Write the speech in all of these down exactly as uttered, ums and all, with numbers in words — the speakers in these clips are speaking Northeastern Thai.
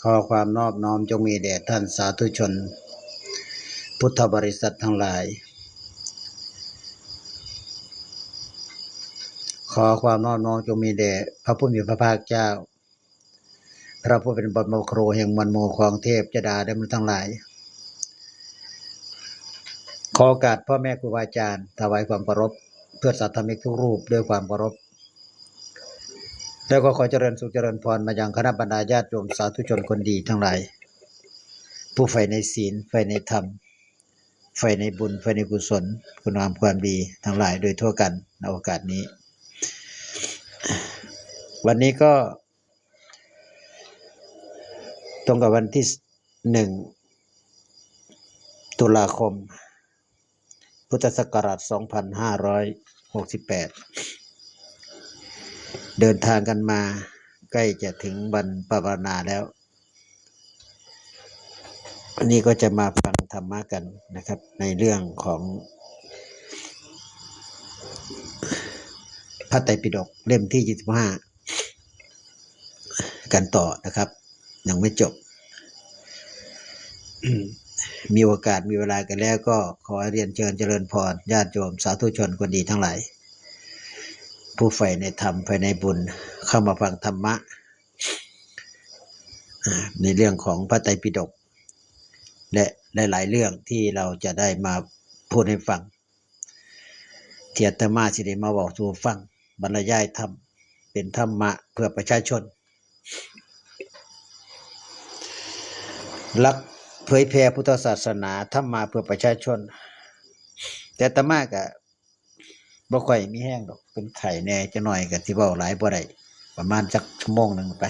ขอความนอบน้อมจงมีแด่ท่านสาธุชนพุทธบริษัททั้งหลาย ขอความนอบน้อมจงมีแด่พระผู้มีพระภาคเจ้า พระผู้เป็นบรมครูแห่งมวลหมู่ของเทพยดาและมนุษย์ทั้งหลาย ขอโอกาสพ่อแม่ครูบาอาจารย์ถวายความเคารพเพื่อนสาธมิกทุกรูปด้วยความเคารพ แล้วก็ขอเจริญสุขเจริญพรมายังคณะบรรดาญาติโยมสาธุชนคนดีทั้งหลาย ผู้ใฝ่ในศีล ใฝ่ในธรรม ใฝ่ในบุญ ใฝ่ในกุศล คุณงามความดีทั้งหลายโดยทั่วกันในโอกาสนี้ วันนี้ก็ตรงกับวันที่หนึ่งตุลาคม พุทธศักราชสองพันห้าร้อยหกสิบแปด เดินทางกันมาใกล้จะถึงวันภาวนาแล้ว วันนี้ก็จะมาฟังธรรมะกันนะครับ ในเรื่องของพระไตรปิฎกเล่มที่ยี่สิบห้า กันต่อนะครับ ยังไม่จบ มีโอกาสมีเวลากันแล้วก็ขอเรียนเชิญเจริญพรญาติโยมสาธุชนคนดีทั้งหลาย ผู้ใฝ่ในธรรมใฝ่ในบุญเข้ามาฟังธรรมะ อ่า ในเรื่องของพระไตรปิฎก และหลายๆเรื่องที่เราจะได้มาพูดให้ฟัง ที่อาตมาสิได้มาบอกสู่ฟัง บรรยายธรรม เป็นธรรมะเพื่อประชาชน หลักเผยแผ่พุทธศาสนา ธรรมะเพื่อประชาชน แต่อาตมาก็บ่ค่อยมีแฮงดอก เป็นไข้แหน่จักหน่อยก็สิเว้าหลายบ่ได้ ประมาณจักชั่วโมงหนึ่งไป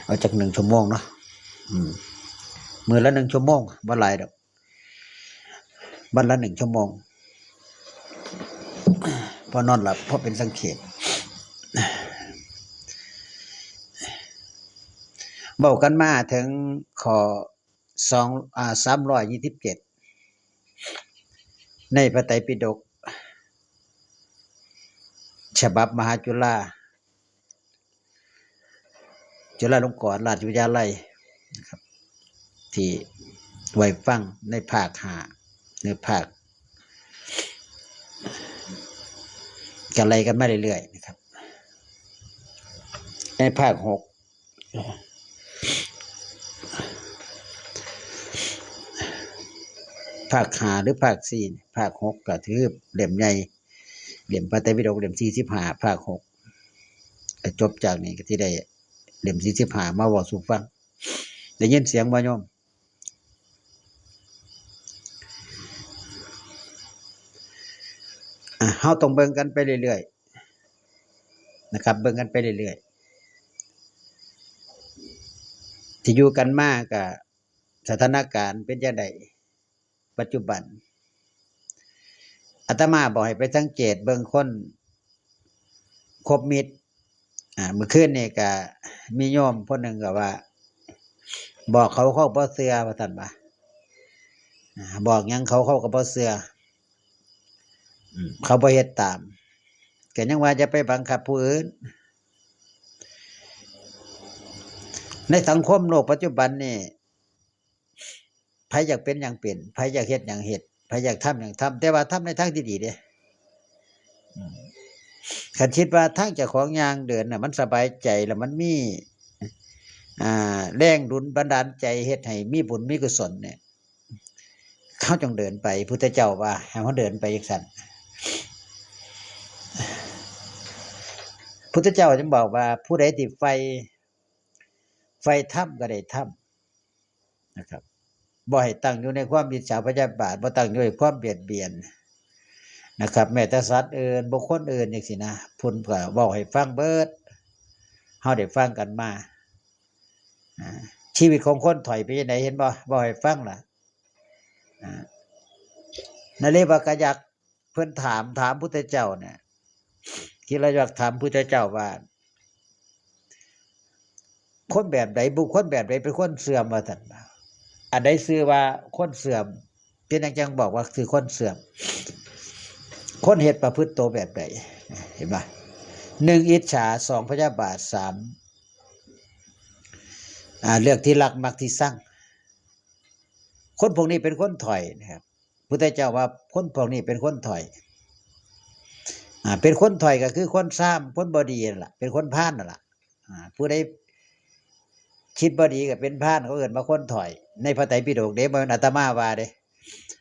เอาจักหนึ่งชั่วโมงเนาะ อืม มื้อละหนึ่งชั่วโมง บ่หลายดอก วันละหนึ่งชั่วโมง พอนอนหลับ พอเป็นสังเขป เว้ากันมาถึงข้อสอง อ่า สามร้อยยี่สิบเจ็ด ในพระไตรปิฎก ฉบับมหาจุฬา จุฬาลงกรณราชวิทยาลัยนะครับ ที่ไว้ฟังในภาคห้า ในภาค ก็ไล่กันมาเรื่อยๆนะครับ ในภาคหก ภาคห้าหรือภาคสี่ ภาคหกก็ถือเล่มใหญ่ เล่มพระไตรปิฎกเล่มสี่สิบห้า ภาคหก ก็จบจากนี้ก็สิได้เล่มสี่สิบห้ามาเว้าสู่ฟัง ได้ยินเสียงบ่โยม? อ่ะ เฮาต้องเบิ่งกันไปเรื่อยๆ นะครับ เบิ่งกันไปเรื่อยๆ ที่อยู่กันมาก็สถานการณ์เป็นจั่งใด ปัจจุบัน อาตมาบอกให้ไปสังเกตเบิ่งคนคบมิตร อ่า มื้อคืนนี่ก็มีโยมคนหนึ่งก็ว่า บอกเขา เขาบ่เชื่อ ว่าซั่นว่า อ่า บอกหยังเขา เขาก็บ่เชื่อ อืม เขาบ่เฮ็ดตาม ก็ยังว่าอย่าไปบังคับผู้อื่น ในสังคมโลกปัจจุบันนี่ ไผอยากเป็นหยังเป็น ไผอยากเฮ็ดหยังเฮ็ด ไผอยากทำหยังทำ แต่ว่าทำในทางที่ดีเด้ อืม คันคิดว่าทางเจ้าของย่างเดินน่ะ มันสบายใจแล้วมันมี อ่า แรงดุลบันดาลใจเฮ็ดให้มีบุญมีกุศลเนี่ย เขาจงเดินไป พุทธเจ้าว่าให้เขาเดินไปจังซั่น พุทธเจ้าจึงบอกว่าผู้ใดที่ใฝ่ ใฝ่ธรรมก็ได้ธรรม นะครับ บ่ให้ตั้งอยู่ในความอิจฉาพยาบาท บ่ตั้งอยู่ในความเบียดเบียนนะครับ แม้แต่สัตว์อื่น บุคคลอื่นจังซี้นะ เพิ่นก็เว้าให้ฟังเบิด เฮาได้ฟังกันมา อ่า ชีวิตของคนถอยไปจั่งใด เห็นบ่ เว้าให้ฟังล่ะ อ่า นเรศวรรคยักษ์ เพิ่นถาม ถามพุทธเจ้าเนี่ย กิรยศถามพุทธเจ้าว่า คนแบบใด บุคคลแบบใดเป็นคนเสื่อม ว่าซั่น อันใดชื่อว่าคนเสื่อม เป็นหยังจั่งบอกว่าคือคนเสื่อม คนเฮ็ดประพฤติตัวแบบใด เห็นบ่ หนึ่ง อิจฉา สอง พยาบาท สาม อ่า เลือกที่รักมักที่ชัง คนพวกนี้เป็นคนถอยนะครับ พุทธเจ้าว่าคนพวกนี้เป็นคนถอย อ่า เป็นคนถอยก็คือคนซ้ำ คนบ่ดีนั่นล่ะ เป็นคนพาลนั่นล่ะ อ่า ผู้ใดคิดบ่ดีก็เป็นพาล เขาเอิ้นว่าคนถอย ในพระไตรปิฎกเด้ บ่แม่นอาตมาว่าเด้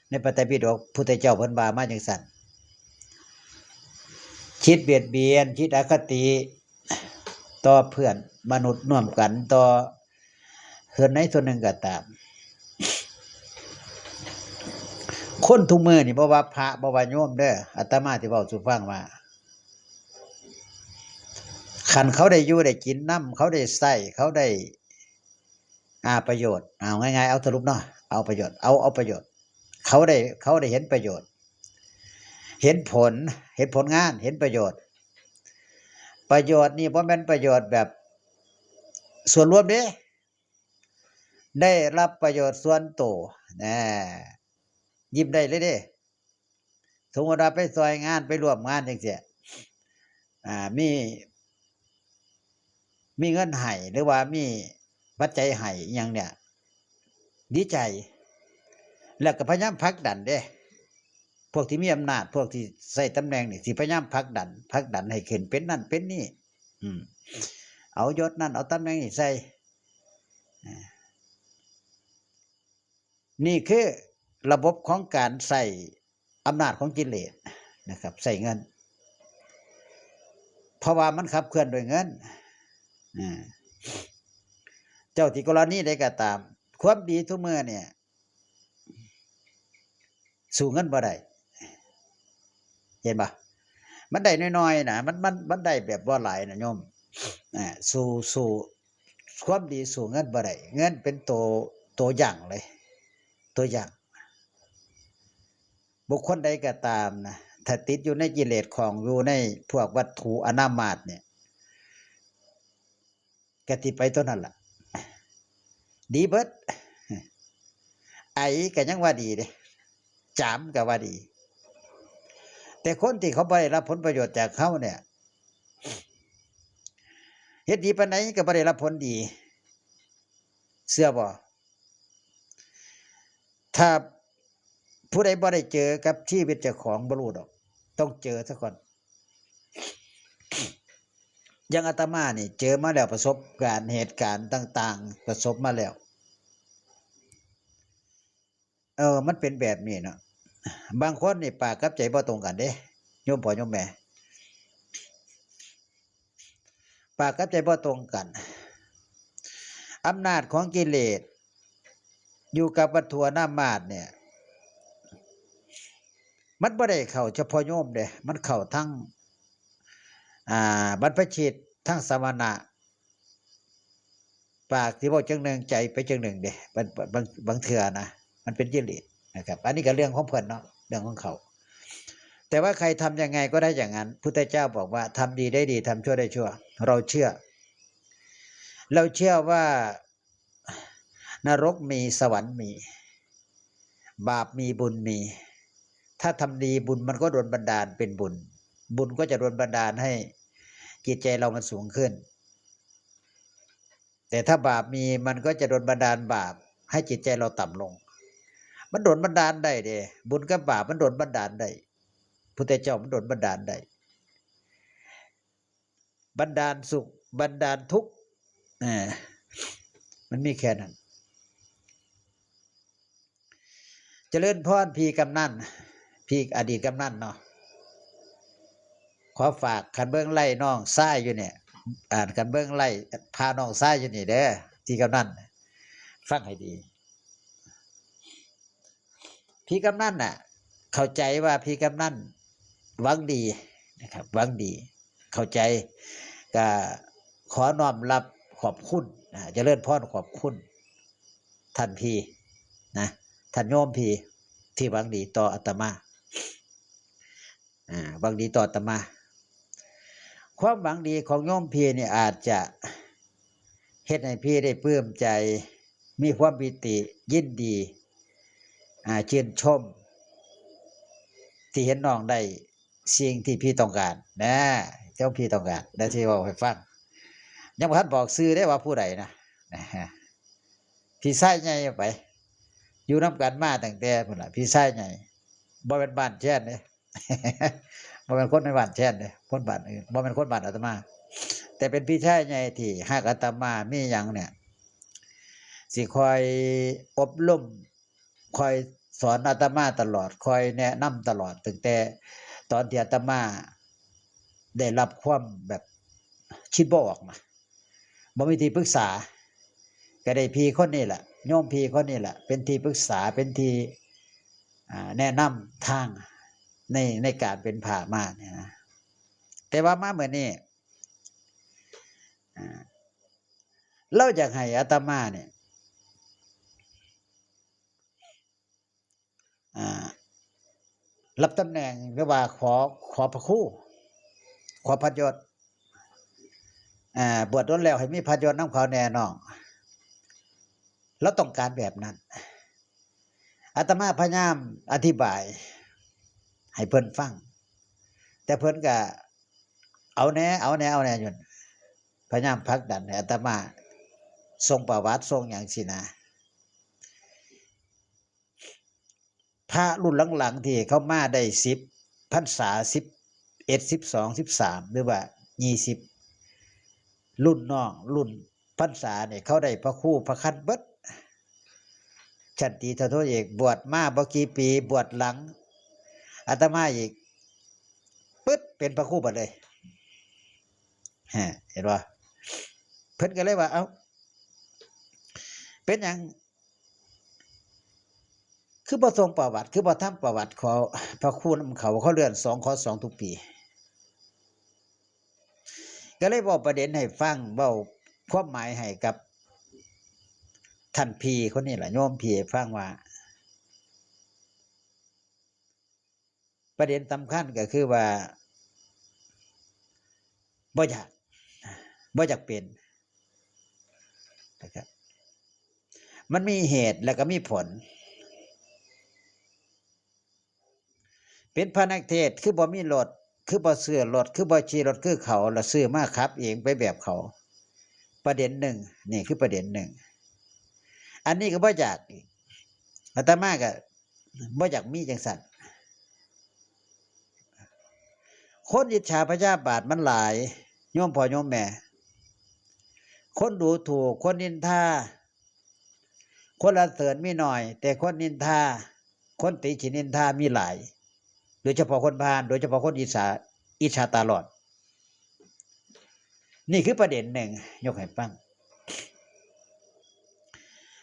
ในพระไตรปิฎกพุทธเจ้าเพิ่นว่ามาจั่งซั้น คิดเบียดเบียน คิดอคติ ต่อเพื่อนมนุษย์ร่วมกัน ต่อเพื่อนในส่วนหนึ่งก็ตาม คนทุกมื้อนี่ บ่ว่าพระ บ่ว่าโยมเด้อ อาตมาสิเว้าสู่ฟังว่า คันเขาได้อยู่ได้กินนำ เขาได้ใช้ เขาได้ อ่า ประโยชน์ เอาง่ายๆ เอาสรุปเนาะ เอาประโยชน์ เอา เอาประโยชน์ เขาได้ เขาได้เห็นประโยชน์ เห็นผล เห็นผลงาน เห็นประโยชน์ ประโยชน์นี่บ่แม่นประโยชน์แบบส่วนรวมเด้ ได้รับประโยชน์ส่วนตัว แหน่ ยิ้มได้เลยเด้ สมมุติว่าไปซอยงาน ไปร่วมงานจั่งซี้ อ่า มี มีเงินให้ หรือว่ามีปัจจัยให้อิหยังเนี่ย ดีใจ แล้วก็พยายามผลักดันเด้ พวกที่มีอำนาจ พวกที่ใช้ตำแหน่งนี่ สิพยายามผลักดัน ผลักดันให้ขึ้นเป็นนั่นเป็นนี่ อืม เอายศนั่น เอาตำแหน่งนี่ใส่ อ่า นี่คือระบบของการใช้อำนาจของกิเลสนะครับ ใช้เงิน เพราะว่ามันขับเคลื่อนโดยเงิน อ่า เจ้าที่กรณีใดก็ตาม ความดีทุกมื้อเนี่ย สู้เงินบ่ได้ เห็นปะ มันได้น้อยๆนะ มัน มัน มันได้แบบบ่หลายนะโยม อ่า สู้ สู้ ความดีสู้เงินบ่ได้ เงินเป็นตัว ตัวยั้งเลย ตัวยั้ง บุคคลใดก็ตามนะ ถ้าติดอยู่ในกิเลส คล้องอยู่ในพวกวัตถุอนามมาตย์เนี่ย ก็สิไปตัวนั้นล่ะ ดีเบิด ไอก็ยังว่าดีเด้ จามก็ว่าดี แต่คนที่เขาบ่ได้รับผลประโยชน์จากเขาเนี่ย เฮ็ดดีปานใดก็บ่ได้รับผลดี เชื่อบ่ ถ้าผู้ใดบ่ได้เจอกับชีวิตเจ้าของ บ่รู้ดอก ต้องเจอซะก่อน อย่างอาตมานี่เจอมาแล้ว ประสบการณ์เหตุการณ์ต่างๆ ประสบมาแล้ว เออ มันเป็นแบบนี้เนาะ บางคนนี่ปากกับใจบ่ตรงกันเด้ โยมพ่อโยมแม่ ปากกับใจบ่ตรงกัน อำนาจของกิเลสอยู่กับวัตถุอนามมาตย์เนี่ย มันบ่ได้เข้าเฉพาะโยมเด้ มันเข้าทั้ง อ่า บรรพชิต ทั้งสมณะ ปากสิเว้าจั่งหนึ่ง ใจไปจั่งหนึ่งเด้ บาง บาง บางเทื่อนะ มันเป็นกิเลสนะครับ อันนี้ก็เรื่องของเพิ่นเนาะ เรื่องของเขา แต่ว่าใครทำยังไงก็ได้อย่างนั้น พุทธเจ้าบอกว่า ทำดีได้ดี ทำชั่วได้ชั่ว เราเชื่อ เราเชื่อว่า นรกมี สวรรค์มี บาปมี บุญมี ถ้าทำดี บุญมันก็โดนบันดาลเป็นบุญ บุญก็จะโดนบันดาลให้จิตใจเรามันสูงขึ้น แต่ถ้าบาปมี มันก็จะโดนบันดาลบาปให้จิตใจเราต่ำลง มันโดนบันดาลได้เด้ บุญกับบาปมันโดนบันดาลได้ พุทธเจ้ามันโดนบันดาลได้ บันดาลสุข บันดาลทุกข์ อ่า มันมีแค่นั้น เจริญพรพี่กำนัน พี่อดีตกำนันเนาะ ขอฝาก คันเบิ่งไลฟ์น้องชายอยู่เนี่ย อ่า คันเบิ่งไลฟ์พาน้องชายอยู่นี่เด้อ พี่กำนัน ฟังให้ดี พี่กำนันน่ะ เข้าใจว่าพี่กำนันหวังดีนะครับ หวังดี เข้าใจ ก็ขอน้อมรับขอบคุณนะ เจริญพรขอบคุณ ท่านพี่นะ ท่านโยมพี่ ที่หวังดีต่ออาตมา อ่า หวังดีต่ออาตมา ความหวังดีของโยมพี่นี่อาจจะเฮ็ดให้พี่ได้ปลื้มใจ มีความปีติยินดี อ่า ชื่นชม ที่เห็นน้องได้สิ่งที่พี่ต้องการนะ เจ้าพี่ต้องการ และที่เว้าให้ฟัง ยังบ่ทันบอกชื่อได้ว่าผู้ใดนะ นะฮะ พี่ชายใหญ่ไป อยู่นำกันมาตั้งแต่พุ้นล่ะ พี่ชายใหญ่ บ่แม่นบ้านแคนเด้ บ่แม่นคนในบ้านแคนเด้ คนบ้านอื่น บ่แม่นคนบ้านอาตมา แต่เป็นพี่ชายใหญ่ที่ฮักอาตมา มีหยังเนี่ย สิคอยอบรม คอยสอนอาตมาตลอด คอยแนะนำตลอด ตั้งแต่ตอนที่อาตมาได้รับความแบบคิดบ่ออกนะ บ่มีที่ปรึกษา ก็ได้พี่คนนี้แหละ โยมพี่คนนี้แหละ เป็นที่ปรึกษา เป็นที่ อ่า แนะนำทางใน ในการเป็นพระมาเนี่ยนะ แต่ว่ามามื้อนี้ อ่า ลาวอยากให้อาตมาเนี่ย อ่า รับตำแหน่ง หรือว่าขอ ขอพระครู ขอพระยศ อ่า บวชโดนแล้วให้มีพระยศนำเขาแน่น้อง ลาวต้องการแบบนั้น อาตมาพยายามอธิบายให้เพิ่นฟัง แต่เพิ่นก็ เอาแหน่ เอาแหน่ เอาแหน่อยู่ พยายามผลักดันให้อาตมาส่งประวัติ ส่งหยังซี้นะ พระรุ่นหลังๆ ที่เขามาได้สิบพรรษา สิบเอ็ด สิบสอง สิบสาม หรือว่ายี่สิบ รุ่นน้อง รุ่นพรรษาเนี่ย เขาได้พระครูพระคันเบิด ชั้นตรี โท เอก บวชมาบ่กี่ปี บวชหลังอาตมาอีก ปึ๊ด เป็นพระครูเบิดเลย ฮะ เห็นบ่ เพิ่นก็เลยว่า เอ้า เป็นหยัง คือบ่ส่งประวัติ คือบ่ทำประวัติ ขอพระครูนำเขา เขาเลื่อนสอง ขอสองทุกปี ก็เลยเว้าประเด็นให้ฟัง เว้าความหมายให้กับท่านพี่คนนี้ล่ะ โยมพี่ฟังว่า ประเด็นสำคัญก็คือว่า บ่อยาก บ่อยากเป็นนะครับ มันมีเหตุแล้วก็มีผล เป็นพระนักเทศน์ คือบ่มีรถ คือบ่ซื้อรถ คือบ่ขี่รถคือเขา แล้วซื้อมาขับเองไปแบบเขา ประเด็นหนึ่ง นี่คือประเด็นหนึ่ง อันนี้ก็บ่อยากอีก อาตมาก็บ่อยากมีจังซั่น คนอิจฉาพยาบาทมันหลาย โยมพ่อโยมแม่ คนดูถูก คนนินทา คนสรรเสริญมีน้อย แต่คนนินทา คนติฉินนินทามีหลาย โดยเฉพาะคนพาล โดยเฉพาะคนอิจฉา อิจฉาตาร้อน นี่คือประเด็นหนึ่ง ยกให้ฟัง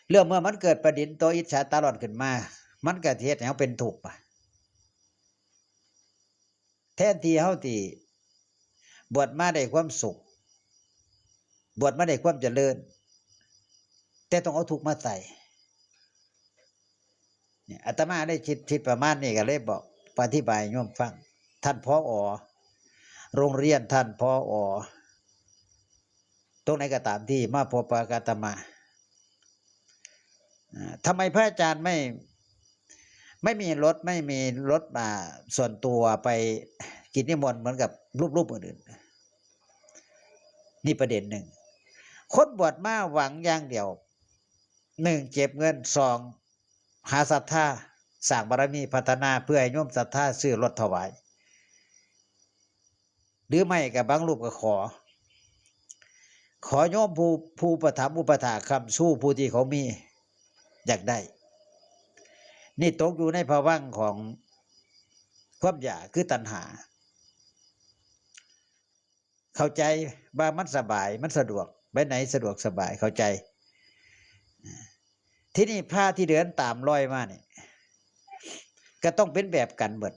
เรื่องเมื่อมันเกิดประเด็นตัวอิจฉาตาร้อนขึ้นมา มันก็สิเฮ็ดให้เราเป็นทุกข์ปะ แทนที่เราสิบวชมาได้ความสุข บวชมาได้ความเจริญ แต่ต้องเอาทุกข์มาใส่ เนี่ย อาตมาได้คิด คิดประมาณนี้ ก็เลยบอก อธิบายให้โยมฟัง ท่าน ผอ โรงเรียน ท่าน ผอ ตรงไหนก็ตามที่มาพบปะกับอาตมา อ่า ทำไมพระอาจารย์ไม่ ไม่มีรถ ไม่มีรถ อ่า ส่วนตัวไปกิจนิมนต์เหมือนกับรูปๆ อื่นๆ นี่ประเด็นหนึ่ง คนบวชมาหวังอย่างเดียว หนึ่ง เก็บเงิน สอง หาศรัทธา สร้างบารมี พัฒนา เพื่อให้โยมศรัทธาซื้อรถถวาย หรือไม่ก็บางรูปก็ขอ ขอโยมผู้ ผู้อุปถัมภ์อุปถากค้ำชูผู้ที่เขามี อยากได้ นี่ตกอยู่ในภวังค์ของความอยาก คือตัณหา เข้าใจว่ามันสบาย มันสะดวก ไปไหนสะดวกสบาย เข้าใจ ทีนี้พระที่เดินตามรอยมานี่ ก็ต้องเป็นแบบกันเบิด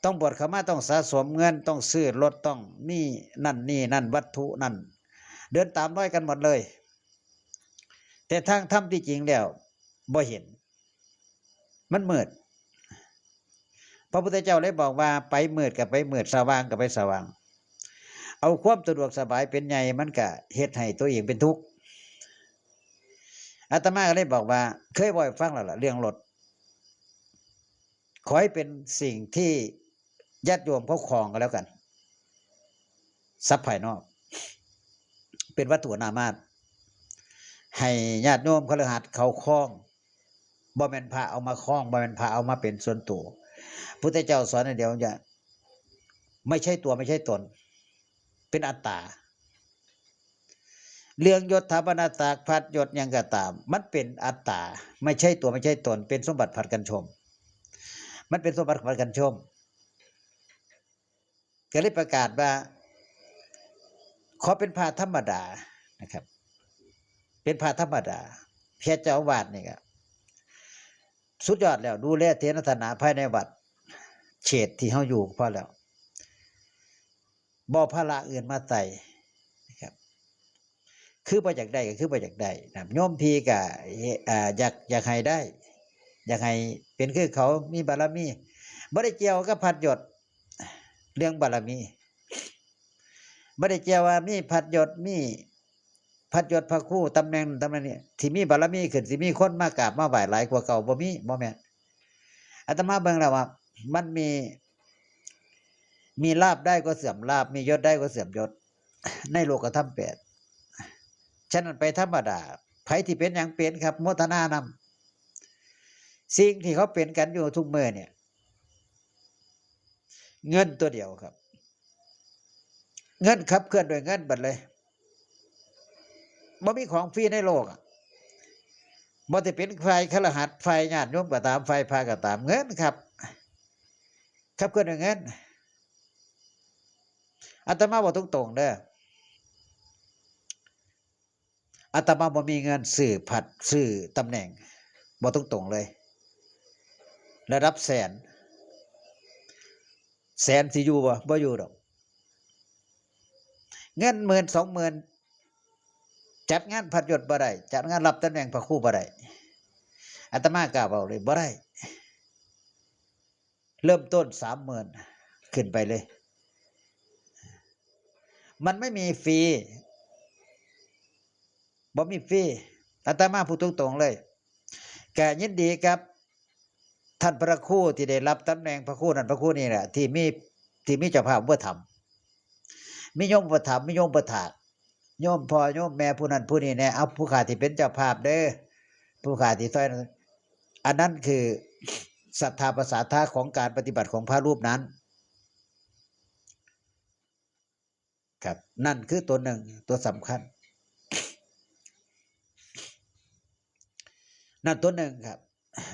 ต้องบวชเข้ามา ต้องสะสมเงิน ต้องซื้อรถ ต้องมีนั่นนี่นั่น วัตถุนั่น เดินตามรอยกันหมดเลย แต่ทางธรรมที่จริงแล้วบ่เห็น มันมืด พระพุทธเจ้าเลยบอกว่า ไปมืดก็ไปมืด สว่างก็ไปสว่าง เอาความสะดวกสบายเป็นใหญ่ มันก็เฮ็ดให้ตัวเองเป็นทุกข์ อาตมาก็เลยบอกว่า เคยบอกให้ฟังแล้วล่ะ เรื่องรถ ขอให้เป็นสิ่งที่ญาติโยมเขาครองกันแล้วกัน ทรัพย์ภายนอก เป็นวัตถุนามธาตุ ให้ญาติโยมคฤหัสถ์เขาครอง บ่แม่นพระเอามาครอง บ่แม่นพระเอามาเป็นส่วนตัว พุทธเจ้าสอนอันเดียวว่า ไม่ใช่ตัว ไม่ใช่ตน เป็นอัตตา เรื่องยศถาบรรดาศักดิ์ พัดยศหยังก็ตาม มันเป็นอัตตา ไม่ใช่ตัว ไม่ใช่ตน เป็นสมบัติผัดกันชม มันเป็นสมบัติผัดกันชม ก็เลยประกาศว่า ขอเป็นพระธรรมดานะครับ เป็นพระธรรมดา แค่เจ้าอาวาสนี่ก็สุดยอดแล้ว ดูแลเถรสถานะภายในวัด เขตที่เฮาอยู่พอแล้ว บ่เอาภาระอื่นมาใส่นะครับ คือบ่อยากได้ก็คือบ่อยากได้นะ โยมพี่ก็ อ่า อยาก อยากให้ได้ อยากให้เป็นคือเขา มีบารมี บ่ได้เกี่ยวกับพัดยศ เรื่องบารมี บ่ได้เกี่ยวว่ามีพัดยศ มีพัดยศพระครู ตำแหน่ง ตำแหน่งนี้ ที่มีบารมีขึ้น สิมีคนมากราบมาไหว้หลายกว่าเก่า บ่มี บ่แม่น อาตมาเบิ่งแล้วว่า มันมี มีลาภได้ก็เสื่อมลาภ มียศได้ก็เสื่อมยศ ในโลกธรรมแปด ฉะนั้นไปธรรมดา ไผที่เป็นหยังเป็นครับ โมทนานำ สิ่งที่เขาเป็นกันอยู่ทุกมื้อเนี่ย เงินตัวเดียวครับ เงินขับเคลื่อนโดยเงินเบิดเลย บ่มีของฟรีในโลกอะ บ่ว่าจะเป็นฝ่ายคฤหัสถ์ ฝ่ายญาติโยมก็ตาม ฝ่ายพระก็ตาม เงินครับ ขับเคลื่อนโดยเงิน อาตมาบอกตรงๆเด้อ อาตมาบ่มีเงินซื้อพัด ซื้อตำแหน่ง บอกตรงๆเลย ระดับแสน แสนสิอยู่บ่ บ่อยู่ดอก เงินหมื่นสองหมื่น จัดงานพัดยศบ่ได้ จัดงานรับตำแหน่งพระครูบ่ได้ อาตมากล้าเว้าเลย บ่ได้ เริ่มต้นสามหมื่น ขึ้นไปเลย มันไม่มีฟรี บ่มีฟรี อาตมาพูดตรงๆเลย ก็ยินดีกับท่านพระครูที่ได้รับตำแหน่งพระครูนั่นพระครูนี่แหละ ที่มี ที่มีเจ้าภาพอุปถัมภ์ มีโยมอุปถัมภ์ มีโยมอุปถาก โยมพ่อโยมแม่ผู้นั้นผู้นี้แน่ เอาผู้ข้าที่เป็นเจ้าภาพเด้อ ผู้ข้าที่ซอย อันนั้นคือศรัทธาประสาทะของการปฏิบัติของพระรูปนั้น ครับ นั่นคือตัวหนึ่ง ตัวสำคัญ นั่นตัวหนึ่งครับ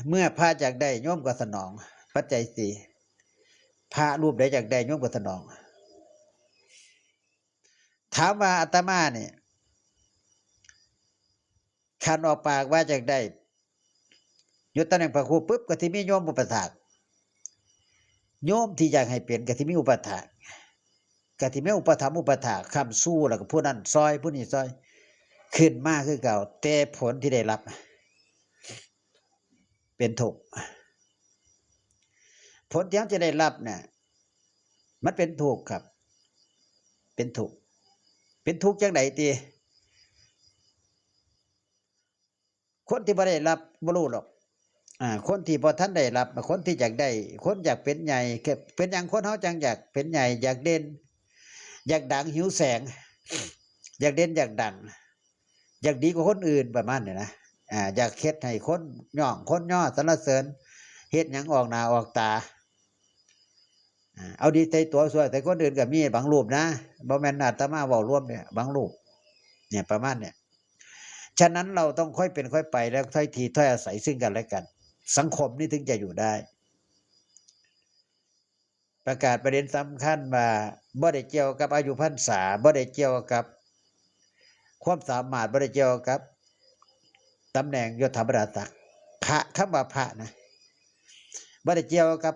เมื่อพระอยากได้โยมก็สนอง ปัจจัยสี่ พระรูปใดอยากได้โยมก็สนอง ถามว่าอาตมาเนี่ย คันออกปากว่าอยากได้ยศตำแหน่งพระครูปุ๊บ ก็สิมีโยมอุปถาก โยมที่อยากให้เป็นก็สิมีอุปถาก ก็สิมีอุปถัมภ์อุปถาก ค้ำชู แล้วก็ผู้นั้นซอย ผู้นี้ซอย ขึ้นมาคือเก่า แต่ผลที่ได้รับ เป็นทุกข์ ผลที่เราจะได้รับเนี่ย มันเป็นทุกข์ครับ เป็นทุกข์ เป็นทุกข์จังใดติ คนที่บ่ได้รับบ่รู้หรอก อ่า คนที่บ่ทันได้รับ คนที่อยากได้ คนอยากเป็นใหญ่ เป็นหยังคนเฮาจังอยากเป็นใหญ่ อยากเด่น อยากดัง หิวแสง อยากเด่น อยากดัง อยากดีกว่าคนอื่น ประมาณนี้นะ อ่า อยากเฮ็ดให้คนย่อง คนย่อ สรรเสริญ เฮ็ดหยังออกหน้าออกตา อ่า เอาดีใส่ตัว ชั่วใส่คนอื่นก็มีบางรูปนะ บ่แม่นอาตมาเว้ารวมเนี่ย บางรูป เนี่ย ประมาณเนี่ย ฉะนั้นเราต้องค่อยเป็นค่อยไป แล้วถ้อยทีถ้อยอาศัยซึ่งกันและกัน สังคมนี่ถึงจะอยู่ได้ ประกาศประเด็นสำคัญว่า บ่ได้เกี่ยวกับอายุพรรษา บ่ได้เกี่ยวกับความสามารถ บ่ได้เกี่ยวกับตำแหน่งยศถาบรรดาศักดิ์ พระ คำว่าพระนะ บ่ได้เกี่ยวกับ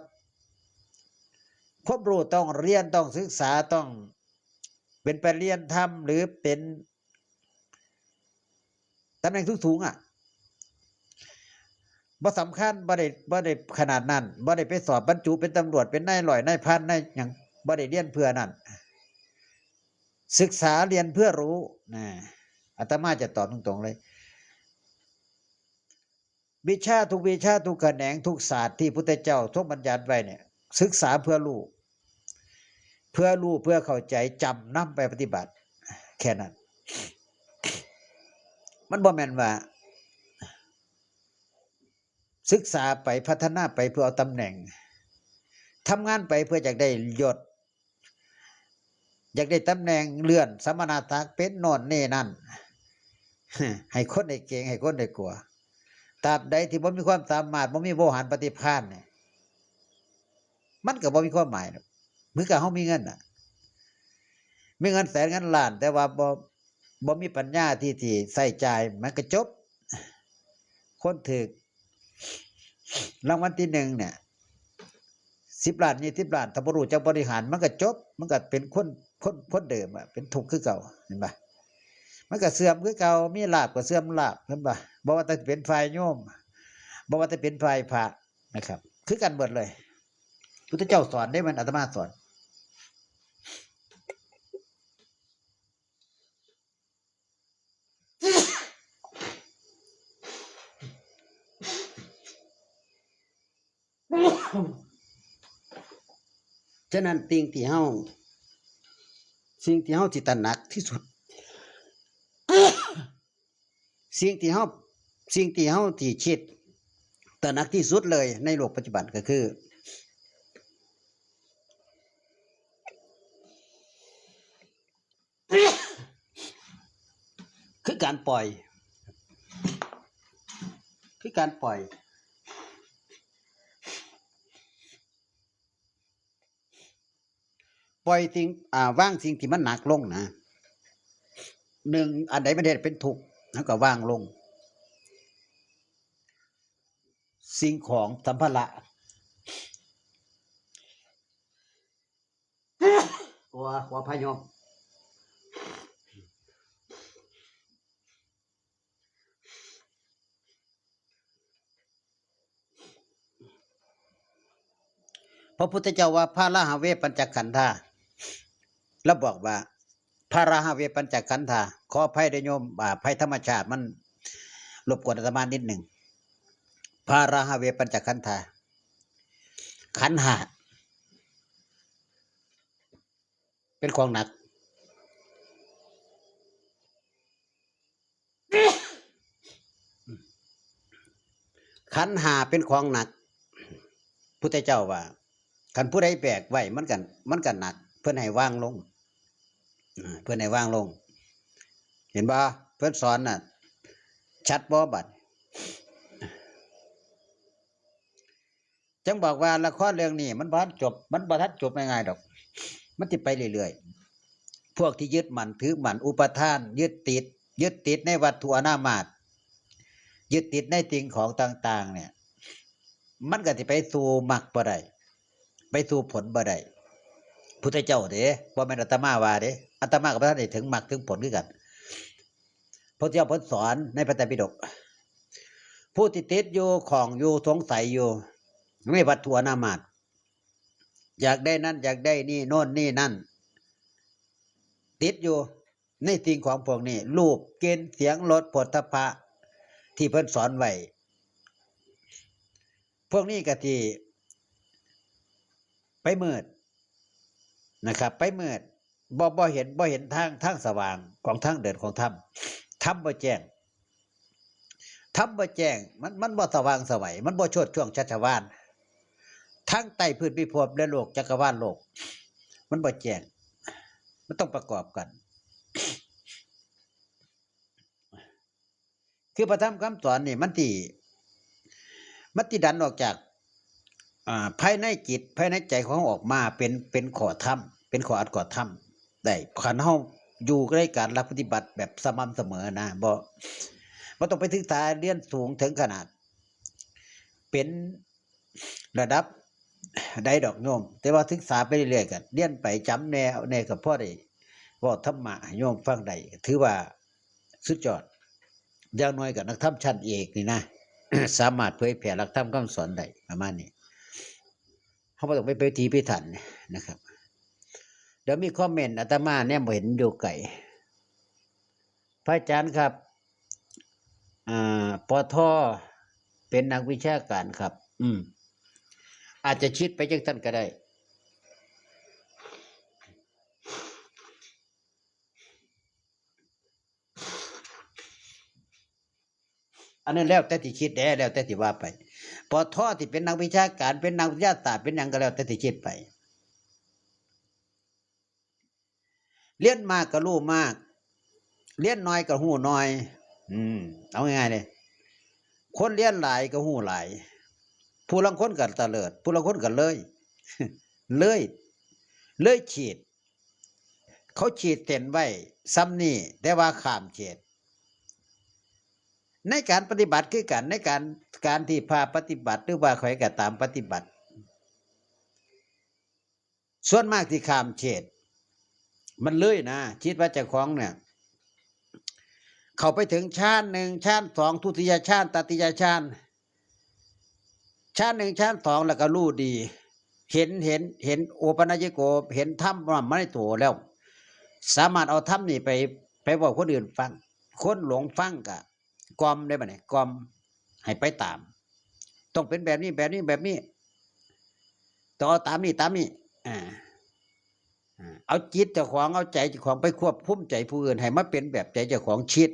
ความรู้ ต้องเรียน ต้องศึกษา ต้องเป็นไปเรียนธรรม หรือเป็นตำแหน่งสูงๆ อ่ะ บ่สำคัญ บ่ได้ บ่ได้ขนาดนั้น บ่ได้ไปสอบบรรจุเป็นตำรวจ เป็นนายร้อย นายพัน นายหยัง บ่ได้เรียนเพื่อนั้น ศึกษาเรียนเพื่อรู้ นะ อาตมาจะตอบตรงๆเลย วิชาทุกวิชา ทุกแขนง ทุกศาสตร์ที่พุทธเจ้าทรงบัญญัติไว้เนี่ย ศึกษาเพื่อรู้ เพื่อรู้ เพื่อเข้าใจ จำ นำไปปฏิบัติ แค่นั้น มันบ่แม่นว่า ศึกษาไปพัฒนาไปเพื่อเอาตำแหน่ง ทำงานไปเพื่ออยากได้ยศ อยากได้ตำแหน่งเลื่อนสมณศักดิ์เป็นโน่นนี่นั่น ให้คนได้เกรงให้คนได้กลัว ตราบใดที่บ่มีความสามารถบ่มีโวหารปฏิภาณเนี่ย มันก็บ่มีความหมายดอก เหมือนกับเฮามีเงินน่ะ มีเงินแสนเงินล้าน แต่ว่าบ่บ่มีปัญญาที่ที่ใช้จ่าย มันก็จบ คนถืกรางวัลที่หนึ่งเนี่ย สิบล้าน ยี่สิบล้าน ถ้าบ่รู้จักบริหาร มันก็จบ มันก็เป็นคนคนคนเดิมอะ เป็นทุกข์คือเก่า เห็นปะ มันก็เสื่อมคือเก่า มีลาภก็เสื่อมลาภ เห็นปะ บ่ว่าแต่เป็นฝ่ายโยม บ่ว่าแต่เป็นฝ่ายพระนะครับ คือกันเบิดเลย พุทธเจ้าสอนเด้ มันอาตมาสอน ฉะนั้นสิ่งที่เฮา สิ่งที่เฮาสิตระหนักที่สุด สิ่งที่เฮา สิ่งที่เฮาที่คิดตระหนักที่สุดเลยในโลกปัจจุบันก็คือ คือการปล่อย คือการปล่อย ปล่อยสิ่ง อ่า วางสิ่งที่มันหนักลงนะ หนึ่ง อันใดมันเฮ็ดเป็นทุกข์ แล้วก็วางลง สิ่งของสัมภาระ ขอ ขออภัยโยม พระพุทธเจ้าว่า พาราหะเวปัญจขันธา แล้วบอกว่า พาราหะเวปัญจขันธา ขออภัยด้วยโยม อ่า ภัยธรรมชาติมันรบกวนอาตมานิดหนึ่ง พาราหะเวปัญจขันธา ขันธ์ห้า เป็นของหนัก ขันธ์ห้าเป็นของหนัก พุทธเจ้าว่า คันผู้ใดแบกไว้ มันก็ มันก็หนัก เพิ่นให้วางลง อ่า เพิ่นให้วางลง เห็นบ่ เพิ่นสอนน่ะ ชัดบ่บัด จั่งบอกว่าละครเรื่องนี้มันบ่ทันจบ มันบ่ทันจบง่ายๆดอก มันสิไปเรื่อยๆ พวกที่ยึดมั่นถือมั่น อุปาทาน ยึดติด ยึดติดในวัตถุอนามาตย์ ยึดติดในสิ่งของต่างๆ เนี่ย มันก็สิไปสู่มรรคบ่ได้ ไปสู่ผลบ่ได้ พุทธเจ้าเด้ บ่แม่นอาตมาว่าเด้ อาตมาก็บ่ทันได้ถึงมรรคถึงผลคือกัน พุทธเจ้าเพิ่นสอนในพระไตรปิฎก ผู้ที่ติดอยู่ ข้องอยู่ สงสัยอยู่ ในวัตถุอนามาตย์ อยากได้นั่น อยากได้นี่ โน่นนี่นั่น ติดอยู่ในสิ่งของพวกนี้ รูป กลิ่น เสียง รส โผฏฐัพพะ ที่เพิ่นสอนไว้ พวกนี้ก็สิไปมืดนะครับ ไปมืด บ่ บ่เห็น บ่เห็นทาง ทางสว่างของทางเดินของธรรม ธรรมบ่แจ้ง ธรรมบ่แจ้ง มัน มันบ่สว่างไสว มันบ่โชติช่วงชัชวาล ทั้งใต้พื้นพิภพและโลกจักรวาลโลก มันบ่แจ้ง มันต้องประกอบกัน คือพระธรรมคำสอนนี่มันสิ มันสิดันออกจาก อ่า ภายในจิต ภายในใจของเราออกมาเป็น เป็นข้อธรรม เป็นข้ออัดข้อธรรมได้ คันเราอยู่ในการปฏิบัติแบบสม่ำเสมอนะ บ่ บ่ต้องไปศึกษาเรียนสูงถึงขนาด เป็นระดับใดดอกโยม แต่ว่าศึกษาไปเรื่อยๆ ก็เรียนไป จำแน่ เอาแน่ ก็พอได้เว้าธรรมะให้โยมฟังได้ ถือว่าสุดยอด อย่างน้อยก็นักธรรมชั้นเอกนี่นะ สามารถเผยแผ่หลักธรรมคำสอนได้ ประมาณนี้ เราบ่ต้องไปพิถีพิถันนะครับ เดี๋ยวมีคอมเมนต์ อาตมาแนมบ่เห็นอยู่ไกล พระอาจารย์ครับ อ่า ปอทอ เป็นนักวิชาการครับ อืม อาจจะคิดไปจังซั่นก็ได้ เ อันนั้นแล้วแต่ที่คิดแหละ แล้วแต่ที่ว่าไป ปอทอที่เป็นนักวิชาการ เป็นนักวิทยาศาสตร์ เป็นหยังก็แล้วแต่ที่คิดไป เรียนมากก็รู้มาก เรียนน้อยก็รู้น้อย อืม เอาง่ายๆเลย คนเรียนหลายก็รู้หลาย ผู้ลางคนก็เตลิด ผู้ลางคนก็เลย เลย เลยขีด เขาขีดเส้นไว้ส่ำนี้ แต่ว่าข้ามเขต ในการปฏิบัติคือกัน ในการ การที่พระปฏิบัติ หรือว่าใครก็ตามปฏิบัติ ส่วนมากที่ข้ามเขต มันเลยนะ คิดว่าเจ้าของเนี่ย เข้าไปถึงฌานหนึ่ง ฌานสอง ทุติยฌาน ตติยฌาน ฌานหนึ่ง ฌานสอง แล้วก็รู้ดี เห็น เห็น เห็นโอปัญญิโก เห็นธรรมมันในตัวแล้ว สามารถเอาธรรมนี่ไป ไปบอกคนอื่นฟัง คนหลงฟังก็กล่อมได้บัดนี้ กล่อมให้ไปตาม ต้องเป็นแบบนี้ แบบนี้ แบบนี้ ต้องเอาตามนี้ ตามนี้ อ่า อ่า เอาจิตเจ้าของ เอาใจเจ้าของไปควบคุมใจผู้อื่น ให้มาเป็นแบบใจเจ้าของคิด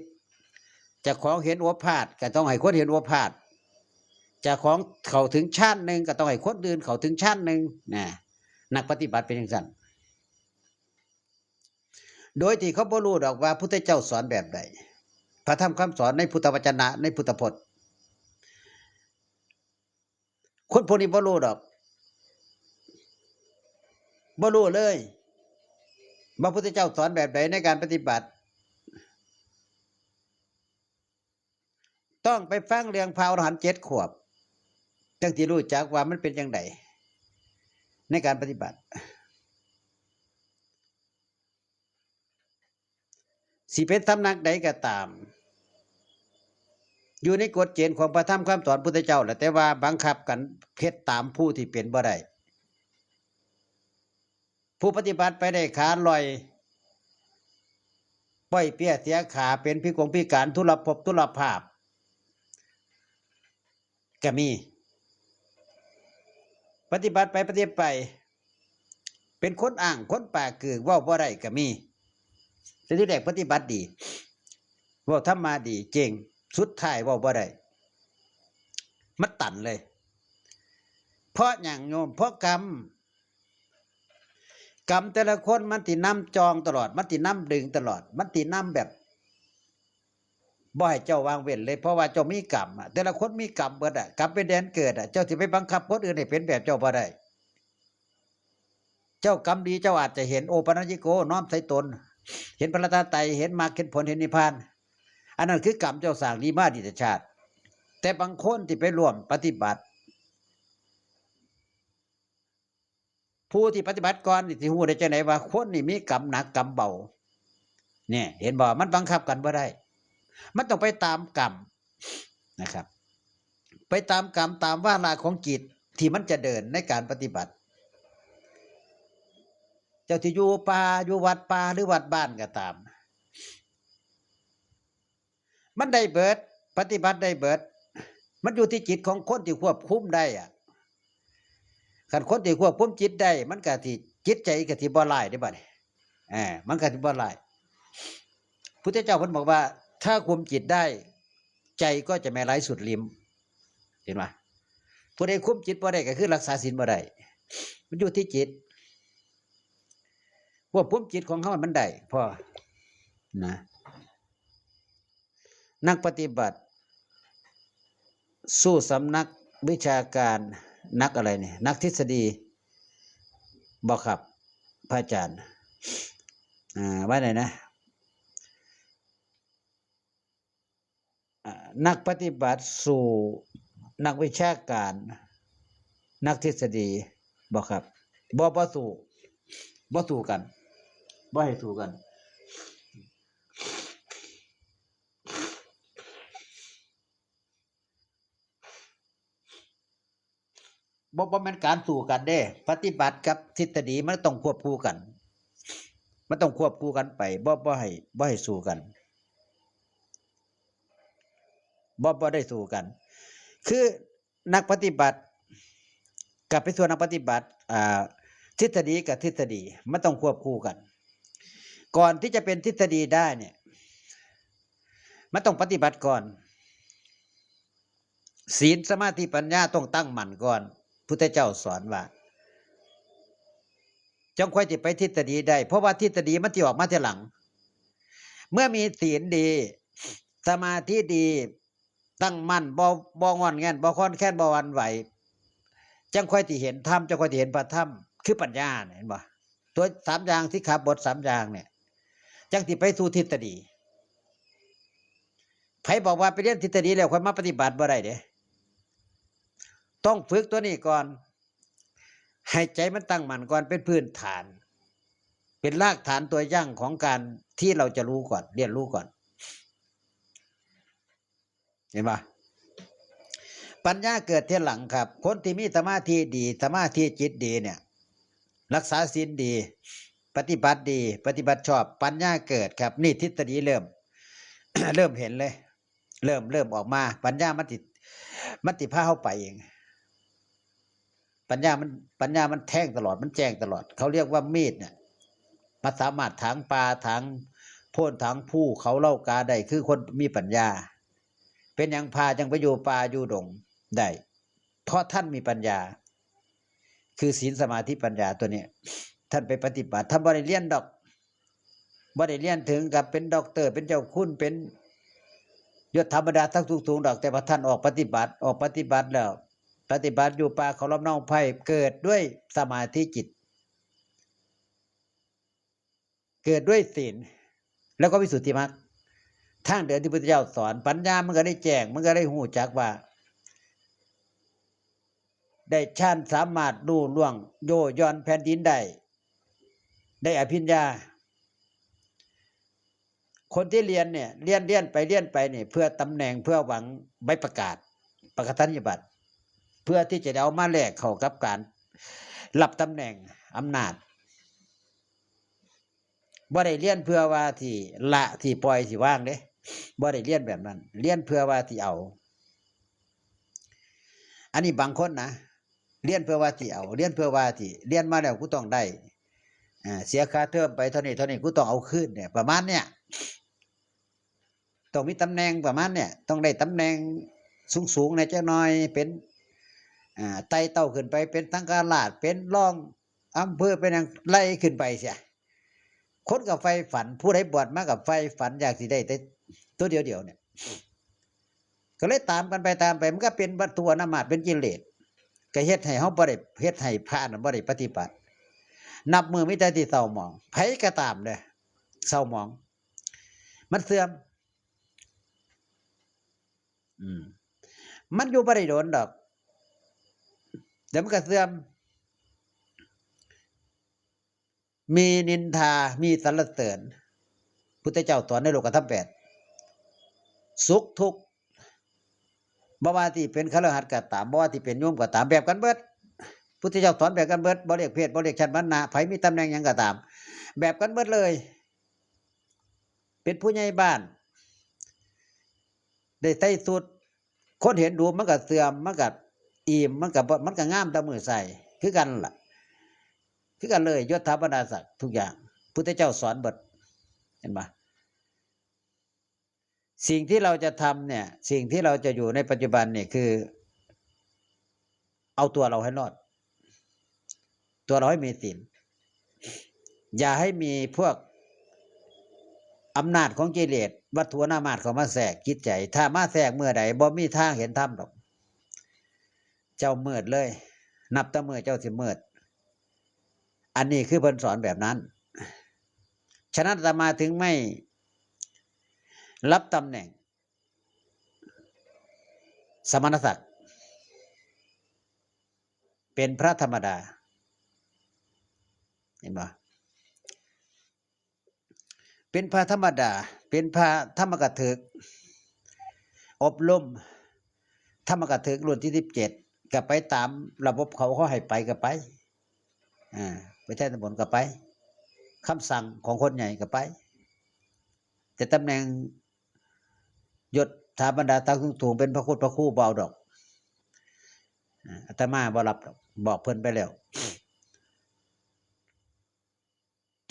เจ้าของเห็นโอภาสก็ต้องให้คนเห็นโอภาส เจ้าของเข้าถึงฌานหนึ่งก็ต้องให้คนอื่นเข้าถึงฌานหนึ่งนะ นักปฏิบัติเป็นจั่งซั้น โดยที่เขาบ่รู้ดอกว่าพุทธเจ้าสอนแบบใด พระธรรมคำสอนในพุทธวจนะ ในพุทธพจน์ คนพวกนี้บ่รู้ดอก บ่รู้เลย ว่าพุทธเจ้าสอนแบบใดในการปฏิบัติ ต้องไปฟังเรื่องพระอรหันต์เจ็ดขวบ จั่งสิรู้จักว่ามันเป็นจั่งใด ในการปฏิบัติ สิเป็นสำนักใดก็ตาม อยู่ในกฎเกณฑ์ของพระธรรมคำสอนพุทธเจ้าแหละ แต่ว่าบังคับกันเฮ็ดตามผู้ที่เป็นบ่ได้ ผู้ปฏิบัติไปได้ขาลอย ป้อยเปี้ยเสียขา เป็นพิกลพิการ ทุรภพทุรภาพ ก็มี ปฏิบัติไปปฏิบัติไป เป็นคนอ้าง คนปากกือ เว้าบ่ได้ก็มี แต่ที่แรกปฏิบัติดี เว้าธรรมะดี เก่ง สุดท้ายเว้าบ่ได้ มันตันเลย เพราะหยังโยม เพราะกรรม กรรมแต่ละคนมันสินำจองตลอด มันสินำดึงตลอด มันสินำแบบ บ่ให้เจ้าวางเว้นเลย เพราะว่าเจ้ามีกรรมอะ แต่ละคนมีกรรมเบิดอะ กรรมเป็นแดนเกิดอะ เจ้าสิไปบังคับคนอื่นให้เป็นแบบเจ้าบ่ได้ เจ้ากรรมดี เจ้าอาจจะเห็นโอปัญญิโก น้อมใส่ตน เห็นพระรัตนตรัย เห็นมรรค เห็นผล เห็นนิพพาน อันนั้นคือกรรมเจ้าสร้างดีมาอดีตชาติ แต่บางคนที่ไปร่วมปฏิบัติ ผู้ที่ปฏิบัติก่อนนี่สิฮู้ได้จั่งใดว่าคนนี่มีกรรมหนักกรรมเบา เนี่ย เห็นบ่ มันบังคับกันบ่ได้ มันต้องไปตามกรรมนะครับ ไปตามกรรม ตามวาระของจิตที่มันจะเดินในการปฏิบัติ เจ้าที่อยู่ป่า อยู่วัดป่า หรือวัดบ้านก็ตาม มันได้เบิด ปฏิบัติได้เบิด มันอยู่ที่จิตของคนที่ควบคุมได้อะ คันคนที่ควบคุมจิตได้ มันก็สิ จิตใจก็สิบ่ร้ายเด้บัดนี้ เออ มันก็สิบ่ร้าย พุทธเจ้าเพิ่นบอกว่า ถ้าคุมจิตได้ ใจก็จะไม่ร้ายสุดลิ้ม เห็นบ่ ผู้ใดคุมจิตบ่ได้ก็คือรักษาศีลบ่ได้ มันอยู่ที่จิต ควบคุมจิตของเฮาให้มันได้พอ นะ นักปฏิบัติ สู่สำนักวิชาการ นักอะไรเนี่ย นักทฤษฎี บ่ครับ พระอาจารย์ อ่า ว่าไงนะ อ่า นักปฏิบัติสู่นักวิชาการ นักทฤษฎี บ่ครับ บ่ บ่สู้ บ่สู้กัน บ่ให้สู้กัน บ่ บ่แม่นการสู้กันเด้ ปฏิบัติกับทฤษฎีมันต้องควบคู่กัน มันต้องควบคู่กันไป บ่ บ่ให้ บ่ให้สู้กัน บ่ บ่ได้สู้กัน คือนักปฏิบัติ กับไปสู่นักปฏิบัติ อ่า ทฤษฎีกับทฤษฎี มันต้องควบคู่กัน ก่อนที่จะเป็นทฤษฎีได้เนี่ย มันต้องปฏิบัติก่อน ศีล สมาธิ ปัญญาต้องตั้งมั่นก่อน พุทธเจ้าสอนว่า จั่งค่อยสิไปทฤษฎีได้ เพราะว่าทฤษฎีมันสิออกมาทีหลัง เมื่อมีศีลดี สมาธิดี ตั้งมั่น บ่ บ่งอนแงน บ่คลอนแคลน บ่หวั่นไหว จั่งค่อยสิเห็นธรรม จั่งค่อยสิเห็นพระธรรม คือปัญญาเนี่ย เห็นบ่ ตัวสามอย่าง สิกขาบทสามอย่างเนี่ย จั่งสิไปสู่ทฤษฎี ไผบอกว่าไปเรียนทฤษฎีแล้วค่อยมาปฏิบัติ บ่ได้เด้ ต้องฝึกตัวนี้ก่อน ให้ใจมันตั้งมั่นก่อน เป็นพื้นฐาน เป็นรากฐานตัวยั่งของการที่เราจะรู้ก่อน เรียนรู้ก่อน เห็นปะ ปัญญาเกิดทีหลังครับ คนที่มีสมาธิดี สมาธิจิตดีเนี่ย รักษาศีลดี ปฏิบัติดี ปฏิบัติชอบ ปัญญาเกิดครับ นี่ทฤษฎีเริ่ม เริ่มเห็นเลย เริ่ม เริ่มออกมา ปัญญามันสิ มันสิพาเฮาไปเอง ปัญญามัน ปัญญามันแทงตลอด มันแจ้งตลอด เขาเรียกว่ามีดเนี่ย มันสามารถถางป่า ถางโพ่น ถางภูเขาเหล้ากาได้ คือคนมีปัญญา เป็นหยังพระจั่งไปอยู่ป่าอยู่ดงได้ เพราะท่านมีปัญญา คือศีล สมาธิ ปัญญาตัวนี้ ท่านไปปฏิบัติ ท่านบ่ได้เรียนดอก บ่ได้เรียนถึงกับเป็นด็อกเตอร์ เป็นเจ้าคุณ เป็นยศถาบรรดาศักดิ์สูงๆ ดอก แต่ว่าท่านออกปฏิบัติ ออกปฏิบัติแล้ว ปฏิบัติอยู่ป่าเขาลำเนาไพร่ เกิดด้วยสมาธิจิต เกิดด้วยศีล แล้วก็วิสุทธิมรรค ทางเดินที่พุทธเจ้าสอน ปัญญามันก็ได้แจ้ง มันก็ได้ฮู้จักว่า ได้ฌาน สามารถรู้ล่วงโยย่อนแผ่นดินได้ ได้อภิญญา คนที่เรียนเนี่ย เรียน เรียนไป เรียนไปเนี่ย เพื่อตำแหน่ง เพื่อหวังใบประกาศ ประกาศนียบัตร เพื่อที่จะได้เอามาแลกเข้ากับการรับตำแหน่งอำนาจ บ่ได้เรียนเพื่อว่าสิละ สิปล่อย สิวางเด้ บ่ได้เรียนแบบนั้น เรียนเพื่อว่าสิเอา อันนี้บางคนนะ เรียนเพื่อว่าสิเอา เรียนเพื่อว่าสิ เรียนมาแล้วกูต้องได้ อ่า เสียค่าเทอมไปเท่านี้เท่านี้ กูต้องเอาคืนเนี่ย ประมาณเนี้ย ต้องมีตำแหน่งประมาณเนี้ย ต้องได้ตำแหน่งสูงๆ แหน่จักหน่อย เป็น อ่า ไต่เต้าขึ้นไป เป็นสังฆราช เป็นรองอำเภอ เป็นหยัง ไล่ขึ้นไปเสีย คนก็ใฝ่ฝัน ผู้ใดบวชมาก็ใฝ่ฝันอยากสิได้แต่ตัวเดียวๆ เนี่ย ก็เลยตามกันไป ตามไป มันก็เป็นวัตถุอนามาตย์ เป็นกิเลส ก็เฮ็ดให้เฮาบ่ได้ เฮ็ดให้พระน่ะบ่ได้ปฏิบัติ นับมื้อมีแต่ที่เศร้าหมอง ไผก็ตามเด้อ เศร้าหมอง มันเสื่อม อืม มันอยู่บ่ได้โดนดอก เดี๋ยวมันก็เสื่อม มีนินทา มีสรรเสริญ พุทธเจ้าสอนในโลกธรรมแปด สุขทุกข์ บ่ว่าสิเป็นคฤหัสถ์ก็ตาม บ่ว่าสิเป็นโยมก็ตาม แบบกันเบิด พุทธเจ้าสอนแบบกันเบิด บ่เรียกเพศ บ่เรียกชั้นวรรณะ ไผมีตำแหน่งหยังก็ตาม แบบกันเบิดเลย เป็นผู้ใหญ่บ้าน ได้ใส่ชุด คนเห็นดูมันก็เสื่อม มันก็อิ่ม มันก็บ่ มันก็งามแต่มื้อใส่ คือกันล่ะ คือกันเลย ยศถาบรรดาศักดิ์ทุกอย่าง พุทธเจ้าสอนเบิด เห็นปะ สิ่งที่เราจะทำเนี่ย สิ่งที่เราจะอยู่ในปัจจุบันเนี่ยคือ เอาตัวเราให้รอด ตัวเราให้มีศีล อย่าให้มีพวกอำนาจของกิเลส วัตถุอนามาตย์เข้ามาแทรกจิตใจ ถ้ามาแทรกเมื่อใด บ่มีทางเห็นธรรมดอก เจ้ามืดเลย นับแต่มื้อเจ้าสิมืด อันนี้คือเพิ่นสอนแบบนั้น ฉะนั้นอาตมาถึงไม่รับตำแหน่งสมณศักดิ์ เป็นพระธรรมดา เห็นบ่ เป็นพระธรรมดา เป็นพระธรรมกถึก อบรมธรรมกถึกรุ่นที่สิบเจ็ด ก็ไปตามระบบเขา เขาให้ไปก็ไป อ่า ไปแทนตำบลก็ไป คำสั่งของคนใหญ่ก็ไป แต่ตำแหน่งยศถาบรรดาศักดิ์สูงๆ เป็นพระคุณพระครูบ่เอาดอก อ่า อาตมาบ่รับดอก บอกเพิ่นไปแล้ว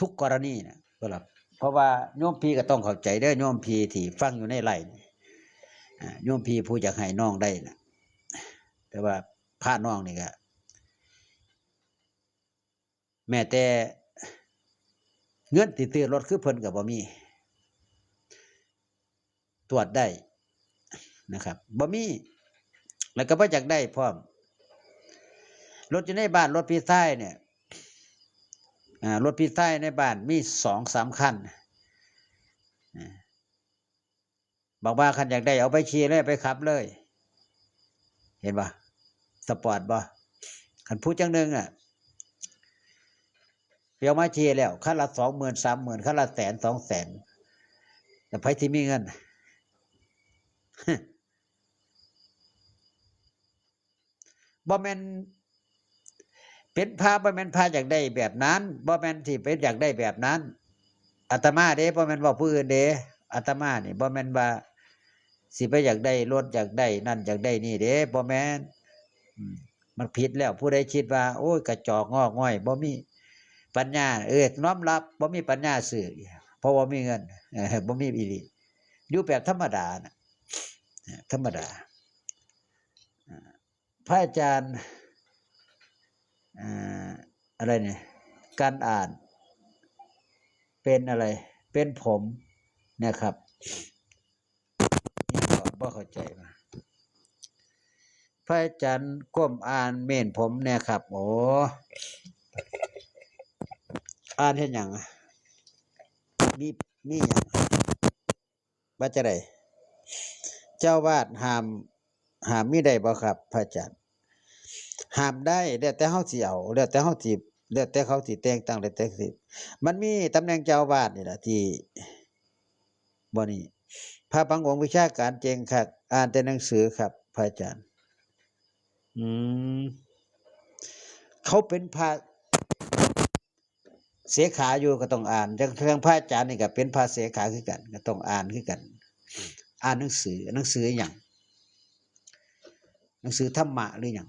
ทุกกรณีนะ บ่รับ เพราะว่าโยมพี่ก็ต้องเข้าใจเด้อ โยมพี่ที่ฟังอยู่ในไลฟ์นี่ อ่า โยมพี่ผู้อยากให้น้องได้นะ แต่ว่าพระน้องนี่ก็ แม้แต่เงินสิซื้อรถคือเพิ่นก็บ่มี ตรวจได้นะครับ บ่มี แล้วก็บ่อยากได้พร้อม รถอยู่ในบ้าน รถพี่ชายเนี่ย อ่า รถพี่ชายในบ้านมีสองสามคัน อ่า บอกว่าคันอยากได้เอาไปขี่เลย ไปขับเลย เห็นบ่ สปอร์ตบ่ คันผู้จั่งหนึ่งอะ ไปเอามาขี่แล้ว คันละสองหมื่น สามหมื่น คันละแสน สองแสน แต่ไผสิมีเงิน บ่แม่น เป็นพระบ่แม่นพระอยากได้แบบนั้น บ่แม่นสิไปอยากได้แบบนั้น อาตมาเด้ บ่แม่นเว้าผู้อื่นเด้ อาตมานี่บ่แม่นว่าสิไปอยากได้รถ อยากได้นั่น อยากได้นี่เด้ บ่แม่น อืม มันผิดแล้ว ผู้ใดคิดว่า โอ้ย กระจอกงอกง่อย บ่มีปัญญา เออ น้อมรับ บ่มีปัญญาซื้อ เพราะบ่มีเงิน เออ บ่มีอีหลี อยู่แบบธรรมดาน่ะ ธรรมดา พระอาจารย์ อ่า อะไรเนี่ย การอ่าน เป็นอะไร เป็นผมนะครับ นี่ก็บ่เข้าใจว่า พระอาจารย์ก้มอ่านเมนผมแหน่ครับ โอ้ อ่านเฮ็ดหยังอะ มี มีหยัง ว่าจั่งใด เจ้าอาวาสห้าม ห้ามมีได้บ่ครับ พระอาจารย์ ห้ามได้ แล้วแต่เฮาสิเอา แล้วแต่เฮาสิ แล้วแต่เขาสิแต่งตั้ง แล้วแต่สิ มันมีตำแหน่งเจ้าอาวาสนี่ล่ะที่ บ่นี่ พระบางองค์วิชาการเจ๋งคัก อ่านแต่หนังสือครับ พระอาจารย์ อืม เขาเป็นพระ เสขะอยู่ก็ต้องอ่าน จั่ง จั่งพระอาจารย์นี่ก็เป็นพระเสขะคือกัน ก็ต้องอ่านคือกัน อ่านหนังสือ หนังสือหยัง หนังสือธรรมะหรือหยัง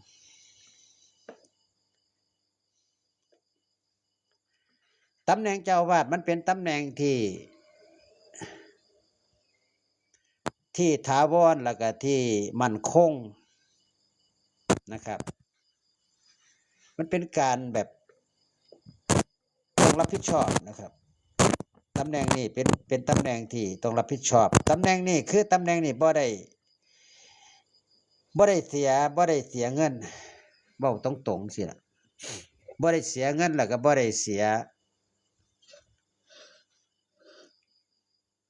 ตำแหน่งเจ้าอาวาสมันเป็นตำแหน่งที่ ที่ถาวร แล้วก็ที่มั่นคงนะครับ มันเป็นการแบบต้องรับผิดชอบนะครับ ตำแหน่งนี้เป็น เป็นตำแหน่งที่ต้องรับผิดชอบ ตำแหน่งนี้คือตำแหน่งนี้บ่ได้ บ่ได้เสีย บ่ได้เสียเงิน เว้าตรงๆ ซี้ล่ะ บ่ได้เสียเงิน แล้วก็บ่ได้เสีย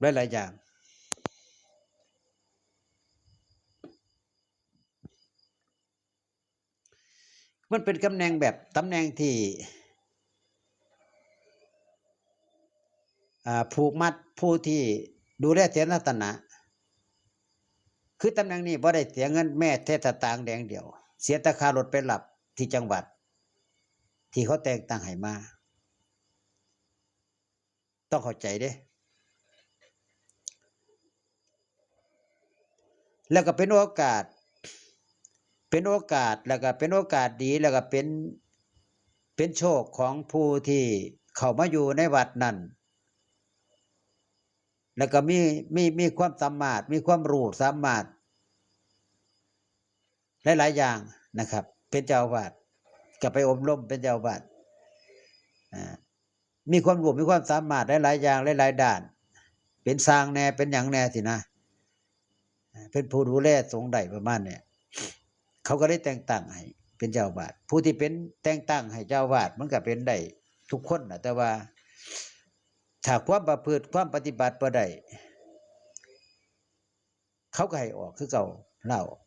หลายๆ อย่าง มันเป็นตำแหน่งแบบ ตำแหน่งที่ อ่า ผูกมัดผู้ที่ดูแลเสนาสนะ คือตำแหน่งนี้บ่ได้เสียเงินแม้แต่สตางค์แดงเดียว เสียแต่ค่ารถไปรับที่จังหวัด ที่เขาแต่งตั้งให้มา ต้องเข้าใจเด้ แล้วก็เป็นโอกาส เป็นโอกาส แล้วก็เป็นโอกาสดี แล้วก็เป็น เป็นโชคของผู้ที่เข้ามาอยู่ในวัดนั้น แล้วก็มี มี มีความสามารถ มีความรู้สามารถ หลายๆ อย่างนะครับ เป็นเจ้าอาวาส ก็ไปอบรมเป็นเจ้าอาวาส อ่า มีความรู้ มีความสามารถหลายๆ อย่าง หลายๆ ด้าน เป็นช่างแหน่ เป็นหยังแหน่ซี้นะ เป็นผู้ดูแลสงฆ์ได้ประมาณเนี้ย เขาก็เลยแต่งตั้งให้เป็นเจ้าอาวาส ผู้ที่เป็นแต่งตั้งให้เจ้าอาวาสมันก็เป็นได้ทุกคนน่ะ แต่ว่าถ้าความประพฤติ ความปฏิบัติบ่ได้ เขาก็ให้ออกคือเก่า ลาออก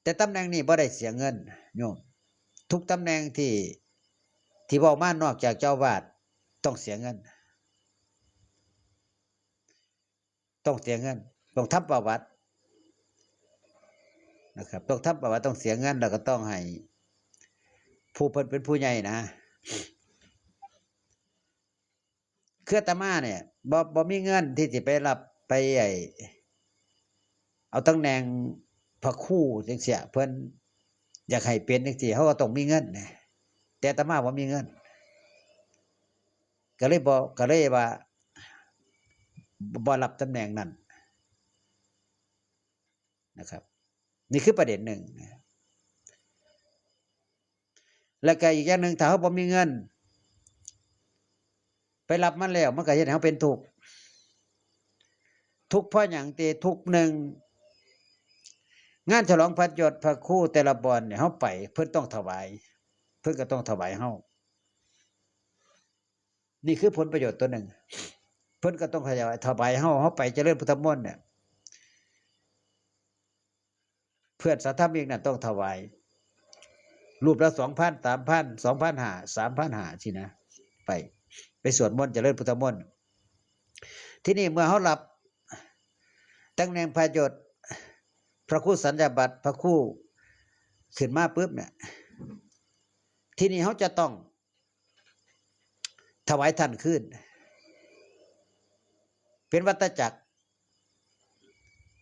แต่ตำแหน่งนี้บ่ได้เสียเงินโยม ทุกตำแหน่งที่ ที่เว้ามานอกจากเจ้าอาวาสต้องเสียเงิน ต้องเสียเงิน ต้องทำประวัตินะครับ ต้องทำประวัติ ต้องเสียเงิน แล้วก็ต้องให้ผู้เพิ่นเป็นผู้ใหญ่นะ คืออาตมาเนี่ย บ่ บ่มีเงินที่สิไปรับไปไอ้ เอาตำแหน่งพระครูจั่งซี้ เพิ่นอยากให้เป็นจั่งซี้ เขาก็ต้องมีเงินนะ แต่อาตมาบ่มีเงิน ก็เลยบ่ ก็เลยว่า บ่รับตำแหน่งนั้นนะครับ นี่คือประเด็นหนึ่ง แล้วก็อีกอย่างหนึ่ง ถ้าเราบ่มีเงิน ไปรับมันแล้ว มันก็เฮ็ดให้เราเป็นทุกข์ ทุกข์เพราะหยังติ ทุกข์หนึ่ง งานฉลองพัดยศพระครูแต่ละบ่อนเนี่ย เราไป เพิ่นต้องถวาย เพิ่นก็ต้องถวายเรา นี่คือผลประโยชน์ตัวหนึ่ง เพิ่นก็ต้องถวาย ถวายเรา เราไปเจริญพุทธมนต์เนี่ย เพื่อนสัทธมิกนั่นต้องถวาย รูปละสองพัน สามพัน สองพันห้า สามพันห้า สินะ ไป ไปสวดมนต์เจริญพุทธมนต์ ที่นี่เมื่อเรารับตำแหน่งพระยศ พระครูสัญญาบัตร พระครูขึ้นมาปุ๊บเนี่ย ที่นี่เราจะต้อง ถวายท่านคืน เป็นวัฏจักร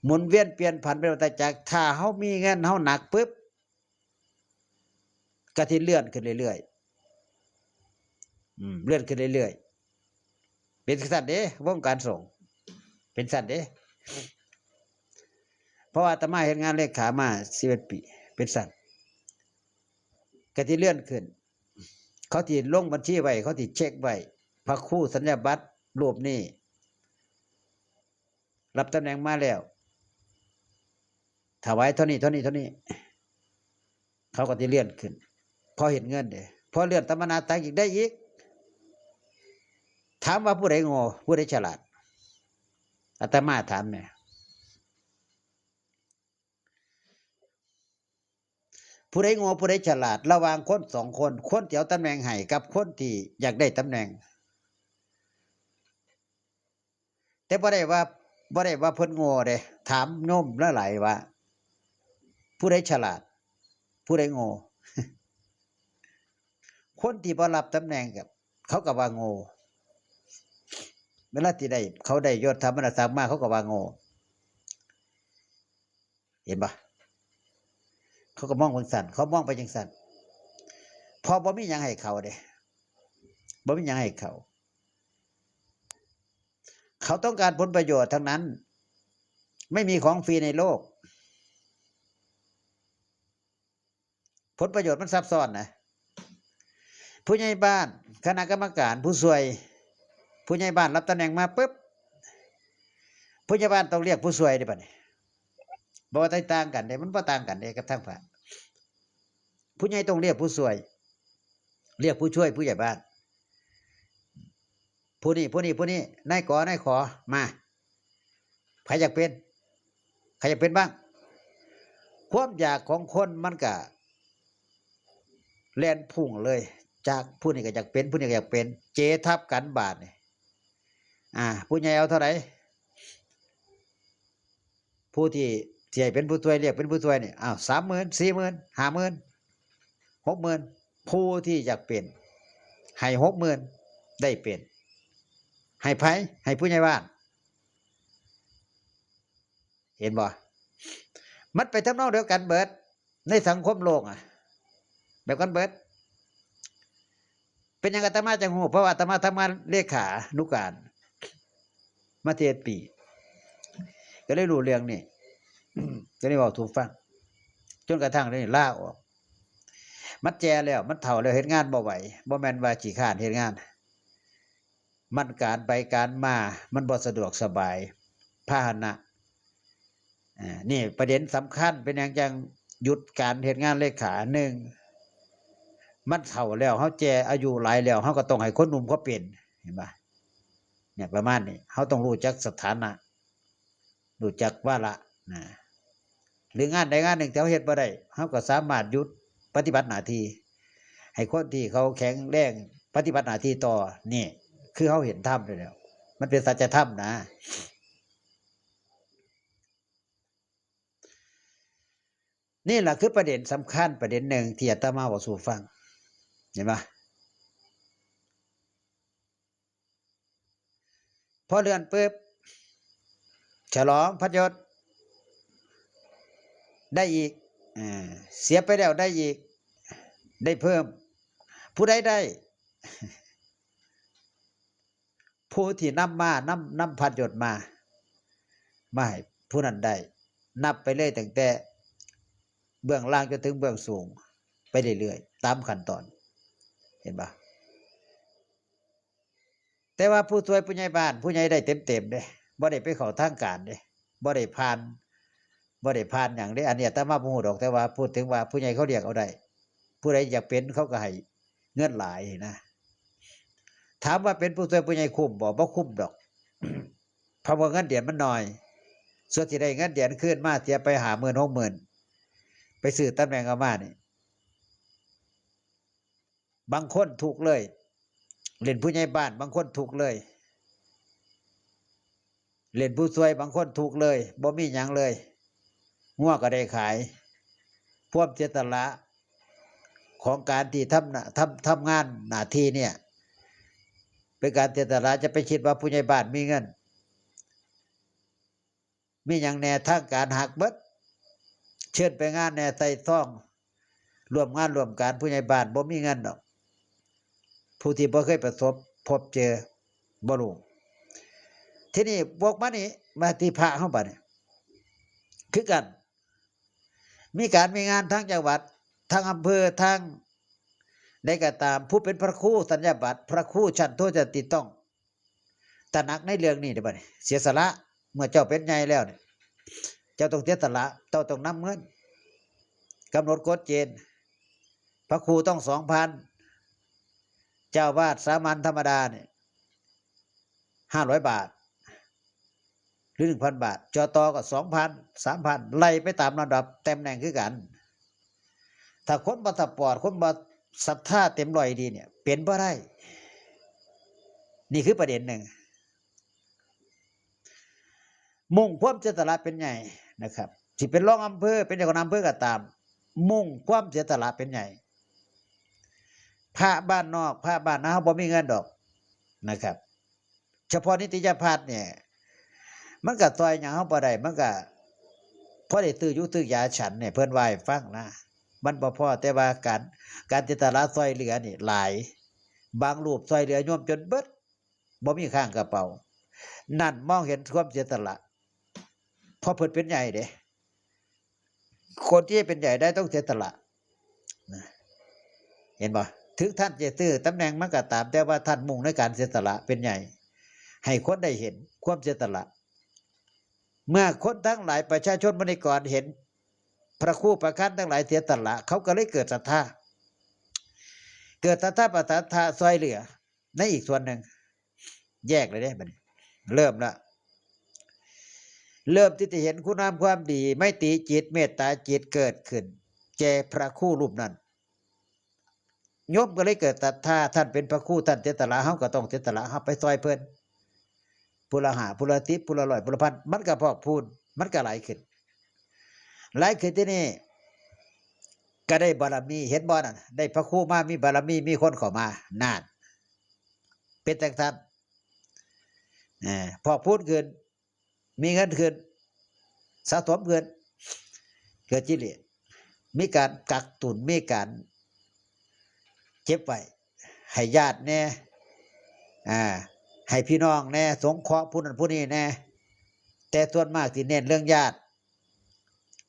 หมุนเวียนเปลี่ยนผันเป็นวัฏจักร ถ้าเรามีเงินเราหนักปุ๊บ ก็สิเลื่อนขึ้นเรื่อยๆ อืม เลื่อนขึ้นเรื่อยๆ เป็นจั่งซั้นเด้ วงการสงฆ์ เป็นซั้นเด้ เพราะว่าอาตมาเฮ็ดงานเลขามาสิบเอ็ดปี เป็นซั้น ก็สิเลื่อนขึ้น เขาสิลงบัญชีไว้ เขาสิเช็คไว้ พระครูสัญญาบัตรรูปนี้ รับตำแหน่งมาแล้ว ถวายเท่านี้ เท่านี้ เท่านี้ เขาก็สิเลื่อนขึ้น พอเห็นเงินเด้ พอเลื่อนตามอำนาจตักอีกได้อีก ถามว่าผู้ใดโง่ ผู้ใดฉลาด อาตมาถามเนี่ย ผู้ใดโง่ ผู้ใดฉลาด ระหว่างคนสองคน คนที่เอาตำแหน่งให้กับคนที่อยากได้ตำแหน่ง แต่บ่ได้ว่า บ่ได้ว่าเพิ่นโง่เด้ ถามโยมหลายๆ ว่า ผู้ใดฉลาด ผู้ใดโง่ คนที่บ่รับตำแหน่งกับ เขาก็ว่าโง่ เวลาที่ได้ เขาได้ยศถาบรรดาศักดิ์มา เขาก็ว่าโง่ เห็นปะ เขาก็มองจั่งซั้น เขามองไปจั่งซั้น เพราะบ่มีหยังให้เขาเด้ บ่มีหยังให้เขา เขาต้องการผลประโยชน์ทั้งนั้น ไม่มีของฟรีในโลก ผลประโยชน์มันซับซ้อนนะ ผู้ใหญ่บ้าน คณะกรรมการ ผู้ช่วย ผู้ใหญ่บ้านรับตำแหน่งมาปุ๊บ ผู้ใหญ่บ้านต้องเรียกผู้ช่วยเด้บัดนี้ บ่ว่าต่างกันเด้ มันบ่ต่างกันเด้กับทางพระ ผู้ใหญ่ต้องเรียกผู้ช่วย เรียกผู้ช่วยผู้ใหญ่บ้าน ผู้นี้ ผู้นี้ ผู้นี้ นายกอ นายขอ มา ใครอยากเป็น ใครอยากเป็นบ้าง ความอยากของคนมันก็แล่นพุ่งเลย จากผู้นี้ก็อยากเป็น ผู้นี้ก็อยากเป็น เจทับกันบาดนี่ อ่า ผู้ใหญ่เอาเท่าไหร่ ผู้ที่สิให้เป็นผู้ช่วย เรียกเป็นผู้ช่วยนี่ อ้าว สามหมื่น สี่หมื่น ห้าหมื่น หกหมื่น ผู้ที่อยากเป็น ให้หกหมื่น ได้เป็น ให้ไผ ให้ผู้ใหญ่บ้าน เห็นบ่ มันไปทำนองเดียวกันเบิด ในสังคมโลกอะ แบบกันเบิด เป็นหยังอาตมาจั่งฮู้ เพราะว่าอาตมาทำงานเลขานุการ มาสิบเอ็ดปี ก็เลยรู้เรื่องนี้ ก็เลยเว้าสู่ฟัง จนกระทั่งได้ลาออก มันแก่แล้ว มันเฒ่าแล้ว เฮ็ดงานบ่ไหว บ่แม่นว่าขี้คร้านเฮ็ดงาน มันการไปการมา มันบ่สะดวกสบาย พาหนะ อ่า นี่ประเด็นสำคัญ เป็นหยังจั่งหยุดการเฮ็ดงานเลขา หนึ่ง มันเฒ่าแล้ว เฮาแก่อายุหลายแล้ว เฮาก็ต้องให้คนหนุ่มเขาเป็น เห็นปะ เนี่ย ประมาณนี้ เฮาต้องรู้จักสถานะ รู้จักวาระ นะ หรืองานใดงานหนึ่งที่เฮาเฮ็ดบ่ได้ เฮาก็สามารถหยุดปฏิบัติหน้าที่ ให้คนที่เขาแข็งแรงปฏิบัติหน้าที่ต่อ นี่ คือเฮาเห็นธรรมอยู่แล้ว มันเป็นสัจธรรมนะ นี่แหละคือประเด็นสำคัญประเด็นหนึ่งที่อาตมาเว้าสู่ฟัง เห็นปะ พอเลื่อนปุ๊บ ฉลองพัดยศ ได้อีก อ่า เสียไปแล้วได้อีก ได้เพิ่ม ผู้ใดได้ ผู้ที่นำมา นำ นำพัดยศมา มาให้ผู้นั้นได้ นับไปเลยตั้งแต่ เบื้องล่างจนถึงเบื้องสูง ไปเรื่อยๆ ตามขั้นตอน เห็นปะ แต่ว่าผู้ช่วยผู้ใหญ่บ้าน ผู้ใหญ่ได้เต็มๆเด้ บ่ได้ไปเข้าทางการเด้ บ่ได้ผ่าน บ่ได้ผ่านหยังเด้ อันนี้อาตมาบ่ฮู้ดอก แต่ว่าพูดถึงว่าผู้ใหญ่เขาเรียกเอาได้ ผู้ใดอยากเป็นเขาก็ให้เงินหลายนะ ถามว่าเป็นผู้ช่วยผู้ใหญ่คุ้มบ่ บ่คุ้มดอก เพราะว่าเงินเดือนมันน้อย ส่วนที่ได้เงินเดือนคืนมาเสียไปห้าหมื่นหกหมื่น ไปซื้อตำแหน่งเอามานี่ บางคนทุกข์เลย เล่นผู้ใหญ่บ้าน บางคนทุกข์เลย เล่นผู้ช่วย บางคนทุกข์เลย บ่มีหยังเลย งัวก็ได้ขาย ความเสียสละของการที่ทำน่ะ ทำ ทำงานหน้าที่เนี่ย เป็นการเสียสละ จะไปคิดว่าผู้ใหญ่บ้านมีเงิน มีหยังแหน่ ทางการหักเบิด เชิญไปงานแหน่ ใส่ซอง ร่วมงานร่วมการ ผู้ใหญ่บ้านบ่มีเงินดอก ผู้ที่บ่เคยประสบพบเจอ บ่รู้ ทีนี้วกมานี่ มาที่พระเฮาบัดนี้ คือกัน มีการมีงานทั้งจังหวัด ทั้งอำเภอ ทั้งใดก็ตาม ผู้เป็นพระครูสัญญาบัตร พระครูชั้นโทจะติดต้อง ตระหนักในเรื่องนี้เด้อบัดนี้ เสียสละ เมื่อเจ้าเป็นใหญ่แล้วเนี่ย เจ้าต้องเสียสละ เจ้าต้องนำเงิน กำหนดกฎเกณฑ์ พระครูต้องสองพัน เจ้าอาวาสสามัญธรรมดาเนี่ย ห้าร้อยบาท หรือ หนึ่งพันบาท จต ก็ สองพัน สามพัน ไล่ไปตามลำดับตำแหน่งคือกัน ถ้าคนบ่สปอร์ต คนบ่ศรัทธาเต็มร้อยดีเนี่ย เป็นบ่ได้ นี่คือประเด็นหนึ่ง มุ่งความเสียสละเป็นใหญ่นะครับ สิเป็นรองอำเภอ เป็นเจ้าคณะอำเภอก็ตาม มุ่งความเสียสละเป็นใหญ่ พระบ้านนอก พระบ้านนา เฮาบ่มีเงินดอกนะครับ เฉพาะนิตยพัฒน์เนี่ย มันก็ซอยหยังเฮาบ่ได้ มันก็พอได้ซื้ออยู่ซื้อยาฉันเนี่ย เพิ่นว่าให้ฟังนะ มันบ่พอ แต่ว่าการ การเสียสละซอยเหลือนี่หลาย บางรูปซอยเหลือโยมจนเบิด บ่มีค้างกระเป๋า นั่นมองเห็นความเสียสละ เพราะเพิ่นเป็นใหญ่เด้ คนที่เป็นใหญ่ได้ต้องเสียสละนะ เห็นบ่ ถึงท่านจะซื้อตำแหน่งมาก็ตาม แต่ว่าท่านมุ่งในการเสียสละเป็นใหญ่ ให้คนได้เห็นความเสียสละ เมื่อคนทั้งหลายประชาชนบริกรเห็นพระครูประคันทั้งหลายเสียสละ เขาก็เลยเกิดศรัทธา เกิดศรัทธาประสาทะซอยเหลือ ในอีกส่วนหนึ่ง แยกเลยเด้บัดนี้ เริ่มละ เริ่มที่จะเห็นคุณงามความดี ไมตรีจิต เมตตาจิตเกิดขึ้น แก่พระครูรูปนั้น โยมก็เลยเกิดศรัทธา ท่านเป็นพระครู ท่านเสียสละ เฮาก็ต้องเสียสละ เฮาไปซอยเพิ่น ผู้ละห้า ผู้ละสิบ ผู้ละร้อย ผู้ละพัน มันก็พอกพูน มันก็หลายขึ้น หลายขึ้นที่นี่ ก็ได้บารมี เห็นบ่นั่น ได้พระครูมา มีบารมี มีคนเข้ามา นั่น เป็นจังซั่น เอ่อ พอกพูนขึ้น มีเงินขึ้น สะสมขึ้น เกิดกิเลส มีการกักตุน มีการเก็บไว้ ให้ญาติแหน่ อ่า ให้พี่น้องแหน่ สงเคราะห์ผู้นั้นผู้นี้แหน่ แต่ส่วนมากสิเน้นเรื่องญาติ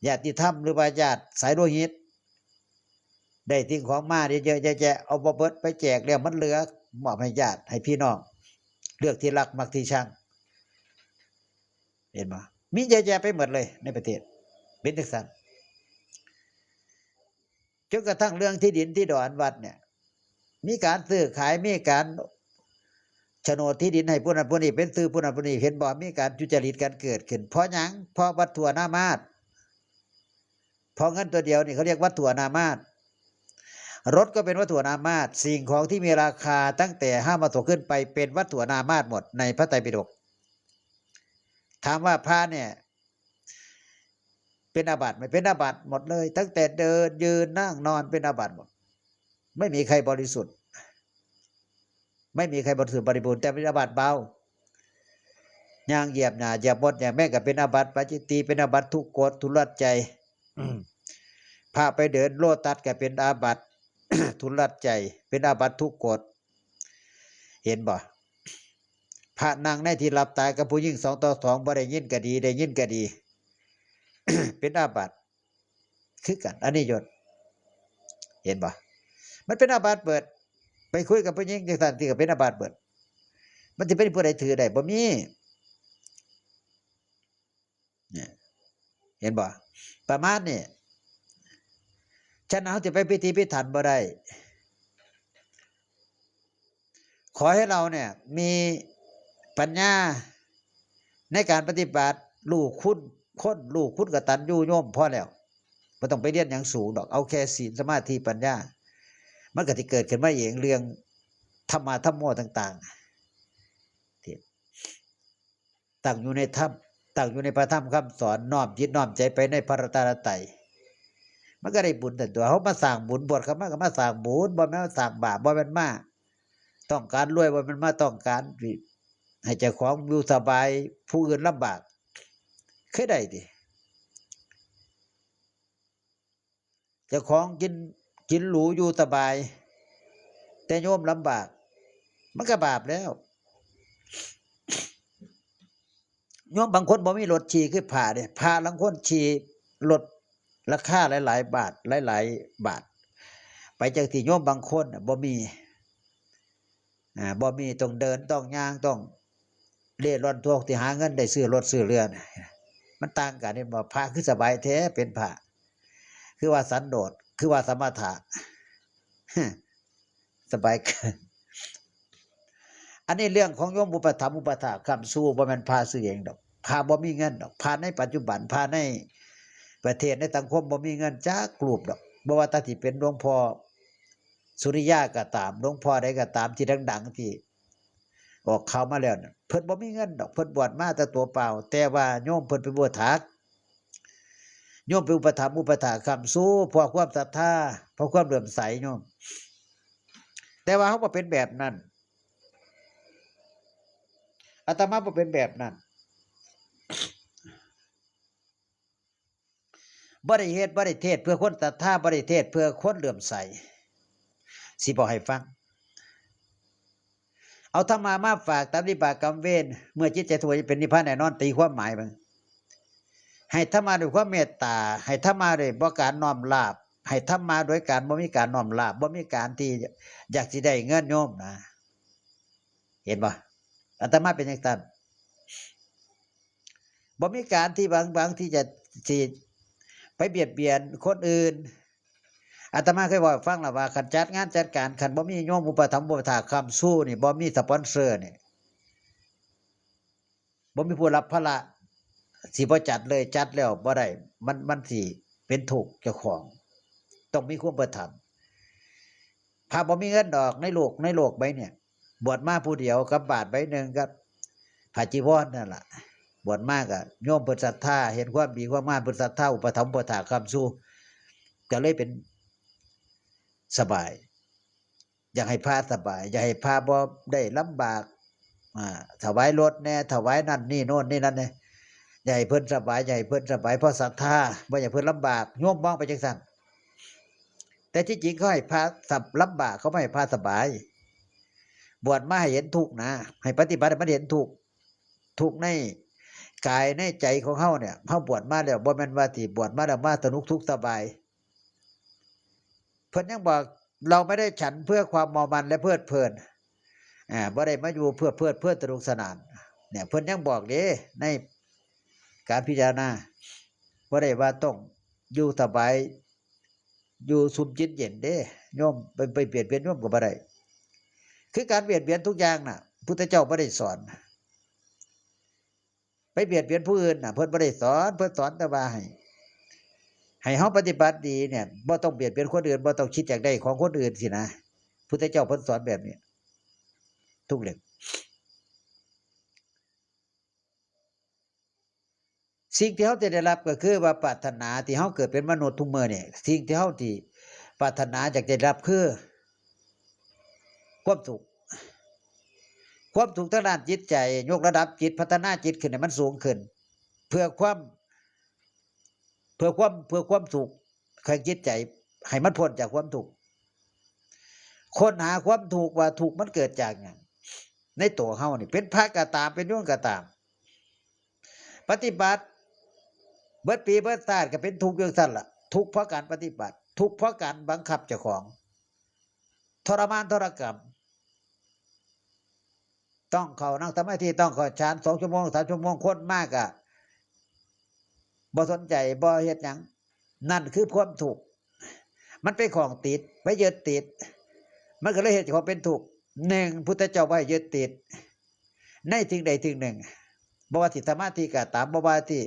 ญาติธรรม หรือว่าญาติสายโลหิต ได้สิ่งของมาเยอะๆแยะๆ เอาบ่เบิดไปแจกแล้วมันเหลือ มอบให้ญาติ ให้พี่น้อง เลือกที่รักมักที่ชัง เห็นบ่ มีเยอะแยะไปหมดเลยในประเทศ เป็นจังซั่น จนกระทั่งเรื่องที่ดินที่ดอนวัดเนี่ย มีการซื้อขาย มีการโฉนดที่ดินให้ผู้นั้นผู้นี้ เป็นชื่อผู้นั้นผู้นี้ เห็นบ่ มีการทุจริตกันเกิดขึ้น เพราะหยัง เพราะวัตถุอนามาตย์ เพราะเงินตัวเดียวนี่เขาเรียกวัตถุอนามาตย์ รถก็เป็นวัตถุอนามาตย์ สิ่งของที่มีราคาตั้งแต่ห้าวัตถุขึ้นไปเป็นวัตถุอนามาตย์หมดในพระไตรปิฎก ถามว่าพระเนี่ย เป็นอาบัติไหม เป็นอาบัติหมดเลย ตั้งแต่เดินยืนนั่งนอนเป็นอาบัติหมด ไม่มีใครบริสุทธิ์ ไม่มีใครบริสุทธิ์บริบูรณ์ แต่เป็นอาบัติเบา ย่างเหยียบหญ้าเหยียบมดเหยียบแมงก็เป็นอาบัติปาจิตตีย์ เป็นอาบัติทุกกฎทุลัดใจ อืม พระไปเดินโลตัสก็เป็นอาบัติ ทุลัดใจ เป็นอาบัติทุกกฎ เห็นบ่ พระนั่งในที่ลับตากับผู้หญิงสองต่อสอง บ่ได้ยินก็ดี ได้ยินก็ดี เป็นอาบัติ คือกัน อันนี้ยศ เห็นบ่ มันเป็นอาบัติเบิด ไปคุยกับผู้หญิงจังซั่นที่ก็เป็นอาบัติเบิด มันสิเป็นผู้ใดถือได้ บ่มี เนี่ย เห็นบ่ ประมาณนี้ ฉะนั้นเราจะไปพิถีพิถันบ่ได้ ขอให้เราเนี่ย มีปัญญาในการปฏิบัติ รู้คุณคน รู้คุณกตัญญูโยมพอแล้ว บ่ต้องไปเรียนหยังสูงดอก เอาแค่ศีล สมาธิ ปัญญา มันก็สิเกิดขึ้นมาเอง เรื่องธรรมะธรรมโมต่างๆ ที่ตั้งอยู่ในธรรม ตั้งอยู่ในพระธรรมคำสอน น้อมจิตน้อมใจไปในพระรัตนตรัย มันก็ได้บุญแต่ตัว เฮามาสร้างบุญ บวชเข้ามาก็มาสร้างบุญ บ่แม่นมาสร้างบาป บ่แม่นมาต้องการรวย บ่แม่นมาต้องการให้เจ้าของอยู่สบาย ผู้อื่นลำบาก เคยได้ติ เจ้าของกิน กินหรูอยู่สบาย แต่โยมลำบาก มันก็บาปแล้ว โยมบางคนบ่มีรถขี่คือพระเด้ พระลางคนขี่รถราคาหลายๆ บาท หลายๆ บาท ไปจังซี่ โยมบางคนน่ะบ่มี อ่า บ่มี ต้องเดิน ต้องย่าง ต้องเร่ร่อนทั่วที่หาเงินได้ซื้อรถซื้อเรือน มันต่างกัน เห็นบ่ พระคือสบายแท้ เป็นพระ คือว่าสันโดษ คือว่าสมถะ สบายเกิน อันนี้เรื่องของโยมอุปถัมภ์อุปถากค้ำชู บ่แม่นพระซื้อเองดอก พระบ่มีเงินดอก พระในปัจจุบัน พระในประเทศ ในสังคมบ่มีเงินจักรูปดอก บ่ว่าแต่สิเป็นหลวงพ่อสุริยาก็ตาม หลวงพ่อใดก็ตามที่ดังๆ ที่ออกข่าวมาแล้วน่ะ เพิ่นบ่มีเงินดอก เพิ่นบวชมาแต่ตัวเปล่า แต่ว่าโยมเพิ่นไปบวชถาก โยมไปอุปถัมภ์อุปถากค้ำชู เพราะความศรัทธา เพราะความเลื่อมใสโยม แต่ว่าเฮาบ่เป็นแบบนั้น อาตมาบ่เป็นแบบนั้น บ่ได้เฮ็ด บ่ได้เทศน์เพื่อคนศรัทธา บ่ได้เทศน์เพื่อคนเลื่อมใส สิบอกให้ฟัง เอาธรรมะมาฝาก ตามวิบากกรรมเวร เมื่อจิตใจสงบจะเป็นนิพพานแน่นอน ตีความหมายมัน ให้ธรรมะด้วยความเมตตา ให้ธรรมะด้วยบ่การน้อมลาภ ให้ธรรมะโดยการบ่มีการน้อมลาภ บ่มีการที่อยากสิได้เงินโยมนะ เห็นบ่ อาตมาเป็นจังซั่น บ่มีการที่หวัง หวังที่จะ สิไปเบียดเบียนคนอื่น อาตมาเคยเว้าให้ฟังแล้วว่า คันจัดงานจัดการ คันบ่มีโยมอุปถัมภ์อุปถากค้ำชูนี่ บ่มีสปอนเซอร์นี่ บ่มีผู้รับภาระ สิบ่จัดเลย จัดแล้วบ่ได้ มัน มันสิเป็นทุกข์เจ้าของ ต้องมีความอุปถัมภ์ พระบ่มีเงินดอกในโลก ในโลกใบเนี่ย บวชมาผู้เดียวกับบาตรใบหนึ่งกับผ้าจีวรนั่นล่ะ บวชมาก็โยมเพิ่นศรัทธา เห็นความดีความงาม เพิ่นศรัทธา อุปถัมภ์อุปถากค้ำชู ก็เลยเป็นสบาย อยากให้พระสบาย อยากให้พระบ่ได้ลำบาก อ่า ถวายรถแหน่ ถวายนั่นนี่โน่นนี่นั่นแหน่ อยากให้เพิ่นสบาย อยากให้เพิ่นสบาย เพราะศรัทธา บ่อยากให้เพิ่นลำบาก โยมมองไปจังซั่น แต่ที่จริงเขาให้พระสับ ลำบาก เขาบ่ให้พระสบาย บวชมาให้เห็นทุกข์นะ ให้ปฏิบัติให้มันเห็นทุกข์ ทุกข์ในกายในใจของเฮาเนี่ย เฮาบวชมาแล้ว บ่แม่นว่าสิบวชมาแล้วมาสนุกสุขสบาย เพิ่นยังบอก เราไม่ได้ฉันเพื่อความเมามันและเพลิดเพลิน อ่า บ่ได้มาอยู่เพื่อเพลิดเพลินสนุกสนาน เนี่ย เพิ่นยังบอกเด้ ในการพิจารณา บ่ได้ว่าต้องอยู่สบาย อยู่ซุ่มจิตเย็นเด้ โยมไป ไปเบียดเบียนโยมก็บ่ได้ คือการเบียดเบียนทุกอย่างน่ะ พุทธเจ้าบ่ได้สอน ไปเบียดเบียนผู้อื่นน่ะ เพิ่นบ่ได้สอน เพิ่นสอนแต่ว่าให้ ให้เฮาปฏิบัติดีเนี่ย บ่ต้องเบียดเบียนคนอื่น บ่ต้องคิดอยากได้ของคนอื่นสินะ พุทธเจ้าเพิ่นสอนแบบนี้ ทุกเรื่อง สิ่งที่เฮาจะได้รับก็คือว่าปรารถนาที่เฮาเกิดเป็นมนุษย์ทุกมื้อนี่ สิ่งที่เฮาที่ปรารถนาอยากจะได้รับคือ ความสุข ความสุขทางด้านจิตใจ ยกระดับจิต พัฒนาจิตขึ้นให้มันสูงขึ้น เพื่อความ เพื่อความ เพื่อความสุขแห่งจิตใจ ให้มันพ้นจากความทุกข์ ค้นหาความทุกข์ว่าทุกข์มันเกิดจากหยัง ในตัวเฮานี่ เป็นพระก็ตาม เป็นโยมก็ตาม ปฏิบัติเบิดปีเบิดชาติก็เป็นทุกข์อยู่ซั่นล่ะ ทุกข์เพราะการปฏิบัติ ทุกข์เพราะการบังคับเจ้าของ ทรมานทรกรรม ต้องเข้านั่งสมาธิ ต้องเข้าฌาน สองชั่วโมง สามชั่วโมง คนมากอะ บ่สนใจ บ่เฮ็ดหยัง นั่นคือความทุกข์ มันไปข้องติด ไปยึดติด มันก็เลยเฮ็ดให้เขาเป็นทุกข์ หนึ่ง พุทธเจ้าบ่ให้ยึดติด ในสิ่งใดสิ่งหนึ่ง บ่ว่าสิสมาธิก็ตาม บ่ว่าสิ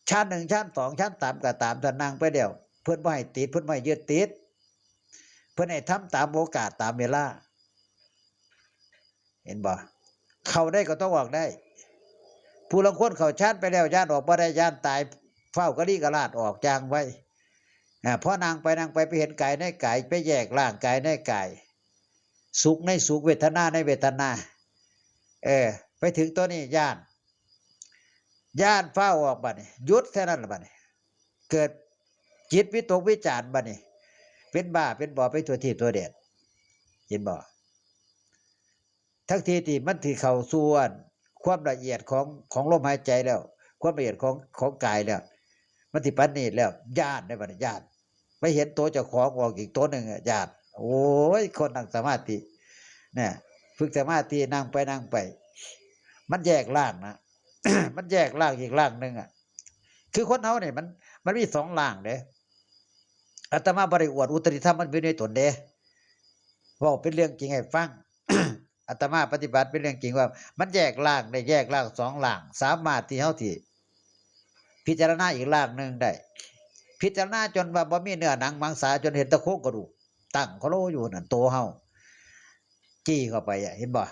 ฌานหนึ่ง ฌานสอง ฌานสามก็ตาม ถ้านั่งไปแล้ว เพิ่นบ่ให้ติด เพิ่นบ่ให้ยึดติด เพิ่นให้ทำตามโอกาส ตามเวลา เห็นบ่ เข้าได้ก็ต้องออกได้ ผู้ลางคนเข้าฌานไปแล้ว ย้านออกบ่ได้ ย้านตาย ฟ้าวกะลีกะลาดออกอย่างไว อ่า พอนั่งไปนั่งไป ไปเห็นกายในกาย ไปแยกร่างกายในกาย สุขในสุข เวทนาในเวทนา เออ ไปถึงตัวนี้ ย้าน ย้าน ฟ้าวออกบัดนี้ หยุดแค่นั้นละบัดนี้ เกิดจิตวิตกวิจารบัดนี้ เป็นบ้าเป็นบอไปทั่วทิศทั่วแดน เห็นบ่ ทั้งที่ที่มันสิเข้าสู่อันความละเอียดของ ของลมหายใจแล้ว ความละเอียดของ ของกายแล้ว มันสิปานนี้แล้ว ย้านได้บัดนี้ ย้าน ไปเห็นตัวเจ้าของออกอีกตัวหนึ่งอะ ย้าน โอ้ย คนนั่งสมาธิ เนี่ย ฝึกสมาธิ นั่งไปนั่งไป มันแยกร่างนะ มันแยกร่างอีกร่างหนึ่งอะ คือคนเฮาเนี่ยมัน มันมีสองร่างเด้ อาตมาบ่ได้อวดอุตริธรรมมันมีในตนเด้ เว้าเป็นเรื่องจริงให้ฟัง อาตมาปฏิบัติเป็นเรื่องจริงว่า มันแยกร่างได้ แยกร่างสองร่าง สามารถที่เฮาสิพิจารณาอีกร่างหนึ่งได้ พิจารณาจนว่าบ่มีเนื้อหนังมังสา จนเห็นแต่โครงกระดูก ตั้งโคโลอยู่นั่น ตัวเฮา จี้เข้าไปอะ เห็นบ่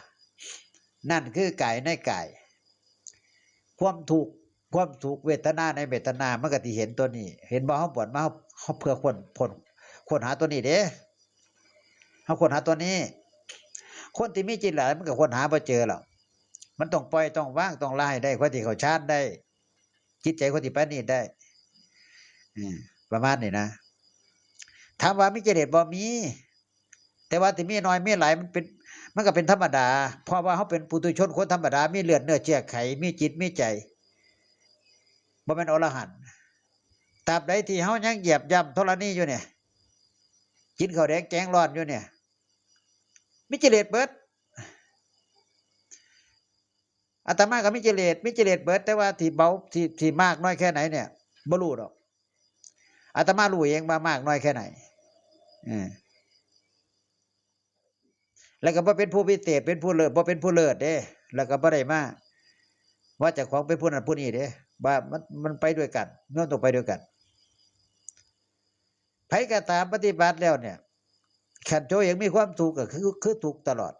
นั่นคือกายในกาย ความทุกข์ ความสุข เวทนาในเวทนา มันก็สิเห็นตัวนี้ เห็นบ่ เฮาบวชมา เฮา เฮาเพื่อค้น ค้น ค้นหาตัวนี้เด้ เฮาค้นหาตัวนี้ คนที่มีจิตหลายมันก็ค้นหาบ่เจอหรอก มันต้องปล่อย ต้องวาง ต้องละให้ได้ ค่อยสิเข้าฌานได้ จิตใจค่อยสิประณีตได้ อืม ประมาณนี้นะ ถามว่ามีกิเลสบ่ มี แต่ว่าสิมีน้อยมีหลายมันเป็น มันก็เป็นธรรมดา เพราะว่าเฮาเป็นปุถุชนคนธรรมดา มีเลือดเนื้อเชื้อไข มีจิตมีใจ บ่แม่นอรหันต์ ตราบใดที่เฮายังเหยียบย่ำธรณีอยู่เนี่ย กินข้าวแดงแกงร้อนอยู่เนี่ย มีกิเลสเบิด อาตมาก็มีกิเลส มีกิเลสเบิด แต่ว่าสิเบา สิ สิมากน้อยแค่ไหนเนี่ย บ่รู้ดอก อาตมารู้เองว่ามากน้อยแค่ไหน เออ แล้วก็บ่เป็นผู้พิเศษ เป็นผู้เลิศ บ่เป็นผู้เลิศเด้ แล้วก็บ่ได้มา ว่าเจ้าของเป็นผู้นั้นผู้นี้เด้ ว่ามัน มันไปด้วยกัน มันต้องไปด้วยกัน ไผก็ตามปฏิบัติแล้วเนี่ย คันตัวเองมีความทุกข์ก็คือ คือทุกข์ตลอด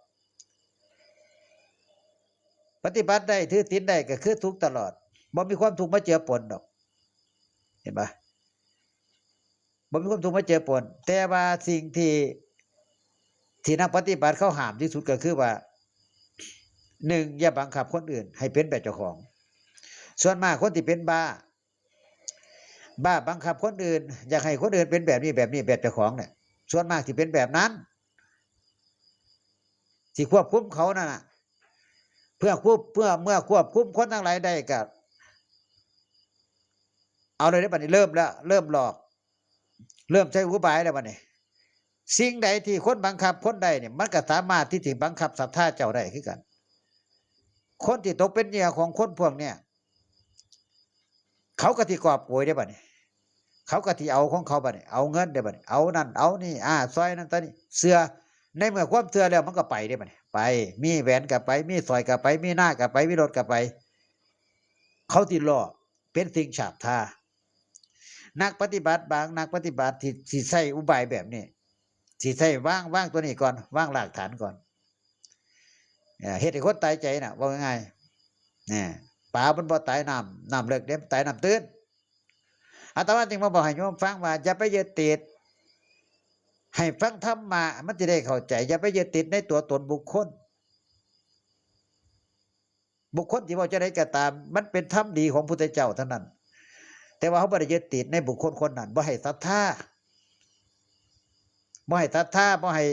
ปฏิบัติได้ ถือศีลได้ก็คือทุกข์ตลอด บ่มีความทุกข์มาเจือปนดอก เห็นปะ บ่มีความทุกข์มาเจือปน แต่ว่าสิ่งที่ ที่นักปฏิบัติเขาห้ามที่สุดก็คือว่า หนึ่ง อย่าบังคับคนอื่นให้เป็นแบบเจ้าของ ส่วนมากคนที่เป็นบ้า บ้าบังคับคนอื่น อยากให้คนอื่นเป็นแบบนี้ แบบนี้ แบบเจ้าของเนี่ย ส่วนมากสิเป็นแบบนั้น สิควบคุมเขานั่นน่ะ เพื่อควบ เพื่อ เมื่อควบคุมคนทั้งหลายได้ก็ เอาเลยเด้อบัดนี้ เริ่มแล้ว เริ่มหลอก เริ่มใช้อุบายแล้วบัดนี้ สิ่งใดที่คนบังคับคนได้เนี่ย มันก็สามารถที่จะบังคับศรัทธาเจ้าได้คือกัน คนที่ตกเป็นเหยื่อของคนพวกเนี่ย เขาก็สิกอบโกยได้บัดนี้ เขาก็สิเอาของเขาบัดนี้ เอาเงินได้บัดนี้ เอานั่นเอานี่ อ่า ซอยนั่นซอยนี่ เชื่อ ในเมื่อความเชื่อแล้วมันก็ไปได้บัดนี้ ไป มีแหวนก็ไป มีสร้อยก็ไป มีนาก็ไป มีรถก็ไป เขาสิล่อ เป็นสิ่งฉาบทา นักปฏิบัติบางนักปฏิบัติที่ ที่ใช้อุบายแบบนี้ สิใช้วาง วางตัวนี้ก่อน วางรากฐานก่อน เอ่อ เฮ็ดให้คนตายใจน่ะ ว่าง่ายๆ เนี่ย ปลามันบ่ตายน้ำ น้ำเลิกเด้ มันตายน้ำตื้น อาตมาจึงมาบอกให้โยมฟังว่า อย่าไปยึดติด ให้ฟังธรรมะ มันจะได้เข้าใจ อย่าไปยึดติดในตัวตนบุคคล บุคคลที่เว้าจั่งใดก็ตาม มันเป็นธรรมดีของพุทธเจ้าเท่านั้น แต่ว่าเขาบ่ได้ยึดติดในบุคคลคนนั้น บ่ให้ศรัทธา บ่ให้ศรัทธา บ่ให้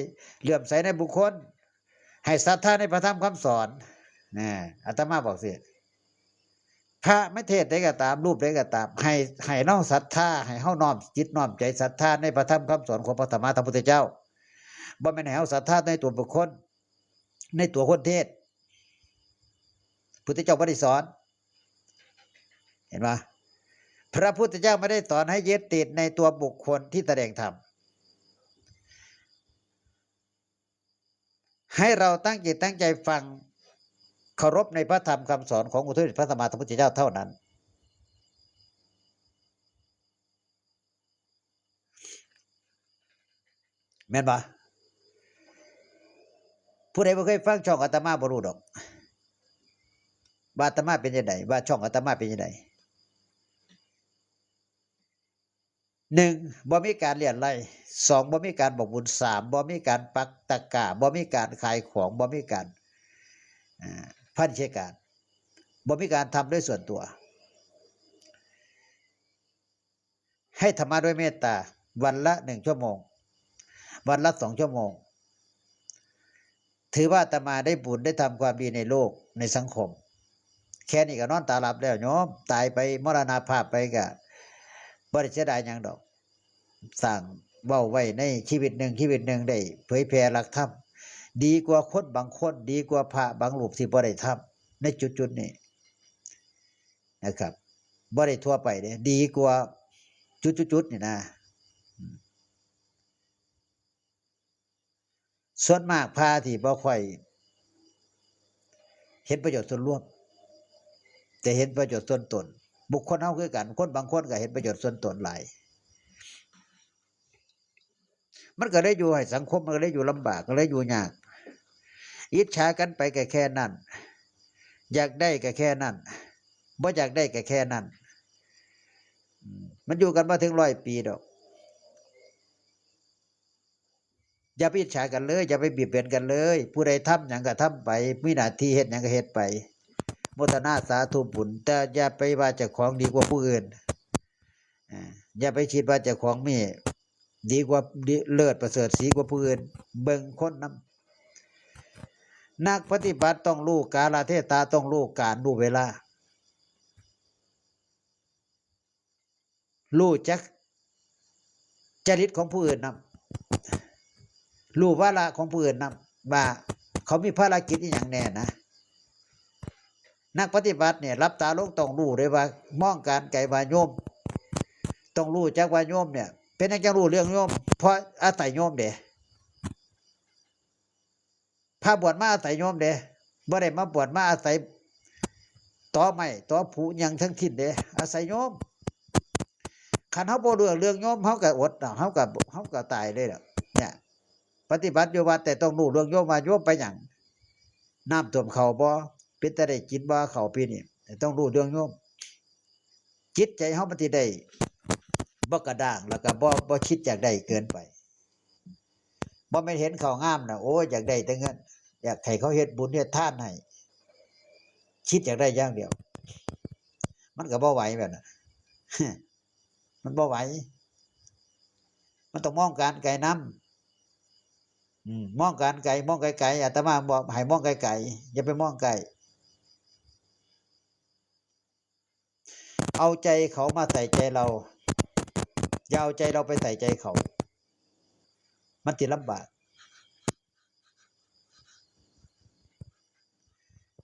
เลื่อมใสในบุคคล ให้ศรัทธาในพระธรรมคำสอน นะ อาตมาบอกสิ พระไม่เทศน์ใดก็ตาม รูปใดก็ตาม ให้ ให้เฮาศรัทธา ให้เฮาน้อมจิตน้อมใจศรัทธาในพระธรรมคำสอนของพระสัมมาสัมพุทธเจ้า บ่แม่นให้เฮาศรัทธาในตัวบุคคล ในตัวคนเทศน์ พุทธเจ้าบ่ได้สอน เห็นปะ พระพุทธเจ้าไม่ได้สอนให้ยึดติดในตัวบุคคลที่แสดงธรรม ให้เราตั้งจิตตั้งใจฟัง เคารพในพระธรรมคำสอนขององค์สมเด็จพระสัมมาสัมพุทธเจ้าเท่านั้น แม่นปะ ผู้ใดบ่เคยฟังช่องอาตมาบ่รู้ดอก ว่าอาตมาเป็นจั่งใด ว่าช่องอาตมาเป็นจั่งใด หนึ่ง บ่มีการเรียราย สอง บ่มีการบอกบุญ สาม บ่มีการปักตะกร้า บ่มีการขายของ บ่มีการ อ่า พันธุกิจการ บ่มีการทำด้วยส่วนตัว ให้ธรรมะด้วยเมตตา วันละหนึ่งชั่วโมง วันละสองชั่วโมง ถือว่าอาตมาได้บุญได้ทำความดีในโลกในสังคม แค่นี้ก็นอนตาหลับแล้วโยม ตายไปมรณภาพไปก็บ่ได้เสียดายหยังดอก สร้างเว้าไว้ในชีวิตหนึ่งชีวิตหนึ่งได้เผยแผ่หลักธรรม ดีกว่าคนบางคน ดีกว่าพระบางรูปที่บ่ได้ทำในจุดๆนี้นะครับ บ่ได้ทั่วไปเด้ ดีกว่าจุดๆๆนี่นะ ส่วนมากพระที่บ่ค่อยเห็นประโยชน์ส่วนรวม แต่เห็นประโยชน์ส่วนตน บุคคลเฮาคือกัน คนบางคนก็เห็นประโยชน์ส่วนตนหลาย มันก็เลยอยู่ให้สังคม มันก็เลยอยู่ลำบาก ก็เลยอยู่ยาก อิจฉากันไปก็แค่นั้น อยากได้ก็แค่นั้น บ่อยากได้ก็แค่นั้น อืม มันอยู่กันบ่ถึงร้อยปีดอก อย่าไปอิจฉากันเลย อย่าไปเบียดเบียนกันเลย ผู้ใดทำหยังก็ทำไป มีหน้าที่เฮ็ดหยังก็เฮ็ดไป โมทนาสาธุบุญ แต่อย่าไปว่าเจ้าของดีกว่าผู้อื่น อ่า อย่าไปคิดว่าเจ้าของมีดีกว่า ดี เลิศประเสริฐศรีกว่าผู้อื่น เบิ่งคนนำ นักปฏิบัติต้องรู้กาลเทศะ ต้องรู้การรู้เวลา รู้จักจริตของผู้อื่นนำ รู้วาระของผู้อื่นนำ ว่าเขามีภารกิจอิหยังแน่นะ นักปฏิบัติเนี่ย หลับตาลงต้องรู้เลยว่า มองการไกลว่าโยม ต้องรู้จักว่าโยมเนี่ย เป็นหยังจั่งรู้เรื่องโยม เพราะอาศัยโยมเด้ พระบวชมาอาศัยโยมเด้ บ่ได้มาบวชมาอาศัยตอไม้ตอผุหยังทั้งสิ้นเด้ อาศัยโยม คันเฮาบ่รู้เรื่องโยม เฮาก็อดเนาะ เฮาก็ เฮาก็ตายเลยล่ะ เนี่ย ปฏิบัติอยู่วัดแต่ต้องรู้เรื่องโยม ว่าโยมไปหยัง น้ำท่วมข้าวบ่ เป็นตาได้กินบ่ข้าวปีนี้ ต้องรู้เรื่องโยม จิตใจเฮามันสิได้บ่กระด้าง แล้วก็บ่ บ่คิดอยากได้เกินไป บ่แม่นเห็นข้าวงามน่ะ โอ้ย อยากได้แต่เงิน อยากให้เขาเฮ็ดบุญเฮ็ดทานให้ คิดอยากได้อย่างเดียว มันก็บ่ไหวแบบนั้น มันบ่ไหว มันต้องมองการไกลนำ อืม มองการไกล มองไกลๆ อาตมาบอกให้มองไกลๆ อย่าไปมองใกล้ เอาใจเขามาใส่ใจเรา อย่าเอาใจเราไปใส่ใจเขา มันสิลำบาก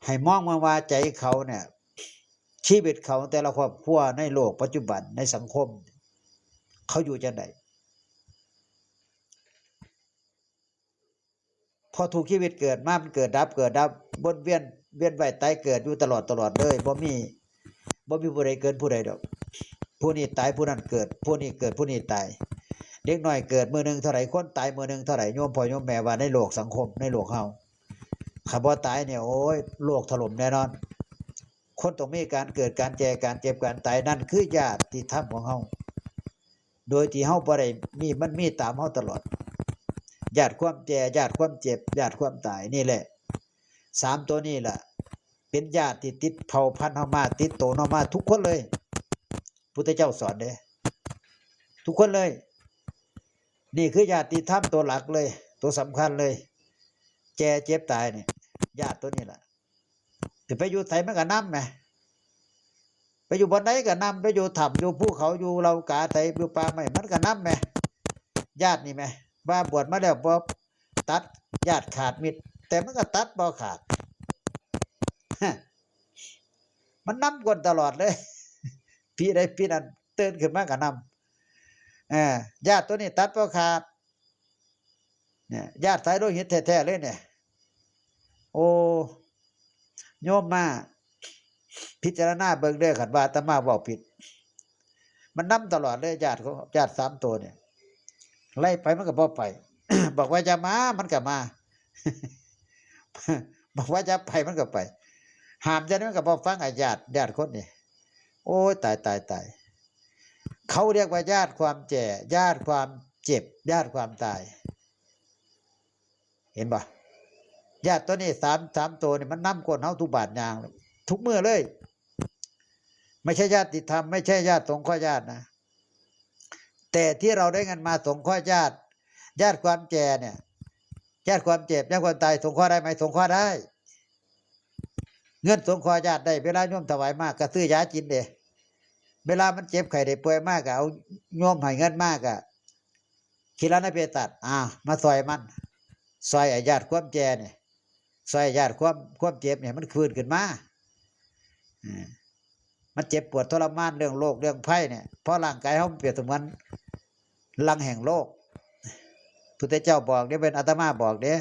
ให้มองมาว่าใจเขาเนี่ย ชีวิตเขาแต่ละครอบครัวในโลกปัจจุบันในสังคม เขาอยู่จั่งใด เพราะทุกชีวิตเกิดมามันเกิดดับ เกิดดับ วนเวียน เวียนว่ายตายเกิดอยู่ตลอด ตลอดเลย บ่มี บ่มีผู้ใดเกิดผู้ใดดอก ผู้นี้ตายผู้นั้นเกิด ผู้นี้เกิดผู้นี้ตาย เด็กน้อยเกิดมื้อหนึ่งเท่าไหร่ คนตายมื้อหนึ่งเท่าไหร่ โยมพ่อโยมแม่ว่าในโลกสังคม ในโลกเฮา คันบ่ตายเนี่ย โอ้ย โลกถล่มแน่นอน คนต้องมีการเกิด การแก่ การเจ็บ การตาย นั่นคือญาติธรรมของเฮา โดยที่เฮาบ่ได้มี มันมีตามเฮาตลอด ญาติความแก่ ญาติความเจ็บ ญาติความตาย นี่แหละ สามตัวนี่แหละ เป็นญาติที่ติดเผ่าพันธุ์เฮามา ติดโตเฮามาทุกคนเลย พุทธเจ้าสอนเด้ ทุกคนเลย นี่คือญาติธรรมตัวหลักเลย ตัวสำคัญเลย แก่เจ็บตายเนี่ย ญาติตัวนี้แหละ สิไปอยู่ไสมันก็นำแหม ไปอยู่บ่อนใดก็นำ ไปอยู่ถ้ำ อยู่ภูเขา อยู่เหล่ากาไส อยู่ป่าไม้ มันก็นำแหม ญาตินี่แหม ว่าบวชมาแล้วบ่ตัดญาติขาดมิตร แต่มันก็ตัดบ่ขาด มันนำคนตลอดเลย ปีใดปีนั้นตื่นขึ้นมาก็นำ เออ ญาติตัวนี้ตัดบ่ขาด เนี่ย ญาติสายโลหิตแท้ๆเลยเนี่ย โอ้ โยมมาพิจารณาเบิ่งเด้อ คันว่าอาตมาเว้าผิด มันนำตลอดเลย ญาติของ ญาติสามตัวเนี่ย ไล่ไปมันก็บ่ไป บอกว่าอย่ามา มันก็มา บอกว่าอย่าไป มันก็ไป ห้ามจั่งใดมันก็บ่ฟัง ไอ้ญาติ ญาติคนนี่ โอ้ย ตาย ตาย ตาย เขาเรียกว่าญาติความแก่ ญาติความเจ็บ ญาติความตาย เห็นบ่ ญาติตัวนี้สาม สามตัวนี่มันนำคนเฮาทุกบาทย่าง ทุกมื้อเลย ไม่ใช่ญาติธรรม ไม่ใช่ญาติสงเคราะห์ญาตินะ แต่ที่เราได้เงินมาสงเคราะห์ญาติ ญาติความแก่เนี่ย ญาติความเจ็บ ญาติความตาย สงเคราะห์ได้ไหม สงเคราะห์ได้ เงินสงเคราะห์ญาติได้ เวลาโยมถวายมากก็ซื้อยากินเด้ เวลามันเจ็บไข้ได้ป่วยมากก็เอาโยมให้เงินมากก็ คิดแล้วนะเปตัด อ่า มาซอยมัน ซอยไอ้ญาติความแก่เนี่ย ซอยญาติความ ความเจ็บเนี่ย มันฟื้นขึ้นมา อืม มันเจ็บปวดทรมานเรื่องโรคเรื่องภัยเนี่ย เพราะร่างกายเฮามันเปรียบเสมือนรังแห่งโรค พุทธเจ้าบอกเด้ เป็นอาตมาบอกเด้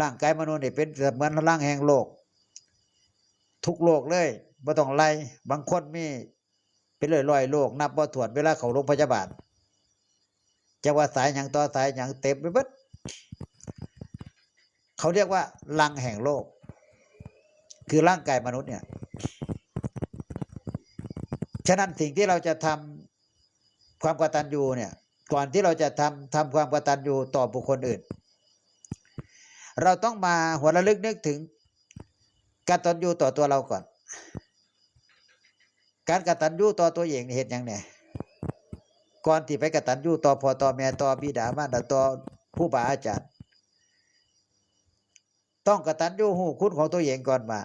ร่างกายมนุษย์นี่เป็นเสมือนรังแห่งโรค ทุกโรคเลย บ่ต้องไล่ บางคนมีเป็นร้อยๆโรค นับบ่ถ้วน เวลาเข้าโรงพยาบาล จักว่าสายหยังต่อสายหยังเต็มไปเบิด เขาเรียกว่ารังแห่งโรค คือร่างกายมนุษย์เนี่ย ฉะนั้นสิ่งที่เราจะทำความกตัญญูเนี่ย ก่อนที่เราจะทำ ทำความกตัญญูต่อบุคคลอื่น เราต้องมาหวนระลึกนึกถึงกตัญญูต่อตัวเราก่อน การกตัญญูต่อตัวเองนี่เฮ็ดหยังแหน่ ก่อนที่ไปกตัญญูต่อพ่อต่อแม่ ต่อบิดามารดา ต่อครูบาอาจารย์ ต้องกตัญญูฮู้คุณของตัวเองก่อนว่า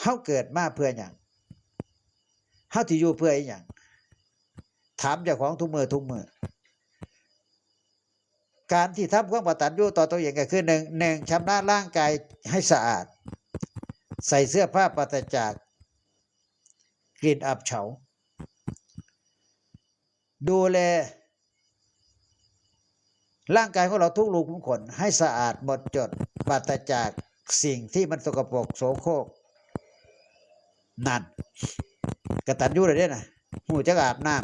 เฮาเกิดมาเพื่อหยัง เฮาสิอยู่เพื่ออิหยัง ถามเจ้าของทุกมื้อทุกมื้อ การที่ทำความกตัญญูต่อตัวเองก็คือ หนึ่ง หนึ่ง ชำระร่างกายให้สะอาด ใส่เสื้อผ้าปราศจากกลิ่นอับเฉา ดูแลร่างกายของเราทุกรูขุมขนให้สะอาดหมดจด ปราศจากสิ่งที่มันสกปรกโสโครก นั่น กตัญญูเลยเด้นะ ฮู้จักอาบน้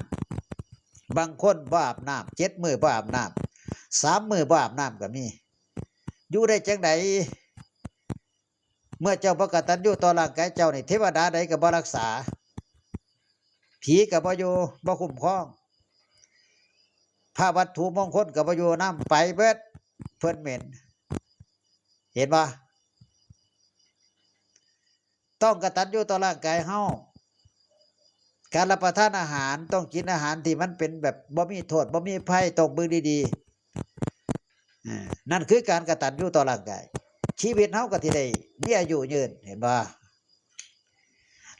ำ บางคนบ่อาบน้ำ เจ็ดมื้อบ่อาบน้ำ สามมื้อบ่อาบน้ำก็มี อยู่ได้จังใด เมื่อเจ้าบ่กตัญญูต่อร่างกายเจ้านี่ เทวดาใดก็บ่รักษา ผีก็บ่อยู่ บ่คุ้มครอง พระวัตถุมงคลก็บ่อยู่นำ ไปเบิด เพิ่นเหม็น เห็นบ่ ต้องกตัญญูต่อร่างกายเฮา การรับประทานอาหารต้องกินอาหารที่มันเป็นแบบบ่มีโทษ บ่มีภัย ต้องเบิ่งดีๆ อ่า นั่นคือการกตัญญูต่อร่างกาย ชีวิตเฮาก็สิได้มีอายุยืน เห็นบ่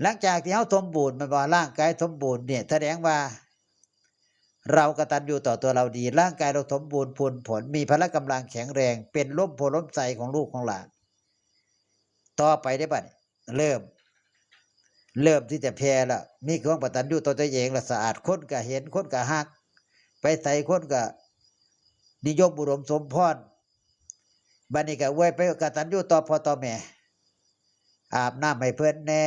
หลังจากที่เฮาสมบูรณ์ แม่นบ่ ร่างกายสมบูรณ์เนี่ย แสดงว่าเรากตัญญูต่อตัวเราดี ร่างกายเราสมบูรณ์พูนผล มีพละกำลังแข็งแรง เป็นร่มโพธิ์ร่มไทรของลูกของหลาน ต่อไปได้บัดนี้ เริ่ม เริ่มที่จะแผ่ละ มีความกตัญญูต่อตัวเองละ สะอาด คนก็เห็น คนก็ฮัก ไปไสคนก็นิยมอุดมสมพร บัดนี้ก็อวยไปกตัญญูต่อพ่อต่อแม่ อาบน้ำให้เพิ่นแหน่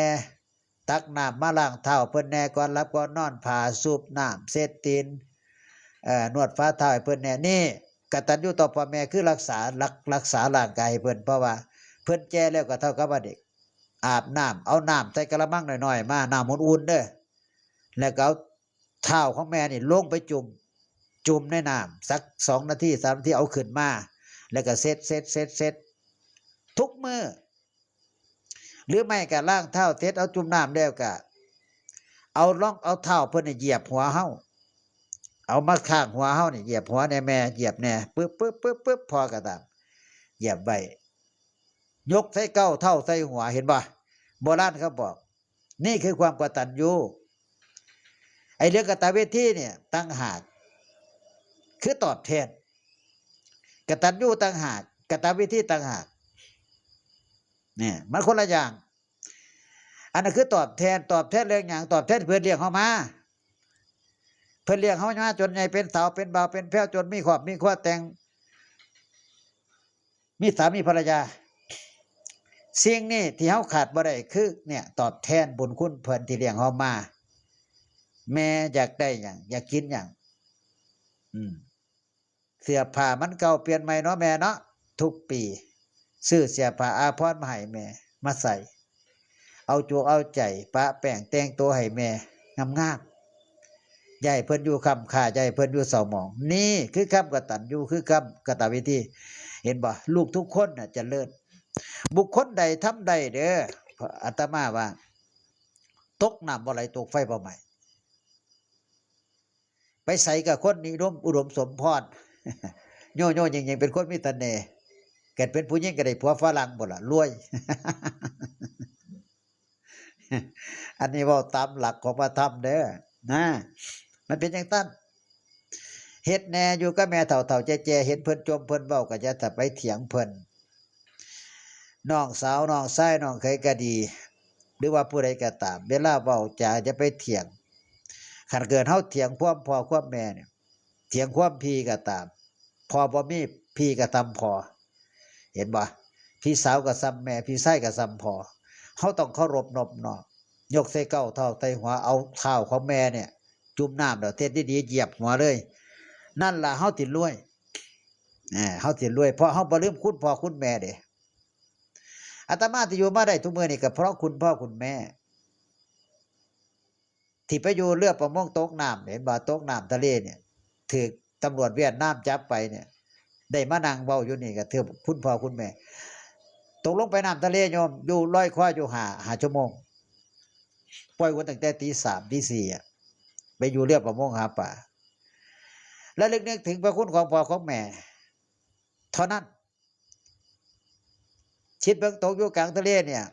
ตักน้ำมาล้างเท้าเพิ่นแหน่ ก่อนหลับก่อนนอน ผ้าซุบน้ำ เช็ดตีน เอ่อ นวดฝ่าเท้าให้เพิ่นแหน่ นี่กตัญญูต่อพ่อแม่ คือรักษา รัก รักษาร่างกายให้เพิ่น เพราะว่าเพิ่นแก่แล้วก็เท่ากับว่าเด็ก อาบน้ำ เอาน้ำใส่กะละมังน้อยๆ มา น้ำอุ่นๆ เด้อ แล้วก็เอาเท้าของแม่นี่ลงไปจุ่ม จุ่มในน้ำสักสองนาที สามนาที เอาขึ้นมา แล้วก็เช็ด เช็ด เช็ด เช็ด ทุกมื้อ หรือไม่ก็ล้างเท้าเสร็จ เอาจุ่มน้ำแล้วก็ เอารอง เอาเท้าเพิ่นนี่เหยียบหัวเฮา เอามาข้างหัวเฮานี่ เหยียบหัวแหน่แม่ เหยียบแหน่ ปึ๊บ ปึ๊บ ปึ๊บ ปึ๊บ พ่อก็ตาม เหยียบไว้ ยกใส่เก๊าเท้าใส่หัว เห็นบ่ โบราณเขาบอก นี่คือความกตัญญู ไอ้เรื่องกตเวทีเนี่ยต่างหาก คือตอบแทน กตัญญูต่างหาก กตเวทีต่างหาก เนี่ยมันคนละอย่าง อันนั้นคือตอบแทน ตอบแทนเรื่องหยัง ตอบแทนเพิ่นเลี้ยงเฮามา เพิ่นเลี้ยงเฮามาจนใหญ่เป็นสาวเป็นบ่าวเป็นแพรว จนมีครอบมีครัวแต่ง มีสามีภรรยา สิ่งนี้ที่เฮาขาดบ่ได้คือเนี่ย ตอบแทนบุญคุณเพิ่นที่เลี้ยงเฮามา แม่อยากได้หยัง อยากกินหยัง อืม เสื้อผ้ามันเก่าเปลี่ยนใหม่เนาะแม่เนาะ ทุกปี ซื้อเสื้อผ้าอาภรณ์มาให้แม่ มาใส่ เอาจวกเอาใจ ปะแป้งแต่งตัวให้แม่งามๆ อย่าให้เพิ่นอยู่ค้ำค่า อย่าให้เพิ่นอยู่เศร้าหมอง นี่คือคำกตัญญู คือคำกตเวที เห็นบ่ ลูกทุกคนน่ะเจริญ บุคคลใดทำได้เด้อ อาตมาว่า ตกน้ำบ่ไหล ตกไฟบ่ไหม้ ไปใสกับคนนิยมอุดมสมพร โยโย่เย่งๆ เป็นคนมีเสน่ห์ เกิดเป็นผู้หญิงก็ได้ผัวฝรั่งบ่ล่ะ รวย อันนี้เว้าตามหลักของพระธรรมเด้อ นะ มันเป็นจั่งซั้น เฮ็ดแหน่อยู่กับแม่เฒ่าๆ แก่ๆ เห็นเพิ่นจ่มเพิ่นเว้าก็อย่าไปเถียงเพิ่น น้องสาวน้องชายน้องเขยก็ดี หรือว่าผู้ใดก็ตาม เวลาเว้าจาอย่าไปเถียง คันเกิดเฮาเถียงความพ่อความแม่เนี่ย เถียงความพี่ก็ตาม พ่อบ่มีพี่ก็ส่ำพ่อ เห็นบ่ พี่สาวก็ส่ำแม่ พี่ชายก็ส่ำพ่อ เฮาต้องเคารพนอบน้อม ยกใส่เก๊าเท้าใส่หัว เอาเท้าของแม่เนี่ย จุ่มน้ำแล้วเทศดีๆ เหยียบหัวเลย นั่นล่ะเฮาสิรวย เออ เฮาสิรวย เพราะเฮาบ่ลืมคุณพ่อคุณแม่เด้ อาตมาที่อยู่มาได้ทุกมื้อนี่ก็เพราะคุณพ่อคุณแม่ ที่ไปอยู่เรือประมงตกน้ำ เห็นบ่ ตกน้ำทะเลเนี่ย ถืกตำรวจเวียดนามจับไปเนี่ย ได้มานั่งเว้าอยู่นี่ก็ถือคุณพ่อคุณแม่ ตกลงไปน้ำทะเลโยม อยู่ลอยคออยู่ห้า ห้าชั่วโมง ปล่อยอวนตั้งแต่ตีสาม ตีสี่อะ ไปอยู่เรือประมงหาปลา ระลึกนึกถึงพระคุณของพ่อของแม่ เท่านั้น คิดเบิ่งตกอยู่กลางทะเลเนี่ย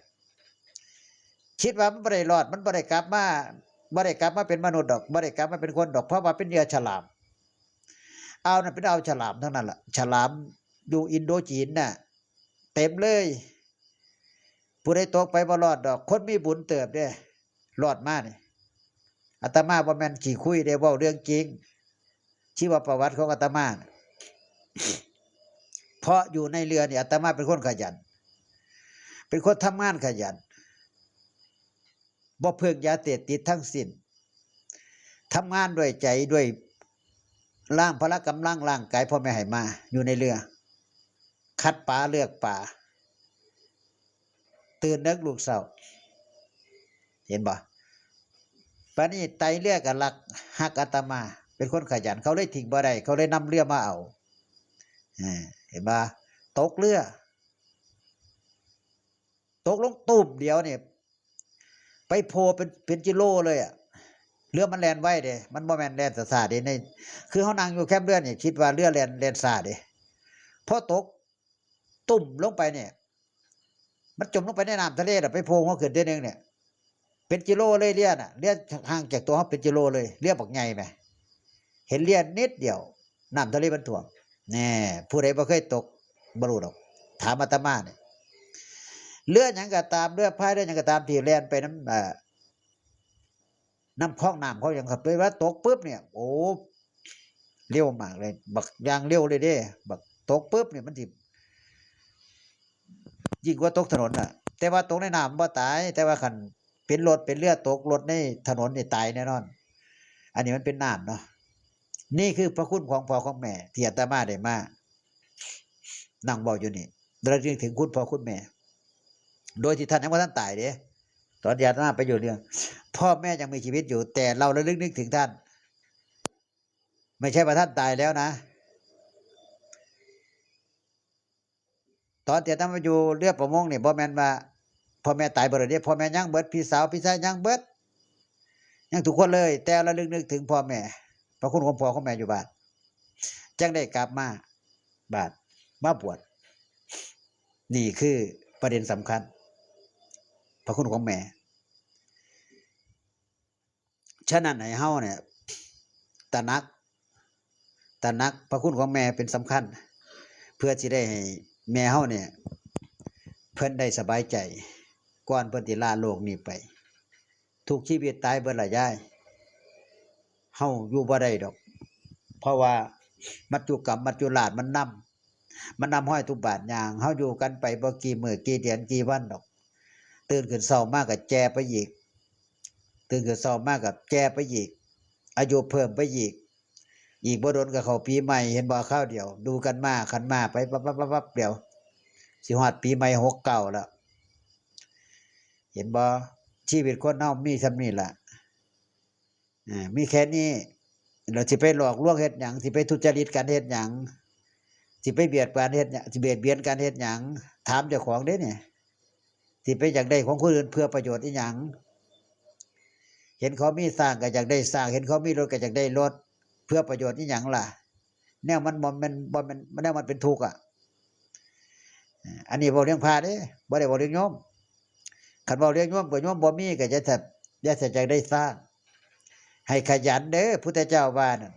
คิดว่ามันบ่ได้รอด มันบ่ได้กลับมา บ่ได้กลับมาเป็นมนุษย์ดอก บ่ได้กลับมาเป็นคนดอก เพราะว่าเป็นเหยื่อฉลาม อ่าวนั่นเป็นอ่าวฉลามทั้งนั้นล่ะ ฉลามอยู่อินโดจีนน่ะ เต็มเลย ผู้ใดตกไปบ่รอดดอก คนมีบุญเติบเด้ รอดมานี่ อาตมาบ่แม่นขี้คุยเด้ เว้าเรื่องจริง ชีวประวัติของอาตมาน่ะ เพราะอยู่ในเรือนี่อาตมาเป็นคนขยัน เป็นคนทำงานขยัน บ่เพิ่งยาเสพติดทั้งสิ้น ทำงานด้วยใจด้วยร่างพละกำลังร่างกายพ่อแม่ให้มา อยู่ในเรือ คัดปลาเลือกปลา ตื่นดึกลุกเช้า เห็นบ่ ปานนี้ไตเรือก็รัก ฮักอาตมา เป็นคนขยัน เขาเลยทิ้งบ่ได้ เขาเลยนำเรือมาเอา เออ เห็นบ่ ตกเรือ ตกลงตุ้มเดียวนี่ ไปโผล่เป็น เป็นกิโลเลยอะ เรือมันแล่นไวเด้ มันบ่แม่นแล่นช้าๆเด้ ใน คือเฮานั่งอยู่แคมเรือนี่ คิดว่าเรือแล่น แล่นช้าเด้ พอตกตุ้มลงไปเนี่ย มันจมลงไปในน้ำทะเลน่ะ ไปโผล่หัวขึ้นเทื่อนึงเนี่ย เป็นกิโลเลยเรือน่ะ เรือห่างจากตัวเฮาเป็นกิโลเลย เรือบักใหญ่แหม เห็นเรือนิดเดียว น้ำทะเลมันท่วม แน่ ผู้ใดบ่เคยตก บ่รู้ดอก ถามอาตมาเนี่ย เรือหยังก็ตาม เรือพาย เรือหยังก็ตามที่แล่นไปนำ เอ่อ นำคลองน้ำเขาหยังครับ ไปว่าตกปุ๊บเนี่ย โอ้ เร็วมากเลย บักอย่างเร็วเลยเด้ บักตกปุ๊บเนี่ยมันสิ ยิ่งกว่าตกถนนน่ะ แต่ว่าตกในน้ำบ่ตาย แต่ว่าคันเป็นรถเป็นเรือตกรถในถนนนี่ตายแน่นอน อันนี้มันเป็นน้ำเนาะ นี่คือพระคุณของพ่อของแม่ที่อาตมาได้มานั่งเว้าอยู่นี่ ระลึกถึงคุณพ่อคุณแม่ โดยที่ท่านยังบ่ทันตายเด้ ตอนที่อาตมาไปอยู่เรือ พ่อแม่ยังมีชีวิตอยู่ แต่เราระลึกนึกถึงท่าน ไม่ใช่ว่าท่านตายแล้วนะ ตอนที่อาตมาอยู่เรือประมงนี่ บ่แม่นว่าพ่อแม่ตายเบิดแล้วเด้ พ่อแม่ยังเบิด พี่สาวพี่ชายยังเบิด ยังทุกคนเลย แต่ระลึกนึกถึงพ่อแม่ พระคุณของพ่อของแม่อยู่บ้าน จั่งได้กลับมาบ้าน มาบวช นี่คือประเด็นสำคัญ พระคุณของแม่ ฉะนั้นให้เฮาเนี่ย ตระหนัก ตระหนักพระคุณของแม่เป็นสำคัญ เพื่อสิได้ให้แม่เฮาเนี่ย เพิ่นได้สบายใจ ก่อนเพิ่นสิลาโลกนี้ไป ทุกชีวิตตายเบิดละยาย เฮาอยู่บ่ได้ดอก เพราะว่ามัจจุกรรมมัจจุราชมันนำ มันนำฮอยทุกบาทย่าง เฮาอยู่กันไปบ่กี่มื้อกี่เดือนกี่วันดอก ตื่นขึ้นเช้ามาก็แก่ไปอีก ตื่นขึ้นเช้ามาก็แก่ไปอีก อายุเพิ่มไปอีก อีกบ่โดนก็เข้าปีใหม่ เห็นบ่ คราวเดียว ดูกันมา คันมาไปปั๊บปั๊บปั๊บปั๊บเดียว สิฮอดปีใหม่หกเก้าแล้ว เห็นบ่ ชีวิตคนเฮามีส่ำนี้ล่ะ อ่า มีแค่นี้ แล้วสิไปหลอกลวงเฮ็ดหยัง สิไปทุจริตกันเฮ็ดหยัง สิไปเบียดกันเฮ็ดหยัง สิเบียดเบียนกันเฮ็ดหยัง ถามเจ้าของเด้เนี่ย สิไปอยากได้ของคนอื่นเพื่อประโยชน์อีหยัง เห็นเขามีช้างก็อยากได้ช้าง เห็นเขามีรถก็อยากได้รถ เพื่อประโยชน์อีหยังล่ะ แนวมันบ่แม่น บ่แม่น แนวมันเป็นทุกข์อะ อันนี้เว้าเรื่องพระเด้ บ่ได้เว้าเรื่องโยม คันเว้าเรื่องโยมก็โยมบ่มีก็อย่าแต่ อย่าแต่อยากได้ช้าง ให้ขยันเด้อ พุทธเจ้าว่านั่น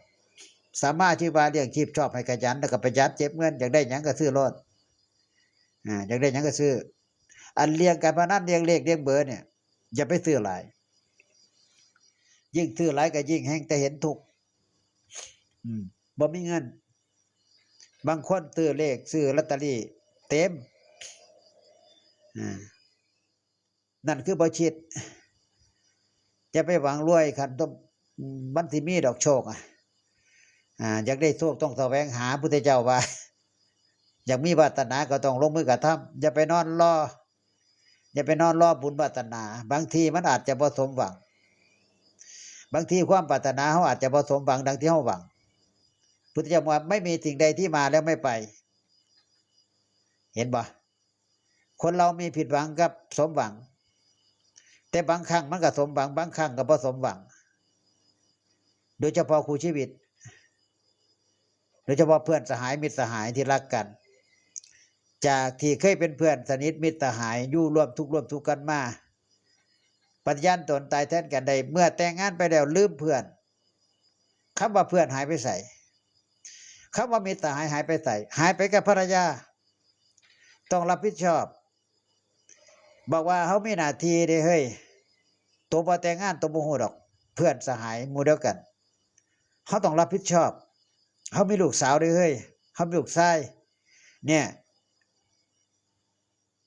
สัมมาชีวา เลี้ยงชีพชอบให้ขยัน แล้วก็ประหยัดเก็บเงิน อยากได้หยังก็ซื้อโลด อ่า อยากได้หยังก็ซื้อ อันเลี้ยงการพนัน เลี้ยงเลข เลี้ยงเบอร์เนี่ย อย่าไปซื้อหลาย ยิ่งซื้อหลายก็ยิ่งแฮ่งแต่เห็นทุกข์ อืม บ่มีเงิน บางคนซื้อเลข ซื้อลอตเตอรี่เต็ม อ่า นั่นคือบ่คิด จะไปหวังรวย คันต้อง มันสิมีดอกโชคอะ อ่า อยากได้โชคต้องแสวงหา พุทธเจ้าว่า อยากมีวาสนาก็ต้องลงมือกระทำ อย่าไปนอนรอ อย่าไปนอนรอบุญวาสนา บางทีมันอาจจะบ่สมหวัง บางทีความปรารถนาเฮาอาจจะบ่สมหวังดังที่เฮาหวัง พุทธเจ้าว่า ไม่มีสิ่งใดที่มาแล้วไม่ไป เห็นบ่ คนเรามีผิดหวังกับสมหวัง แต่บางครั้งมันก็สมหวัง บางครั้งก็บ่สมหวัง โดยเฉพาะคู่ชีวิต โดยเฉพาะเพื่อนสหายมิตรสหายที่รักกัน จากที่เคยเป็นเพื่อนสนิทมิตรสหาย อยู่ร่วมทุกข์ร่วมสุขกันมา ปฏิญาณตนตายแทนกันได้ เมื่อแต่งงานไปแล้วลืมเพื่อน คำว่าเพื่อนหายไปไส คำว่ามิตรสหายหายไปไส หายไปกับภรรยา ต้องรับผิดชอบ บอกว่าเฮามีหน้าที่เด้เฮ้ย โตบ่แต่งงานโตบ่ฮู้ดอก เพื่อนสหายหมู่เดียวกัน เฮาต้องรับผิดชอบ เฮามีลูกสาวเด้เฮ้ย เฮามีลูกชาย เนี่ย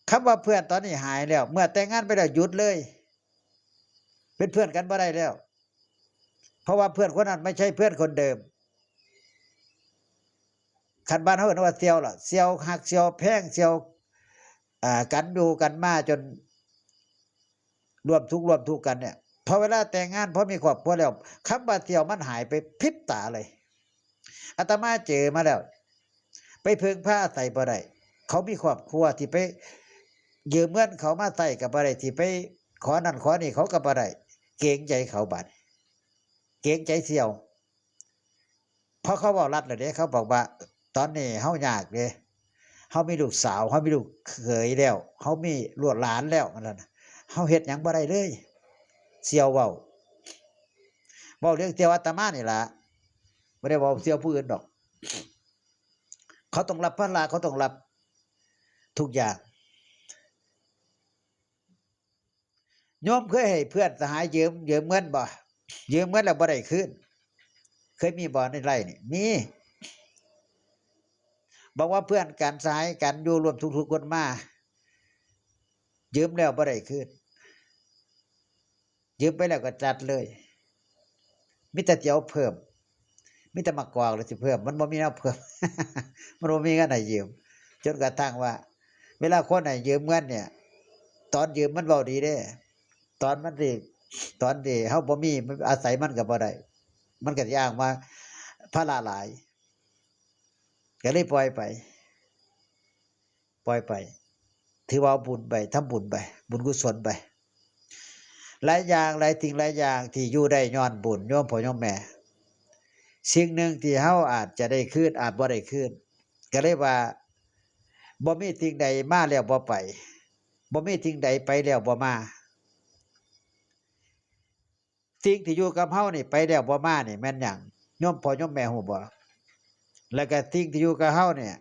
คำว่าเพื่อนตอนนี้หายแล้ว เมื่อแต่งงานไปแล้วหยุดเลย เป็นเพื่อนกันบ่ได้แล้ว เพราะว่าเพื่อนคนนั้นไม่ใช่เพื่อนคนเดิม คันบ้านเฮาเอิ้นว่าเสี่ยวล่ะ เสี่ยวฮัก เสี่ยวแพง เสี่ยว อ่า กันอยู่กันมาจน ร่วมทุกข์ร่วมทุกข์กันเนี่ย พอเวลาแต่งงาน พอมีครอบครัวแล้ว คำว่าเสี่ยวมันหายไปพริบตาเลย อาตมาเจอมาแล้ว ไปเพิ่งพาอาศัยบ่ได้ เขามีครอบครัว ที่ไปยืมเงินเขามาใช้ก็บ่ได้ ที่ไปขอนั่นขอนี่เขาก็บ่ได้ เกรงใจเขาบัด เกรงใจเสี่ยว พอเขาเว้ารัดแล้วเด้ เขาบอกว่า ตอนนี้เฮายากเด้ เฮามีลูกสาว เฮามีลูกเขยแล้ว เฮามีลูกหลานแล้ว นั่นน่ะ เฮาเฮ็ดหยังบ่ได้เลย เสี่ยวเว้า เว้าเรื่องเสี่ยวอาตมานี่ล่ะ บ่ได้เว้าเสี่ยวผู้อื่นดอก เขาต้องรับภาระ เขาต้องรับทุกอย่าง โยมเคยให้เพื่อนสหายยืม ยืมเงินบ่ ยืมเงินแล้วบ่ได้คืน เคยมีบ่ในไร่นี่ มี บอกว่าเพื่อนกันสหายกันอยู่ร่วมทุกข์ร่วมสุขกันมา ยืมแล้วบ่ได้คืน ยืมไปแล้วก็จัดเลย มีแต่สิเอาเพิ่ม มีแต่มากอกแล้วสิเพิ่ม มันบ่มีแนวเพิ่ม มันบ่มีเงินให้ยืม จนกระทั่งว่า เวลาคนให้ยืมเงินเนี่ย ตอนยืมมันเว้าดีเด้ ตอนมันสิ ตอนที่เฮาบ่มี มันอาศัยมันก็บ่ได้ มันก็สิอ้างว่าภาระหลาย ก็เลยปล่อยไป ปล่อยไป ถือว่าเอาบุญไป ทำบุญไป บุญกุศลไป หลายอย่าง หลายสิ่งหลายอย่างที่อยู่ได้ย้อนบุญ โยมพ่อโยมแม่ สิ่งหนึ่งที่เฮาอาจจะได้คืน อาจบ่ได้คืน ก็เลยว่า บ่มีสิ่งใดมาแล้วบ่ไป บ่มีสิ่งใดไปแล้วบ่มา สิ่งที่อยู่กับเฮานี่ไปแล้วบ่มานี่แม่นหยัง โยมพ่อโยมแม่ฮู้บ่ แล้วก็สิ่งที่อยู่กับเฮาเนี่ย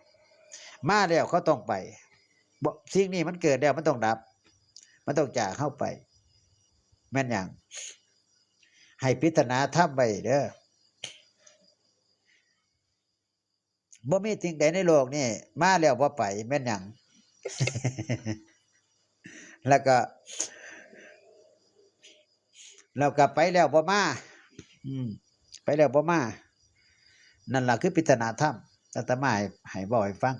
มาแล้วเขาต้องไป บ่ สิ่งนี้มันเกิดแล้วมันต้องดับ มันต้องจากเฮาไป แม่นหยัง ให้พิจารณาธรรมไว้เด้อ บ่มีสิ่งใดในโลกนี่มาแล้วบ่ไป แม่นหยัง แล้วก็ แล้วก็ไปแล้วบ่มา อืม ไปแล้วบ่มา นั่นล่ะคือพิจารณาธรรม อาตมาให้ ให้เว้าให้ฟัง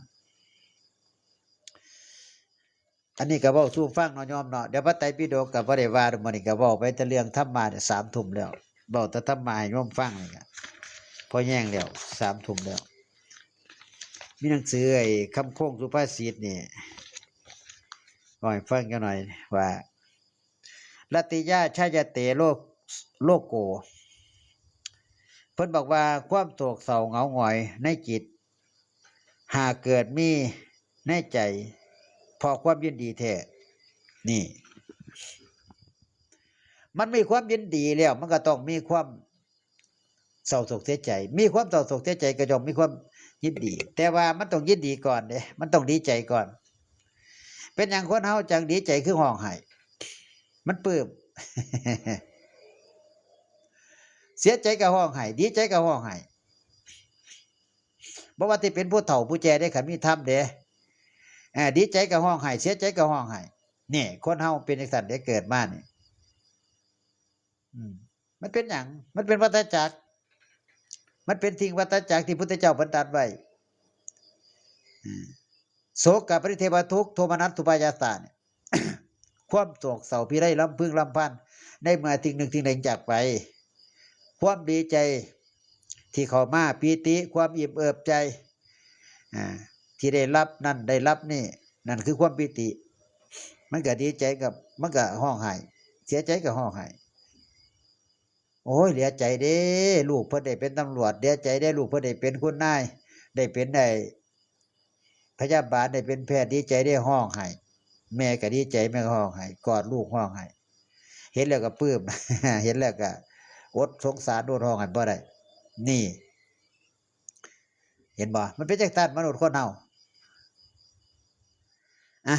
อันนี้ก็เว้าสู่ฟังเนาะโยมเนาะ เดี๋ยวพระไตรปิฎกก็บ่ได้ว่า มื้อนี้ก็เว้าไปแต่เรื่องธรรมะเนี่ย สามทุ่มแล้ว เว้าแต่ธรรมะให้โยมฟังนี่ก็พอแห้งแล้ว สามทุ่มแล้ว มีหนังสือไอ้คำคงสุภาษิตนี่ เว้าให้ฟังจักหน่อยว่า รัตติยาชายเตโล โลโก เพิ่นบอกว่าความโศกเศร้าเหงาหงอยในจิต หากเกิดมีในใจ เพราะความยินดีแท้ นี่ มันมีความยินดีแล้ว มันก็ต้องมีความเศร้าโศกเสียใจ มีความเศร้าโศกเสียใจก็ย่อมมีความยินดี แต่ว่ามันต้องยินดีก่อนเด้ มันต้องดีใจก่อน เป็นหยังคนเฮาจังดีใจคือฮ้องไห้ มันปลื้ม เสียใจก็ฮ้องไห้ ดีใจก็ฮ้องไห้ บ่ว่าสิเป็นผู้เฒ่าผู้แก่เด้ คันมีธรรมเด้ เอ่อ ดีใจก็ฮ้องไห้ เสียใจก็ฮ้องไห้ นี่ คนเฮาเป็นจังซั่นเด้ เกิดมานี่ อืม มันเป็นหยัง มันเป็นวัฏจักร มันเป็นสิ่งวัฏจักรที่พุทธเจ้าเพิ่นตรัสไว้ อืม โสกะปริเทวทุกข์ โทมนัสอุปายาสาเนี่ย ความโศกเศร้าพิไรรำพึงรำพัน ในเมื่อสิ่งหนึ่งสิ่งใดจากไป ความดีใจที่เข้ามา ปีติ ความอิ่มเอิบใจ อ่า ที่ได้รับนั่นได้รับนี่ นั่นคือความปีติ มันก็ดีใจกับ มันก็ฮ้องไห้ เสียใจก็ฮ้องไห้ โอ้ย เหลือใจเด้ ลูกเพิ่นได้เป็นตำรวจ เหลือใจเด้ ลูกเพิ่นได้เป็นคุณนาย ได้เป็นได้พยาบาล ได้เป็นแพทย์ ดีใจเด้ ฮ้องไห้ แม่ก็ดีใจ แม่ก็ฮ้องไห้ กอดลูกฮ้องไห้ เห็นแล้วก็ปลื้ม เห็นแล้วก็อดสงสาร อดฮ้องไห้บ่ได้ นี่ เห็นบ่ มันเป็นจังซั่น มนุษย์คนเฮา อ่ะ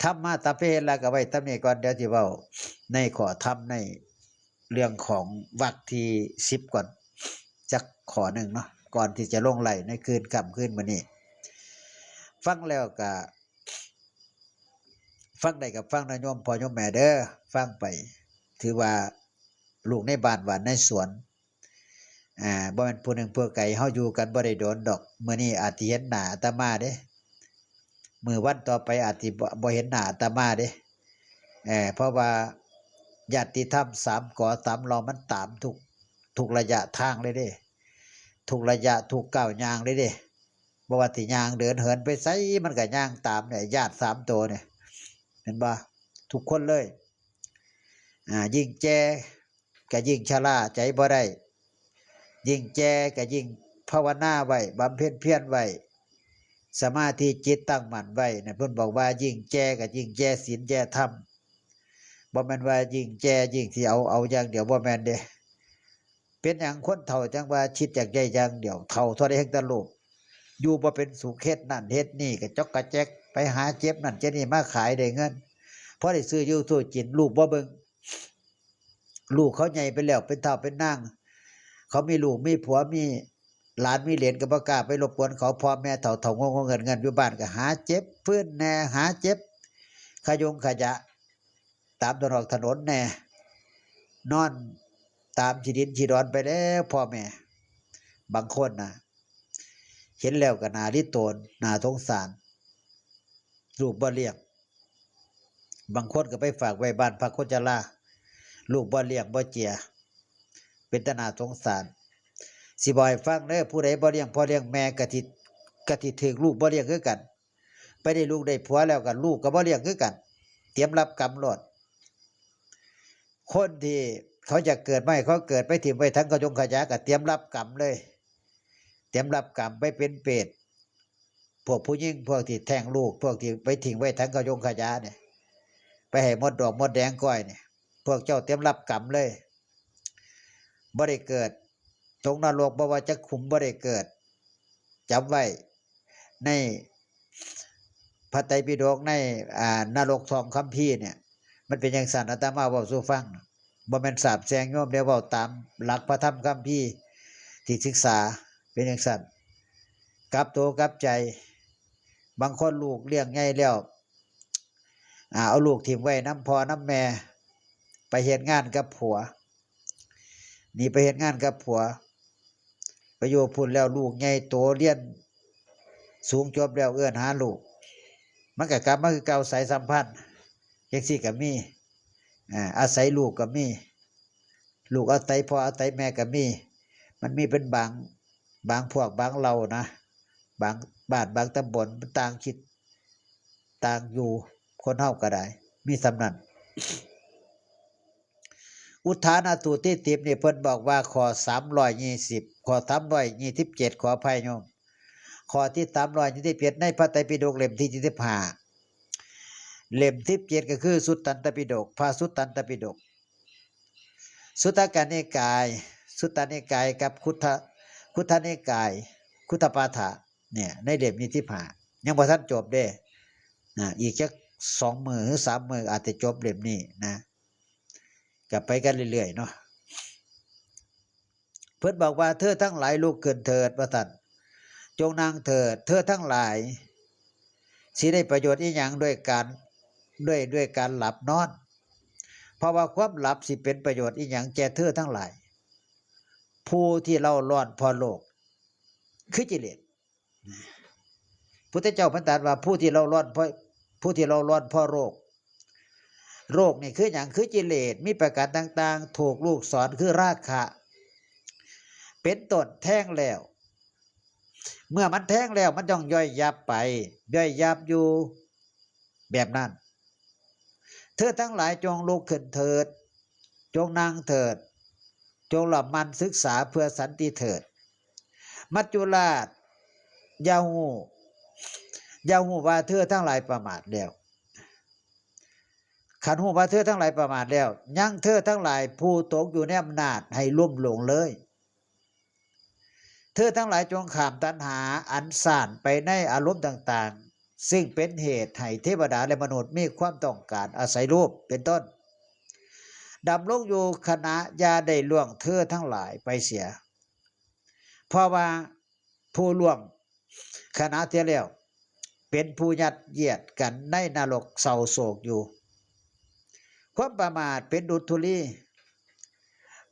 ธรรมะตะเพละก็ไว้ตำนี้ก่อน เดี๋ยวสิเว้าในข้อธรรมในเรื่องของวรรคที่สิบก่อน จักข้อหนึ่งเนาะ ก่อนที่จะลงไลฟ์ในคืนค่ำคืนมื้อนี้ ฟังแล้วก็ ฟังได้ก็ฟังนะโยมพ่อโยมแม่เด้อ ฟังไป ถือว่าลูกในบ้านหวานในสวน อ่า บ่แม่นผู้หนึ่งผู้ไกล เฮาอยู่กันบ่ได้โดนดอก มื้อนี้อาจสิเห็นหน้าอาตมาเด้ มื้อวันต่อไปอาจสิบ่ บ่เห็นหน้าอาตมาเด้ เอ่อ เพราะว่าญาติธรรมสามกอสามลอมันตามทุก ทุกระยะทางเลยเด้ ทุกระยะทุกก้าวย่างเลยเด้ บ่ว่าสิย่างเดินเหินไปไส มันก็ย่างตามเนี่ย ญาติสามตัวเนี่ย เห็นบ่ ทุกคนเลย อ่า ยิ่งแก่ก็ยิ่งชราใจบ่ได้ ยิ่งแก่ก็ยิ่งภาวนาไว้ บำเพ็ญเพียรไว้ สมาธิจิตตั้งมั่นไว้นะ เพิ่นบอกว่ายิ่งแก่ก็ยิ่งแก่ศีลแก่ธรรม บ่แม่นว่ายิ่งแก่ยิ่งสิเอา เอาอย่างเดียว บ่แม่นเด้ เป็นหยังคนเฒ่าจังว่าคิดอยากได้อย่างเดียว เฒ่าเท่าใดแฮ่งแต่โลภ อยู่บ่เป็นสุข เฮ็ดนั่นเฮ็ดนี่ กระจอกกระแจก ไปหาเก็บนั่นเก็บนี่มาขายได้เงิน พอได้ซื้ออยู่ซื้อกิน ลูกบ่เบิ่ง ลูกเขาใหญ่ไปแล้ว เป็นเฒ่าเป็นนาง เขามีลูกมีผัว มีหลานมีเหลน ก็บ่กล้าไปรบกวนเขา พ่อแม่เฒ่าๆ งงๆ เงินๆ อยู่บ้านก็หาเจ็บฟื้นแหน่ หาเจ็บขยงขยะ ตามถนนถนนแหน่ นอนตามขี้ดินขี้ดอนไปแล้ว พ่อแม่ บางคนนะ เห็นแล้วก็น่าริโตน น่าสงสาร ลูกบ่เลี้ยง บางคนก็ไปฝากไว้บ้านพักคนชรา ลูกบ่เลี้ยงบ่เจีย เป็นตาน่าสงสาร สิบอกให้ฟังเด้อ ผู้ใดบ่เลี้ยงพ่อเลี้ยงแม่ กะสิ กะสิถืกลูกบ่เลี้ยงคือกัน ไปได้ลูกได้ผัวแล้วก็ลูกก็บ่เลี้ยงคือกัน เตรียมรับกรรมโลด คนที่เขาอยากเกิดมาให้เขาเกิด ไปถิ่มไว้ถังขยงขยะก็เตรียมรับกรรมเลย เตรียมรับกรรม ไปเป็นเปรต พวกผู้หญิง พวกที่แท้งลูก พวกที่ไปถิ่มไว้ถังขยงขยะเนี่ย ไปให้มดดอกมดแดงก้อยเนี่ย พวกเจ้าเตรียมรับกรรมเลย บ่ได้เกิด ตกนรกบ่ว่าจักขุมบ่ได้เกิด จำไว้ ในพระไตรปิฎก ใน อ่า นรกทองคัมภีร์เนี่ย มันเป็นจั่งซั้น อาตมาเว้าสู่ฟัง บ่แม่นสาปแช่งโยมเด้ เว้าตามหลักพระธรรมคัมภีร์ที่ศึกษา เป็นจั่งซั้น กลับตัวกลับใจ บางคนลูกเลี้ยงใหญ่แล้ว อ่า เอาลูกถิ่มไว้นำพ่อนำแม่ ไปเฮ็ดงานกับผัว หนีไปเฮ็ดงานกับผัว ไปอยู่พุ้นแล้วลูกใหญ่โตเรียนสูงจบแล้วเอิ้นหาลูก มันก็กลับมาคือเก่า สายสัมพันธ์จั่งซี้ก็มี อ่า อาศัยลูกก็มี ลูกอาศัยพ่ออาศัยแม่ก็มี มันมีเป็นบาง บางพวกบางเหล่านะ บางบ้านบางตำบล มันต่างคิดต่างอยู่ คนเฮาก็ได้ มีส่ำนั้น อุทานสูตรที่สิบนี่เพิ่นบอกว่าข้อสามร้อยยี่สิบ ข้อสามร้อยยี่สิบเจ็ด ขออภัยโยม ข้อที่สามร้อยยี่สิบเจ็ด ในพระไตรปิฎกเล่มที่ยี่สิบห้า เล่มสิบเจ็ด ก็คือสุตตันตปิฎก พระสุตตันตปิฎก สุตตกนิกาย สุตตนิกายกับคุตทะ คุตทนิกาย คุตทปาฐะ เนี่ย ในเล่มยี่สิบห้า ยังบ่ทันจบเด้ นะ อีกจักสองมื้อหรือสามมื้ออาจจะจบเล่มนี้นะ ก็ไปกันเรื่อยๆ เนาะ เพิ่นบอกว่า เธอทั้งหลายลุกขึ้นเถิด ว่าซั่น จงนั่งเถิด เธอทั้งหลาย สิได้ประโยชน์อีหยังด้วยการ ด้วย ด้วยการหลับนอน เพราะว่าความหลับสิเป็นประโยชน์อีหยังแก่เธอทั้งหลาย ผู้ที่เร่าร้อนเพราะโลก คือกิเลส พุทธเจ้าเพิ่นตรัสว่าผู้ที่เร่าร้อนเพราะ ผู้ที่เร่าร้อนเพราะโลก โลกนี่คือหยัง คือกิเลส มีประการต่างๆ ถูกลูกศรคือราคะ เป็นต้นแทงแล้ว เมื่อมันแทงแล้วมันต้องย่อยยับไป ย่อยยับอยู่ แบบนั้น เธอทั้งหลายจงลุกขึ้นเถิด จงนั่งเถิด จงหมั่นศึกษาเพื่อสันติเถิด มัจจุราช อย่าฮู้ อย่าฮู้ว่าเธอทั้งหลายประมาทแล้ว คันฮู้ว่าเธอทั้งหลายประมาทแล้ว ยังเธอทั้งหลายผู้ตกอยู่ในอำนาจให้ลุ่มหลงเลย เธอทั้งหลายจงข้ามตัณหาอันซ่านไปในอารมณ์ต่างๆ ซึ่งเป็นเหตุให้เทวดาและมนุษย์มีความต้องการอาศัยรูปเป็นต้น ดำรงอยู่ขณะอย่าได้ล่วงเธอทั้งหลายไปเสีย เพราะว่าผู้ล่วงขณะเสียแล้ว เป็นผู้ยัดเยียดกันในนรกเศร้าโศกอยู่ ความประมาทเป็นดุจธุลี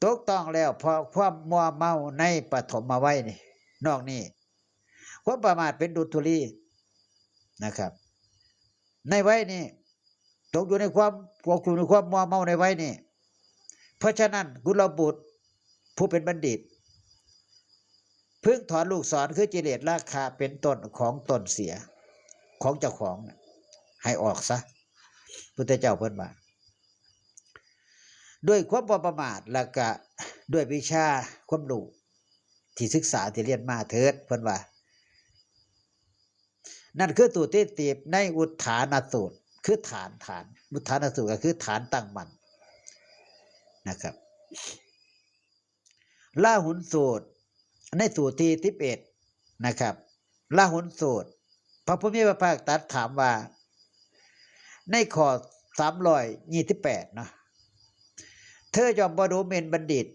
ตกต้องแล้วเพราะความมัวเมาในปฐมวัยนี่ นอกนี้ ความประมาทเป็นดุจธุลีนะครับ ในวัยนี้ ตกอยู่ในความ ตกอยู่ในความมัวเมาในวัยนี้ เพราะฉะนั้นกุลบุตรผู้เป็นบัณฑิต พึงถอนลูกศรคือกิเลสราคะเป็นต้นของตนเสีย ของเจ้าของน่ะ ให้ออกซะ พุทธเจ้าเพิ่นว่า ด้วยความบ่ประมาท แล้วก็ด้วยวิชาความรู้ที่ศึกษาที่เรียนมาเถิด เพิ่นว่า นั่นคือสูตรที่สิบในอุทานสูตร คือฐาน ฐาน อุทานสูตรก็คือฐานตั้งมั่นนะครับ ลาหุลสูตร ในสูตรที่สิบเอ็ดนะครับ ลาหุลสูตร พระผู้มีพระภาคตรัสถามว่า ในข้อสามร้อยยี่สิบแปดเนาะ เธอย่อมบ่ดูหมิ่นบัณฑิต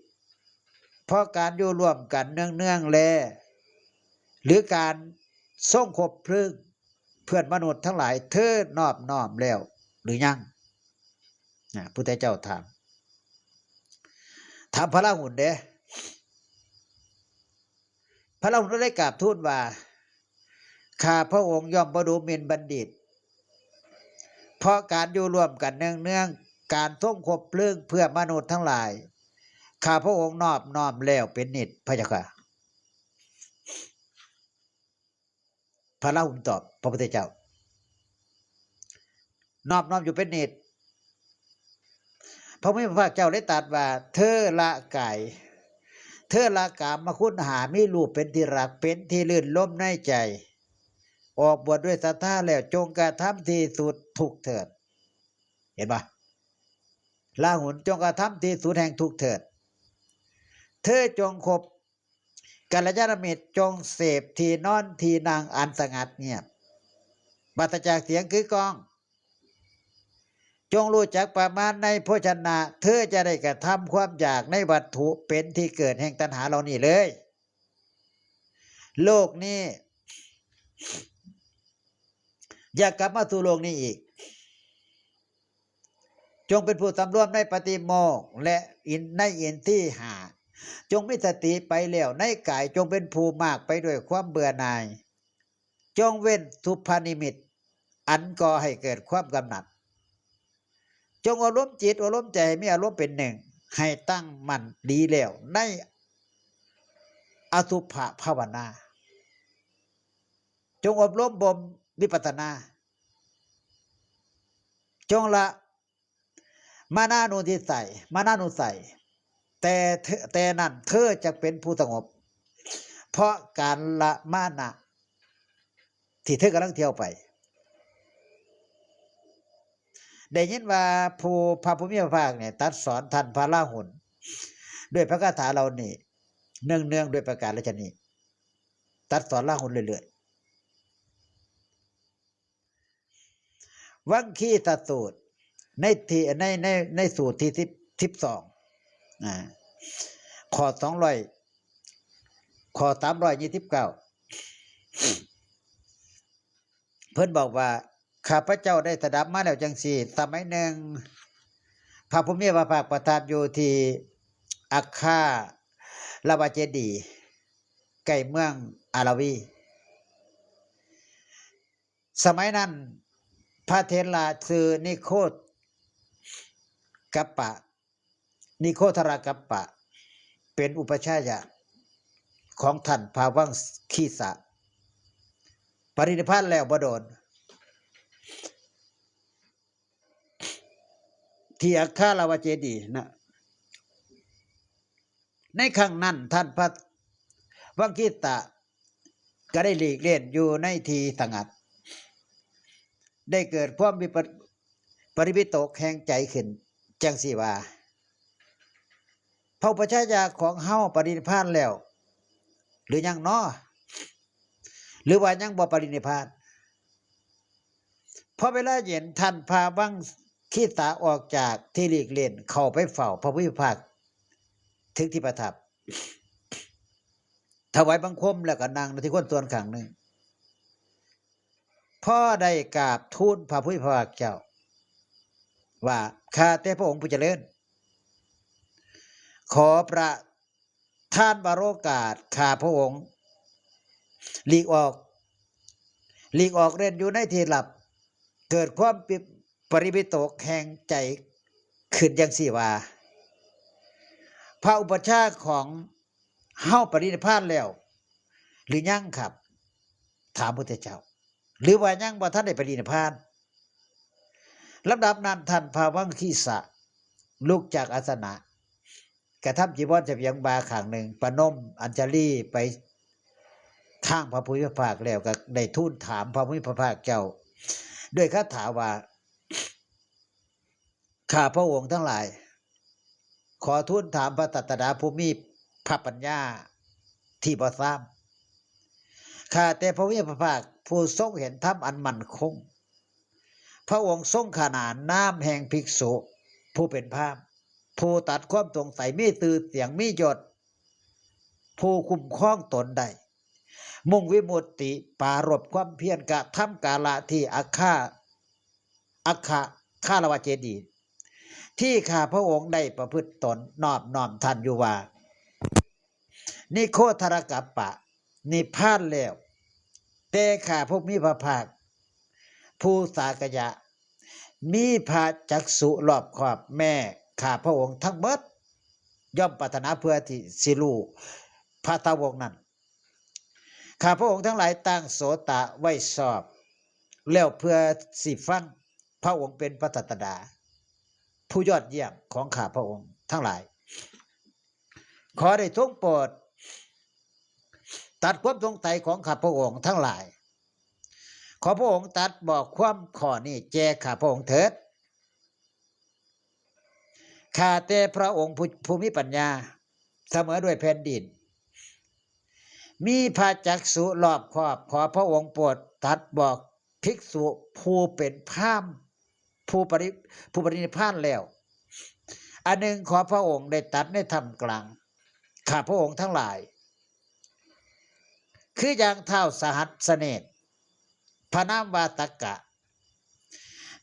เพราะการอยู่ร่วมกันเนืองๆ แล หรือการทรงคบเพลิงเพื่อนมนุษย์ทั้งหลาย เธอนอบน้อมแล้วหรือยัง นะ พุทธเจ้าถาม ถามพระราหุลเด้ พระราหุลได้กราบทูลว่า ข้าพระองค์ย่อมบ่ดูหมิ่นบัณฑิต เพราะการอยู่ร่วมกันเนืองๆ การทรงคบเพลิงเพื่อมนุษย์ทั้งหลาย ข้าพระองค์นอบน้อมแล้วเป็นนิจ พระเจ้าค่ะ พระราหุลตอบพระพุทธเจ้า นอบน้อมอยู่เป็นนิจ พระผู้มีพระภาคเจ้าได้ตรัสว่า เธอละกาย เธอละกามคุณห้า มีรูปเป็นที่รัก เป็นที่ลื่นลมในใจ ออกบวชด้วยศรัทธาแล้ว จงกระทำที่สุดทุกข์เถิด เห็นปะ ราหุล จงกระทำที่สุดแห่งทุกข์เถิด เธอจงคบกัลยาณมิตร จงเสพที่นอนที่นั่งอันสงัดเงียบ ปราศจากเสียงกึกก้อง จงรู้จักประมาณในโภชนะ เธอจะได้กระทำความอยากในวัตถุเป็นที่เกิดแห่งตัณหาเหล่านี้เลย โลกนี้ อย่ากลับมาสู่โลกนี้อีก จงเป็นผู้สำรวมในปาฏิโมกข์และอิน ในอินทรีย์ห้า จงมีสติไปแล้วในกาย จงเป็นผู้มากไปด้วยความเบื่อหน่าย จงเว้นสุภนิมิต อันก่อให้เกิดความกำหนัด จงอบรมจิตอบรมใจให้มีอารมณ์เป็นหนึ่ง ให้ตั้งมั่นดีแล้วในอสุภภาวนา จงอบรมบ่มวิปัสสนา จงละมานานุทิสัย มานานุสัย แต่เธอ แต่นั้นเธอจะเป็นผู้สงบ เพราะการละมานะที่เธอกำลังเที่ยวไป ได้ยินว่าผู้ พระผู้มีพระภาคเนี่ยตรัสสอนท่านพระราหุล ด้วยพระคาถาเหล่านี้ เนืองๆด้วยประการฉะนี้ ตรัสสอนราหุลเรื่อยๆ วังคีสสูตร ในที่ ใน ใน ในสูตรที่สิบ สิบสอง อ่า ข้อสองร้อย ข้อสามร้อยยี่สิบเก้า เพิ่นบอกว่า ข้าพเจ้าได้สดับมาแล้วจังซี่ สมัยหนึ่ง พระผู้มีพระภาคประทับอยู่ที่อัคคาลวเจดีย์ ใกล้เมืองอาราวี สมัยนั้น พระเถระชื่อนิโคกัปปะ นิโคธารกัปปะ เป็นอุปัชฌายะของท่านพระวังคีสะ ปรินิพพานแล้วบ่โดน ที่อัคคาลวเจดีย์นะ ในครั้งนั้นท่านพระวังคีสะก็ได้หลีกเล่นอยู่ในที่สงัด ได้เกิดความวิป ปริวิตกแห่งใจขึ้นจังซี่ว่า พระอุปัชฌายะของเฮาปรินิพพานแล้ว หรือยังน้อ หรือว่ายังบ่ปรินิพพาน พอเวลาเย็นท่านพระวังคีสะออกจากที่หลีกเล่นเข้าไปเฝ้าพระผู้มีพระภาคถึงที่ประทับ ถวายบังคมแล้วก็นั่งในที่ควรส่วนข้างหนึ่ง พอได้กราบทูลพระผู้มีพระภาคเจ้า ว่า ข้าแต่พระองค์ผู้เจริญ ขอประทานวโรกาสข้าพระองค์ หลีกออก หลีกออกเล่นอยู่ในที่ลับ เกิดความปิ ปริวิตกแห่งใจขึ้นจังซี่ว่า พระอุปัชฌายะของเฮาปรินิพพานแล้ว หรือยังครับ ถามพุทธเจ้า หรือว่ายังบ่ทันได้ปรินิพพาน ลำดับนั้นท่านพระวังคีสะ ลุกจากอาสนะ กระทำจีวรเสบียงบ่าข้างหนึ่ง ประนมอัญชลีไปทางพระผู้มีพระภาคแล้วก็ได้ทูลถามพระผู้มีพระภาคเจ้า ด้วยคาถาว่า ข้าพระองค์ทั้งหลาย ขอทูลถามพระศาสดาผู้มีพระปัญญาที่บ่ซ้ำ ข้าแต่พระผู้มีพระภาคผู้ทรงเห็นธรรมอันมั่นคง พระองค์ทรงขนานนามแห่งภิกษุผู้เป็นพราหมณ์ ผู้ตัดความสงสัย มีชื่อเสียง มียศ ผู้คุ้มครองตนได้ มุ่งวิมุตติ ปรารภความเพียร กระทำกาละที่อัคคา อัคคาคารวะเจดีย์ ที่ข้าพระองค์ได้ประพฤติตนนอบน้อมท่านอยู่ว่า นิโคธารกัปปะ นิพพานแล้ว แต่ข้าพระผู้มีพระภาค ผู้สากยะ มีพระจักษุรอบคอบ แม้ข้าพระองค์ทั้งหมด ย่อมปรารถนาเพื่อที่สิรู้พระสาวกนั้น ข้าพระองค์ทั้งหลายตั้งโสตะไว้ชอบ แล้วเพื่อสิฟังพระองค์เป็นพระศาสดา ผู้ยอดเยี่ยมของข้าพระองค์ทั้งหลาย ขอได้ทรงโปรด ตัดความสงสัยของข้าพระองค์ทั้งหลาย ขอพระองค์ตรัสบอกความข้อนี้แก่ข้าพระองค์เถิด ข้าแต่พระองค์ผู้ผู้มีปัญญา เสมอด้วยแผ่นดิน มีพระจักษุรอบคอบ ขอพระองค์โปรดตรัสบอกภิกษุผู้เป็นพราหมณ์ ผู้ปริผู้ปรินิพพานแล้ว อันหนึ่งขอพระองค์ได้ตรัสในท่ามกลางข้าพระองค์ทั้งหลาย คืออย่างท้าวสหัสเนตร พระนามว่าตักกะ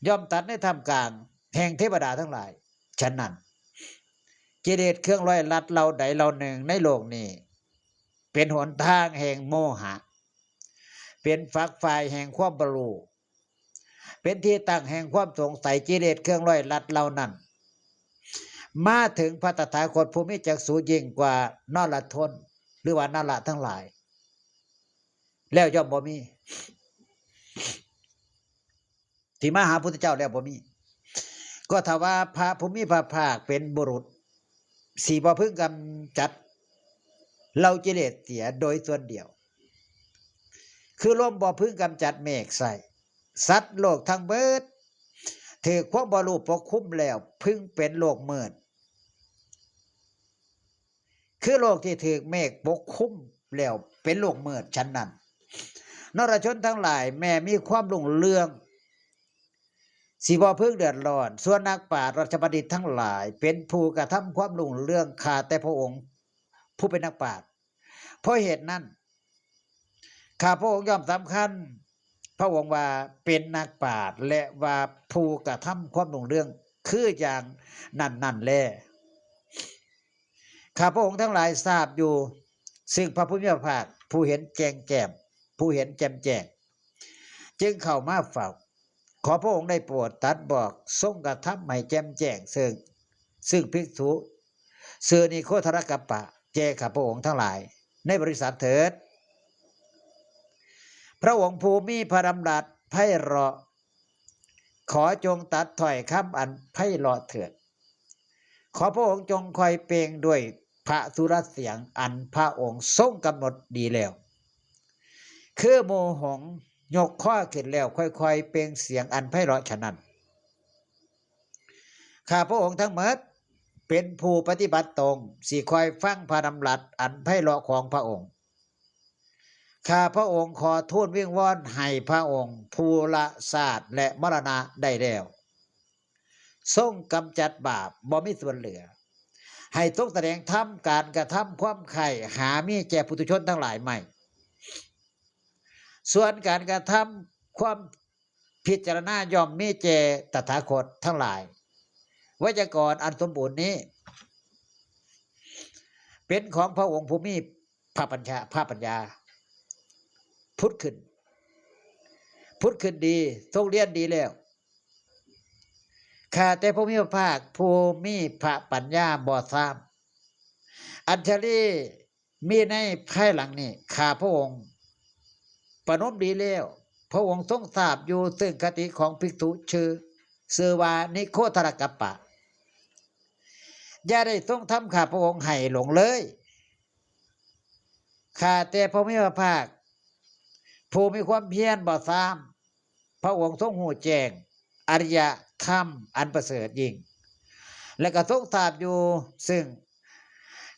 ย่อมตรัสในท่ามกลางแห่งเทวดาทั้งหลาย ฉะนั้น กิเลสเครื่องร้อยลัดเหล่าใดเหล่าหนึ่งในโลกนี้ เป็นหนทางแห่งโมหะ เป็นฝักฝ่ายแห่งความบ่ฮู้ เป็นที่ตั้งแห่งความสงสัย กิเลสเครื่องร้อยลัดเหล่านั้น มาถึงพระตถาคตผู้มีจักษุยิ่งกว่านรชน หรือว่านรทั้งหลาย แล้วย่อมบ่มี ที่มาหาพุทธเจ้าแล้วบ่มี ก็ถ้าว่าพระผู้มีพระภาคเป็นบุรุษ สิบ่พึงกำจัดเหล่ากิเลสเสียโดยส่วนเดียว คือลมบ่พึงกำจัดเมฆใส่ สัตว์โลกทั้งเบิด ถือความบ่รู้ปกคลุมแล้ว พึงเป็นโลกมืด คือโลกที่ถือเมฆปกคลุมแล้วเป็นโลกมืดฉันนั้น นรชนทั้งหลายแม้มีความรุ่งเรือง สิบ่พึงเดือดร้อน ส่วนนักปราชญ์ราชบัณฑิตทั้งหลาย เป็นผู้กระทำความรุ่งเรือง ข้าแต่พระองค์ผู้เป็นนักปราชญ์ เพราะเหตุนั้น ข้าพระองค์ย่อมสำคัญ พระองค์ว่าเป็นนักปราชญ์ และว่าผู้กระทำความรุ่งเรือง คืออย่างนั้นนั่นแล ข้าพระองค์ทั้งหลายทราบอยู่ ซึ่งพระผู้มีพระภาคผู้เห็นแจ้งแจ่ม ผู้เห็นแจ่มแจ้ง จึงเข้ามาเฝ้า ขอพระองค์ได้โปรดตรัสบอกทรงกระทำให้แจ่มแจ้ง ซึ่ง ซึ่งภิกษุ ชื่อนิโคทรกัปปะ แก่ข้าพระองค์ทั้งหลาย ในบริษัทเถิด พระองค์ผู้มีพระดำรัสไพเราะ ขอจงตรัสถ้อยคำอันไพเราะเถิด ขอพระองค์จงคอยเปล่งด้วยพระสุรเสียงอันพระองค์ทรงกำหนดดีแล้ว คือหมู่หงส์ยกคอขึ้นแล้วค่อยๆเปล่งเสียงอันไพเราะฉะนั้น ข้าพระองค์ทั้งหมดเป็นผู้ปฏิบัติตรง สิคอยฟังพระดำรัสอันไพเราะของพระองค์ ข้าพระองค์ขอทูลวิงวอนให้พระองค์ผู้ละชาติและมรณะได้แล้ว ทรงกำจัดบาปบ่มีส่วนเหลือ ให้ทรงแสดงธรรม การกระทำความใคร่หามีแก่ปุถุชนทั้งหลายไม่ ส่วนการกระทำความพิจารณาย่อมมีแก่ตถาคตทั้งหลาย ไวยากรณ์อันสมบูรณ์นี้ เป็นของพระองค์ผู้มีพระปัญญา พระปัญญา ผุดขึ้น ผุดขึ้นดี ทรงเรียนดีแล้ว ข้าแต่พระผู้มีพระภาคผู้มีพระปัญญาบ่ซ้ำ อัญชลีมีในภายหลังนี้ ข้าพระองค์ประนมดีแล้ว พระองค์ทรงทราบอยู่ซึ่งคติของภิกษุชื่อ ชื่อว่านิโคทรกัปปะ อย่าได้ทรงทำข้าพระองค์ให้หลงเลย ข้าแต่พระผู้มีพระภาค ผู้มีความเพียรบ่ซ้ำ พระองค์ทรงฮู้แจ้งอริยธรรมอันประเสริฐยิ่ง และก็ทรงทราบอยู่ซึ่ง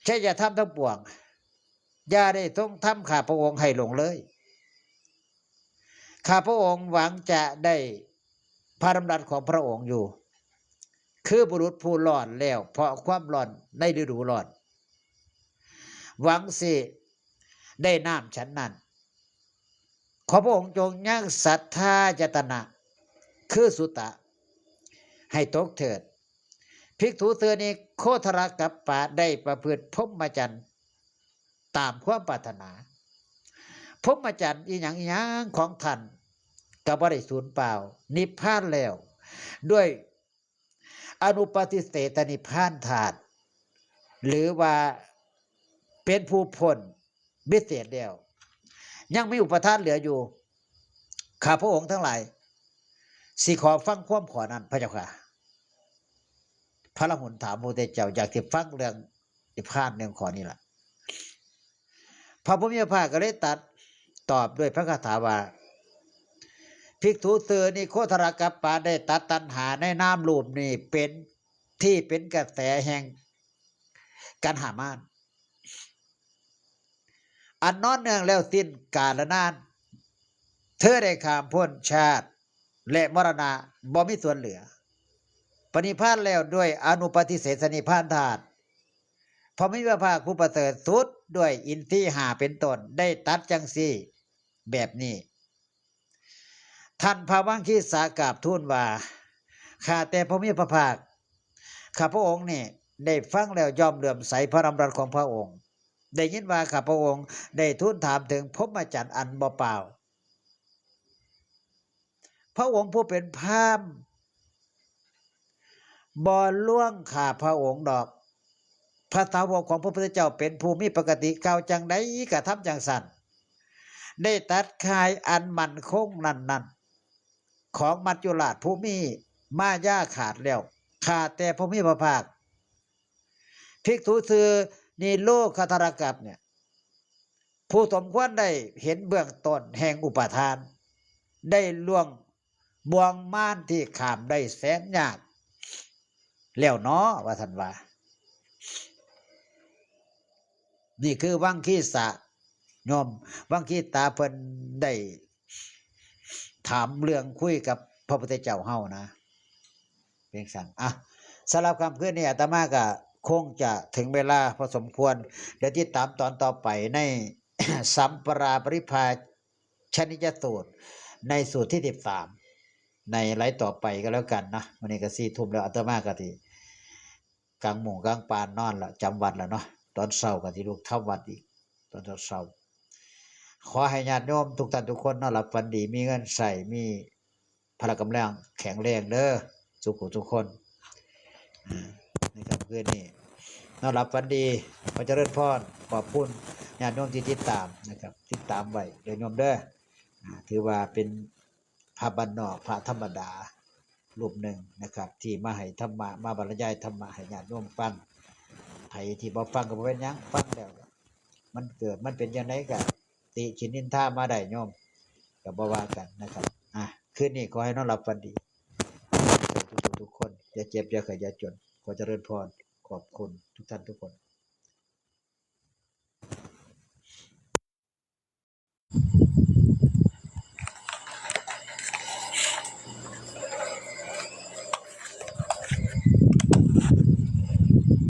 ไชยธรรมทั้งปวง อย่าได้ทรงทำข้าพระองค์ให้หลงเลย ข้าพระองค์หวังจะได้พระดำรัสของพระองค์อยู่ คือบุรุษผู้ร้อนแล้วเพราะความร้อนในฤดูร้อน หวังสิได้น้ำฉันนั้น ขอพระองค์จงยังศรัทธายตนะ คือสุตะ ให้ตกเถิด ภิกษุเธอนี้โคทรกัปปะได้ประพฤติพรหมจรรย์ตามความปรารถนา พรหมจรรย์อีหยังอีหยังของท่านก็บ่ได้สูญเปล่า นิพพานแล้ว ด้วยอนุปาทิเสสนิพพานธาตุ หรือว่าเป็นผู้พ้นวิเศษแล้ว ยังมีอุปาทานเหลืออยู่ ข้าพระองค์ทั้งหลาย สิขอฟังความข้อนั้นพระเจ้าค่ะ พระราหุลถามพระพุทธเจ้า อยากสิฟังเรื่องนิพพานเรื่องข้อนี้ล่ะ พระผู้มีพระภาคก็เลยตรัสตอบด้วยพระคาถาว่า ภิกษุเธอนี้โคทรกัปปะได้ตัดตัณหาในนามรูปนี้เป็น ที่เป็นกระแสแห่งกันหามาน อันนอนเนืองแล้วสิ้นกาลนาน เธอได้ข้ามพ้นชาติ และมรณะบ่มีส่วนเหลือ ปณิพพานแล้วด้วยอนุปาทิเสสนิพพานธาตุ พระมีพระภาคผู้ประเสริฐสุดด้วยอินทรีย์ห้าเป็นต้นได้ตรัสจังซี่ แบบนี้ ท่านพระวังคีสากราบทูลว่า ข้าแต่พระมีพระภาค ข้าพระองค์นี่ได้ฟังแล้วย่อมเลื่อมใสพระดำรัสของพระองค์ ได้ยินว่าข้าพระองค์ได้ทูลถามถึงพรหมจรรย์อันบ่เปล่า พระองค์ผู้เป็นพราหมณ์บ่ลวงข้าพระองค์ดอก พระสาวกของพระพุทธเจ้าเป็นผู้มีปกติกล่าวจังใดกระทำจังสัน ได้ตัดข่ายอันมั่นคงนั้นนั้น ของมัจจุราชผู้มีมายาขาดแล้ว ข้าแต่พระมีพระภาค ภิกษุชื่อนิโรคทรกัปเนี่ย ผู้สมควรได้เห็นเบื้องต้นแห่งอุปาทาน ได้ล่วงบ่วงมารที่ข้ามได้แสนยาก แล้วเนาะว่าท่านว่า นี่คือวังคีสะโยม วังคีตาเพิ่นได้ถามเรื่องคุยกับพระพุทธเจ้าเฮานะ เป็นสั่นอ่ะสำหรับค่ำคืนนี้อาตมาก็คงจะถึงเวลาพอสมควร เดี๋ยวติดตามตอนต่อไปใน สัมปราปริภาชนิยสูตร ในสูตรที่สิบสามในไลฟ์ต่อไปก็แล้วกันนะ วันนี้ก็สี่ทุ่มแล้วอาตมาก็สิกางมุ้งกางปานนอนละจำวัดแล้วเนาะ ตอนเช้าก็สิลุกทำวัดอีก ตอนเช้าๆ ขอให้ญาติโยมทุกท่านทุกคนนอนหลับฝันดี มีเงินใช้ มีพละกำลังแข็งแรงเด้อ สุขุทุกคนอ่าในค่ำคืนนี้นอนหลับฝันดี ขอเจริญพร ขอบคุณญาติโยมที่ติดตามนะครับ ติดตามไว้เด้อโยมเด้ออ่าถือว่าเป็นพระบ้านนอก พระธรรมดารูปหนึ่งนะครับ ที่มาให้ธรรมะ มาบรรยายธรรมะให้ญาติโยมฟัง ไผที่บ่ฟังก็บ่เป็นหยัง ฟังแล้ว มันเกิด มันเป็นจั่งใดก็ติฉินนินทามาได้โยม ก็บ่ว่ากันนะครับ อ่ะ คืนนี้ขอให้นอนหลับฝันดี ทุกๆ ทุกคน อย่าเจ็บ อย่าไข้ อย่าจน ขอเจริญพร ขอบคุณทุกท่านทุกคน